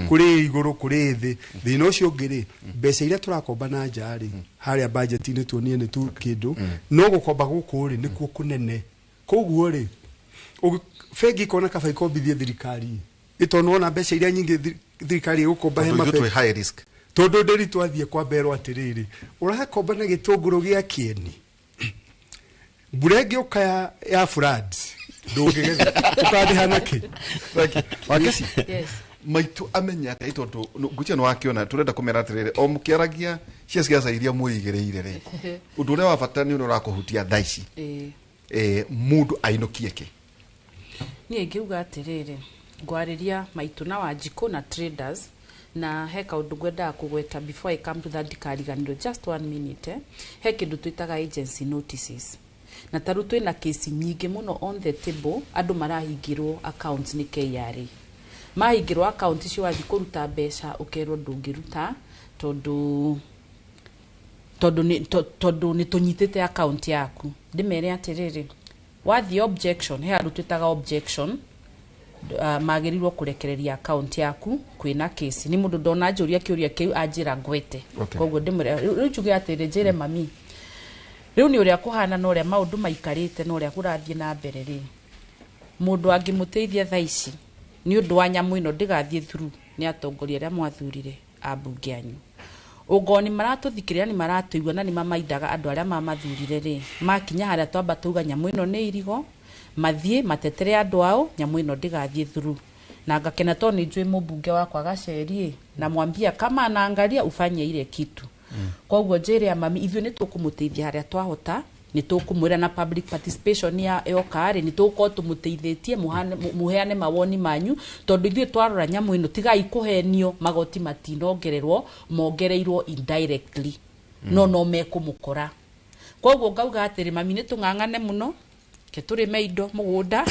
Kũrĩ igũrũ, kũrĩ thĩ. Thĩna ũcio ũngĩ rĩ, mbeca iria tũrakomba na nja rĩ, harĩa budget-inĩ tuonie nĩ tu kĩndũ, no gũkomba gũkũ rĩ, nĩkuo kũnene. Koguo rĩ, bengi ikona kaba ikombithie thirikari, ĩtondũ wona mbeca iria nyingĩ thirikari ĩgũkomba he Tondũ ithuĩ twĩ mabengi. high risk. Tondũ ndĩri twathiĩ kwamberwo atĩrĩrĩ, ũrakomba na gĩtũngũrũ gĩa kĩeni, mbura ĩngĩũka ya floods ndũngĩgetha, ũkandĩha nakĩ? Wakeci. Yes. Maitu amenye atĩa, tondũ ngwĩciria nĩ wakĩona tũrenda kũmera atĩrĩrĩ, o mũkĩaragia cia ciaca iria mwĩigĩrĩire rĩ, ũndũ ũrĩa wa bata nĩ ũrĩa ũrakũhutia thaa ici. Mũndũ ainũkie kĩ? Niĩ ingiuga atĩrĩrĩ, ngwarĩria maitũ na Wanjikũ na traders, na he kaũndũ ngwendaga kũgweta before I come to that, ndikariganĩrwo, just one minute. He kĩndũ twĩtaga agency notices, na tarĩu twĩna kesi nyingĩ mũno on the table, andũ marahingĩrwo accounts nĩ KRA. Mahingĩrwo account icio, wathiĩ kũruta mbeca ũkerwo ndũngĩruta tondũ nĩ tũnyitĩte account yaku. Ndĩmere atĩrĩrĩ, wathiĩ objection, he handũ twĩtaga objection. Magĩrĩirwo kũrekereria account yaku kwĩna kesi. Nĩ mũndũ ndona njũria kĩũria kĩu anjĩra ngwete. Koguo ndĩmwĩre rĩu njuge atĩrĩ, njĩre mami rĩu nĩ ũrĩa kũhana na ũrĩa maũndũ maikarĩte na ũrĩa kũrathiĩ na mbere rĩ, mũndũ angĩmũteithia thaa ici nĩ ũndũ wa nyamũ ĩno ndĩgathiĩ through nĩ atongoria arĩa mwathurire ambunge anyu. Ũngorwo nĩ maratũthikĩrĩria, nĩ maratũigua na nĩ mamaindaga andũ arĩa mamathurire rĩ, makinya harĩa twamba tuga nyamũ ĩno nĩ irigo, mathiĩ matetere andũ ao, nyamũ ĩno ndĩgathiĩ through. Na ngakena tondũ nĩ njũĩ mũmbunge wakwa Gaceri namwambia kama anaangalia ufanye ile kitu. Koguo njĩre mami ithuĩ nĩ tũkũmũteithia harĩa twahota, nĩ tũkũmwĩra na public participation ya yoka rĩ, nĩ tũgũkorwo tũmũteithĩtie mũheane mawoni manyu, tondũ ithuĩ twarora nyamũ ĩno tigai kũhenio, magoti matinongererwo, mongereirwo indirectly, no mekũmũkora. Koguo ngauga atĩrĩ mami nĩ tũng'ang'ane mũno, ke tũrĩme indo mũgũnda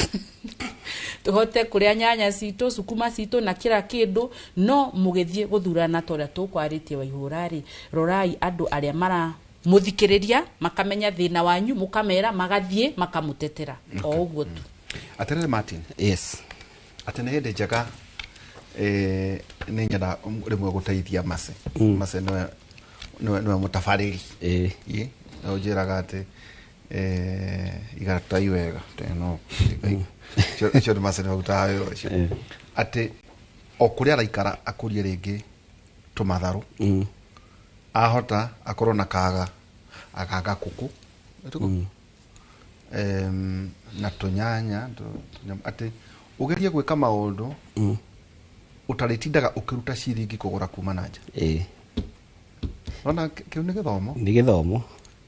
tũhote kũrĩa nyanya citũ, sukuma citũ na kila kĩndũ, no mũgĩthiĩ gũthurana ta ũrĩa tũkwarĩtie Waihũra rĩ, rorai andũ arĩa mara mũthikĩrĩria makamenya thĩna wanyu, mũkamera magathiĩ makamũtetera o ũguo tu. Atĩrĩrĩ Martin. Yes. Atĩ nĩ hĩndĩ njega nĩ nyenda rĩmwe gũteithia Mercy. Mercy nĩwe mũtabarĩri. Ĩ na ũnjĩraga atĩ igaratai wega no icio nĩ Mercy nĩwe ũrutaga wĩra ũcio. Atĩ o kũrĩa araikara akũrie rĩngĩ tũmatharũ, ahota akorwo na kaga agaga kuku na tũnyanya atĩ ũgerie gwĩka maũndũ ũtarĩtindaga ũkĩruta ciringi kũgũra kuma na nja. Ona kĩu nĩ gĩthomo, nĩ gĩthomo.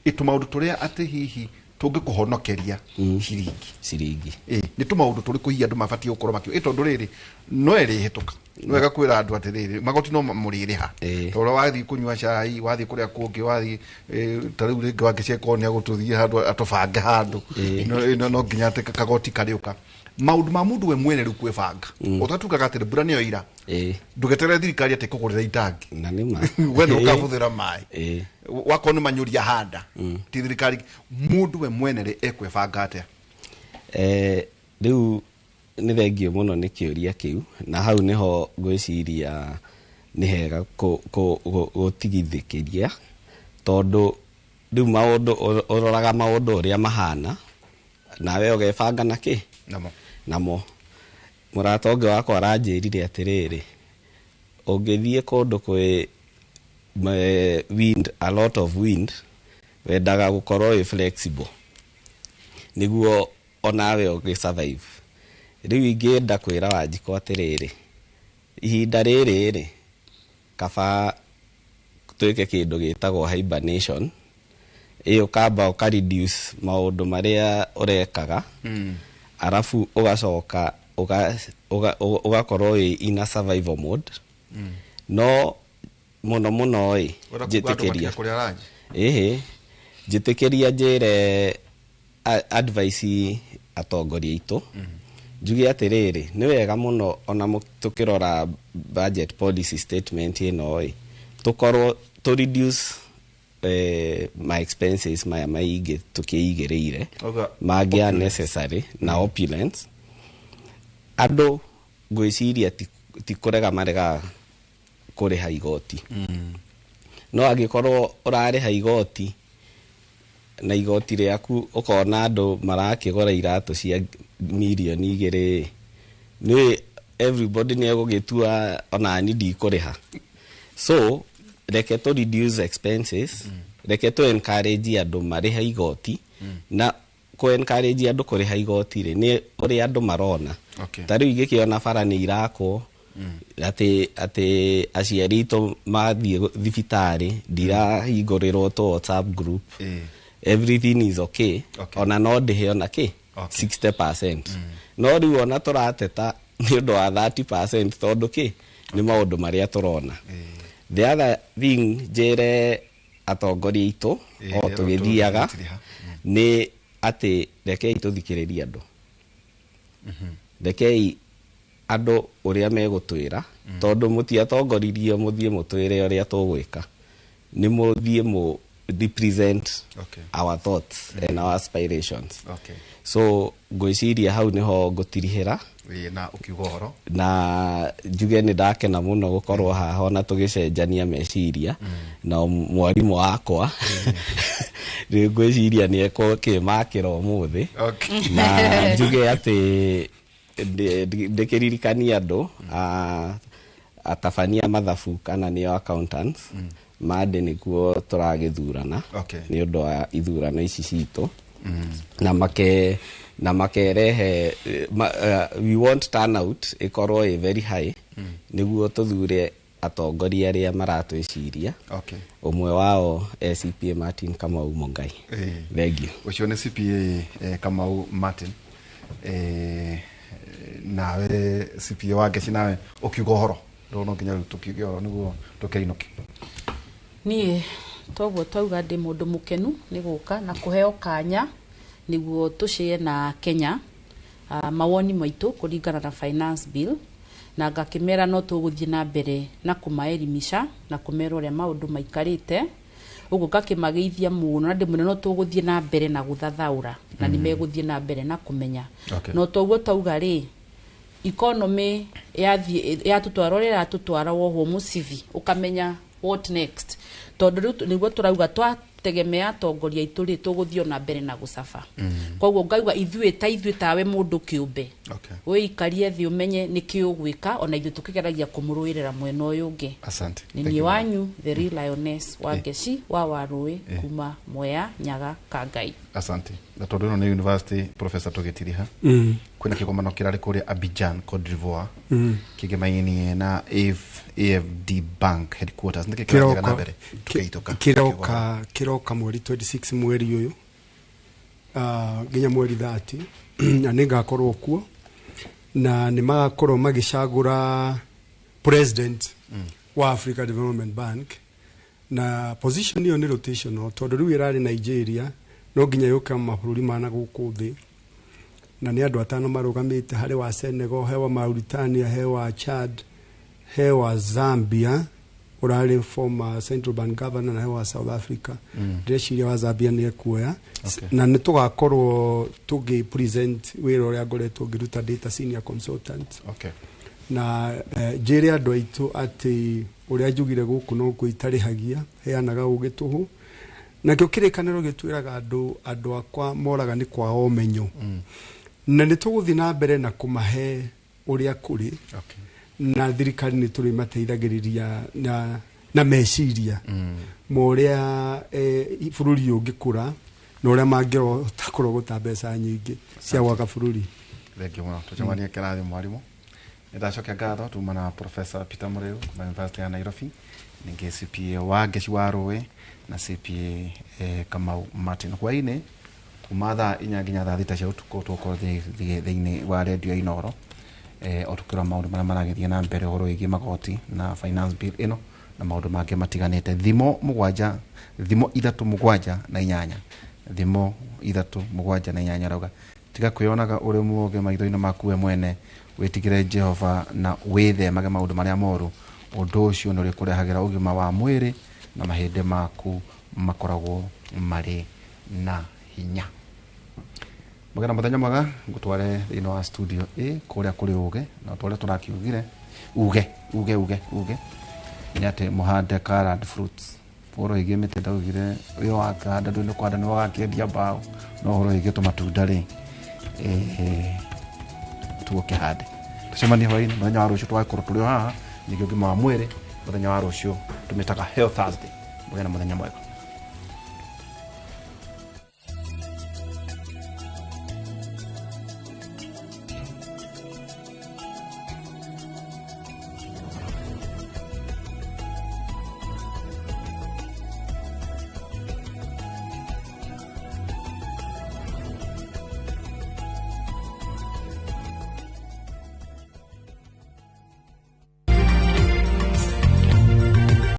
Ĩ tũmaũndũ tũrĩa atĩ hihi tũngĩkũhonokeria ciringi. Nĩ tũmaũndũ tũrĩkũ hihi andũ mabatiĩ gũkorwo makĩũĩ? Ĩ tondũ rĩrĩ no ĩrĩhĩtũka, nĩ wega kwĩra andũ atĩrĩrĩ magoti no mũrĩrĩha, tondũ wathiĩ kũnyua cai, wathiĩ kũrĩa kũngĩ, wathiĩ ta rĩu rĩngĩ wangĩcekwo nĩ agũtũthiĩ handũ atũbange handũ, no nginya atĩ kagoti karĩũka. Maũndũ ma mũndũ we mwene rĩu kwĩbanga, ũtatugaga atĩrĩ mbura nĩyo ira, ndũgeterere thirikari atĩ ĩkũgũrĩra itangi, na nĩ ma we nĩ ũkahũthĩra maĩ, wakorwo nĩ manyũria handa, ti thirikari. Mũndũ we mwene rĩ ekwĩbanga atĩa? Rĩu nĩ thengio mũno nĩ kĩũria kĩu, na hau nĩho ngwĩciria nĩ hega gũtigithĩkĩria, tondũ rĩu maũndũ ũroraga maũndũ ũrĩa mahana nawe ũgebanga na kĩ namo. Mũrata ũngĩ wakwa aranjĩrire atĩrĩrĩ, ũngĩthiĩ kũndũ kwĩ wind, a lot of wind, wendaga gũkorwo wĩ flexible nĩguo onawe ũgĩ survive. Rĩu ingĩenda kwĩra Wanjikũ atĩrĩrĩ, ihinda rĩrĩ rĩ, kaba twĩke kĩndũ gĩtagwo hibernation. Ĩ ũkamba ũka reduce maũndũ marĩa ũrekaga, arabu ũgacoka ũgakorwo wĩ in a survival mode. No mũno mũno ĩ njĩtĩkĩria, ĩhĩ njĩtĩkĩria njĩre advice atongoria aitũ, njuge atĩrĩrĩ, nĩ wega mũno ona tũkĩrora budget policy statement ĩno ĩ, tũkorwo tũ reduce my expenses maya maingĩ tũkĩigĩrĩire mangĩ unnecessary na opulence. Andũ ngwĩciria ti kũrega maregaga kũrĩha igoti, no angĩkorwo ũrarĩha igoti na igoti rĩaku ũkona andũ marakĩgũra iratũ cia mirioni 2, nĩ everybody nĩ egũgĩtua ona ni ndikũrĩha. So reke tũ reduce expenses, reke tũ encourage andũ marĩhe igoti, na kũ encourage andũ kũrĩha igoti rĩ nĩ ũrĩa andũ marona. Ta rĩu ingĩkĩona bara nĩ irakwo, atĩ aciari aitũ mathiĩ thibitarĩ ndirahingũrĩrwo tũ WhatsApp group, everything is okay, ona no ndĩhe ona kĩ 60%. No rĩu ona tũrateta nĩ ũndũ wa 30% tondũ kĩ nĩ maũndũ marĩa tũrona. The other thing njĩre atongoria aitũ o tũgĩthiaga nĩ atĩ rekei tũthikĩrĩrie andũ, rekei andũ ũrĩa megũtwĩra, tondũ mũtiatongoririo mũthiĩ mũtwĩre ũrĩa tũgwĩka, nĩ mũthiĩ represent our thoughts and our aspirations. So ngwĩciria hau nĩho ngũtirihĩra. Na ũkiuga ũhoro na njuge nĩ ndakena mũno gũkorwo haha ona tũgĩcenjania meciria na mwarimũ wakwa. Rĩu ngwĩciria nĩ ekũkĩmakĩra ũmũthĩ. Na njuge atĩ ndĩkĩririkania andũ atabania mathabu kana nĩo accountants mande nĩkuo tũragĩthurana nĩ ũndũ wa ithurano ici citũ. Na makerehe we want turnout ikorwo ĩ very high nĩguo tũthure atongoria arĩa maratwĩciria. Ũmwe wao CPA Martin Kamau Mungai. Thank you. Ũcio nĩ CPA Kamau Martin. Nawe CPA wa Ngeci, nawe ũkiuga ũhoro no nginya rĩu tũkiuge ũhoro nĩguo tũkĩinũke. Niĩ toguo twauga ndĩ mũndũ mũkenu nĩ gũka na kũheo kanya nĩguo tũcĩe na Kenya mawoni maitũ kũringana na finance bill, na ngakĩmera no tũgũthiĩ na mbere na kũmaelimisha na kũmera ũrĩa maũndũ maikarĩte. Ũguo ngakĩmageithia mũno na ndĩmwĩre no tũgũthiĩ na mbere na gũthathaũra na nĩ megũthiĩ na mbere na kũmenya. No toguo twauga rĩ, economy yatũtwara ũrĩa ĩratũtwara wohwo mũcibi ũkamenya what next, tondũ rĩu nĩguo tũrauga twategemea atongoria aitũ rĩ, tũgũthiĩ ona mbere na gũcaba. Koguo ngauga ithuĩ ta ithuĩ tawe mũndũ kĩũmbe wĩikarie thĩ ũmenye nĩkĩ ũgwĩka, ona ithuĩ tũkĩgeragia kũmũrũĩrĩra mwena ũyũ ũngĩ. Asante. Nĩ niĩ wanyu the real lioness wa Ngeci wa Warũĩ kuma Mwea Nyaga Kangai. Asante. Na tondũ ĩno nĩ university professor tũgĩtiriha, kwĩna kĩgomano kĩrarĩ kũrĩa Abidjan, Cote d'Ivoire, kĩgemainie na AFD Bank headquarters. Nĩkĩ kĩrathiaga na mbere tũkĩhĩtũka? Kĩroka mweri 26 mweri ũyũ nginya mweri 30 na nĩngakorwo kuo, na nĩ magakorwo magĩcagũra president wa Africa Development Bank, na position ĩyo nĩ rotational tondũ rĩu ĩrarĩ Nigeria no nginya yũke mabũrũri ma na gũkũ thĩ, na nĩ andũ atano marũgamĩte, harĩ wa Senegal, he wa Mauritania, he wa Chad, he wa Zambia ũrarĩ former central bank governor, na he wa South Africa. Ndĩreciria wa Zambia nĩ ekuoya. Na nĩ tũgakorwo tũgĩ present wĩra ũrĩa ngoretwo ngĩruta data senior consultant. Na njĩre andũ aitũ atĩ ũrĩa njugire gũkũ no kuo itarĩhagia, heanaga ũgĩ tũhũ. Nakĩo kĩrĩkanĩro gĩtwĩraga andũ akwa moraga nĩ kwaga ũmenyo. Na nĩ tũgũthiĩ na mbere na kũmahe ũrĩa kũrĩ. Na thirikari nĩ tũrĩmateithagĩrĩria na meciria ma ũrĩa bũrũri ũngĩkũra na ũrĩa mangĩhota kũrogota mbeca nyingĩ cia gwaka bũrũri. Thank you mũno. Tũcemanie kĩrathi mwarimũ. Nĩndacokia ngatho tuma na Professor Peter Mũrĩu kuma University ya Nairobi, ningĩ CPA wa Ngeci wa Rũĩ na CPA Kamau Martin. Hwaĩ-inĩ kuma thaa 4 nginya thaa 6 cia ũtukũ tũgũkorwo thĩinĩ wa redio ya Inooro o tũkĩrora maũndũ marĩa maragĩthiĩ na mbere ũhoro wĩgiĩ magoti na finance bill ĩno na maũndũ mangĩ matiganĩte. Thimo 7 thimo 3 7 na 8 thimo 3 7 na 8 rauga tiga kwĩyonaga ũrĩ mũũgĩ maitho-inĩ maku we mwene, wĩtigĩre Jehova na wĩthemage maũndũ marĩa moru. Ũndũ ũcio nĩ ũrĩkũrehagĩra ũgima wa mwĩrĩ na mahĩndĩ maku makoragwo marĩ na hinya. Mũgena mũthenya mwega, ngũtware thĩinĩ wa studio A kũrĩa kũrĩ ũgĩ, na tũrĩa tũrakiugire uge uge uge uge nĩ atĩ mũhande colored fruits. Ũhoro wĩgiĩ mĩtĩ ndaugire ũyũ wakahanda ndũĩ nĩ kũhanda nĩ wagakĩendia mbaũ, no ũhoro wĩgiĩ tũmatunda rĩ tũgũkĩhande. Tũcemanie hwaĩ-inĩ mũthenya wa rũciũ, tũgakorwo tũrĩ o haha ningĩ ũgima wa mwĩrĩ mũthenya wa rũciũ tũmĩtaga Health Thursday. Mũgĩe na mũthenya mwega.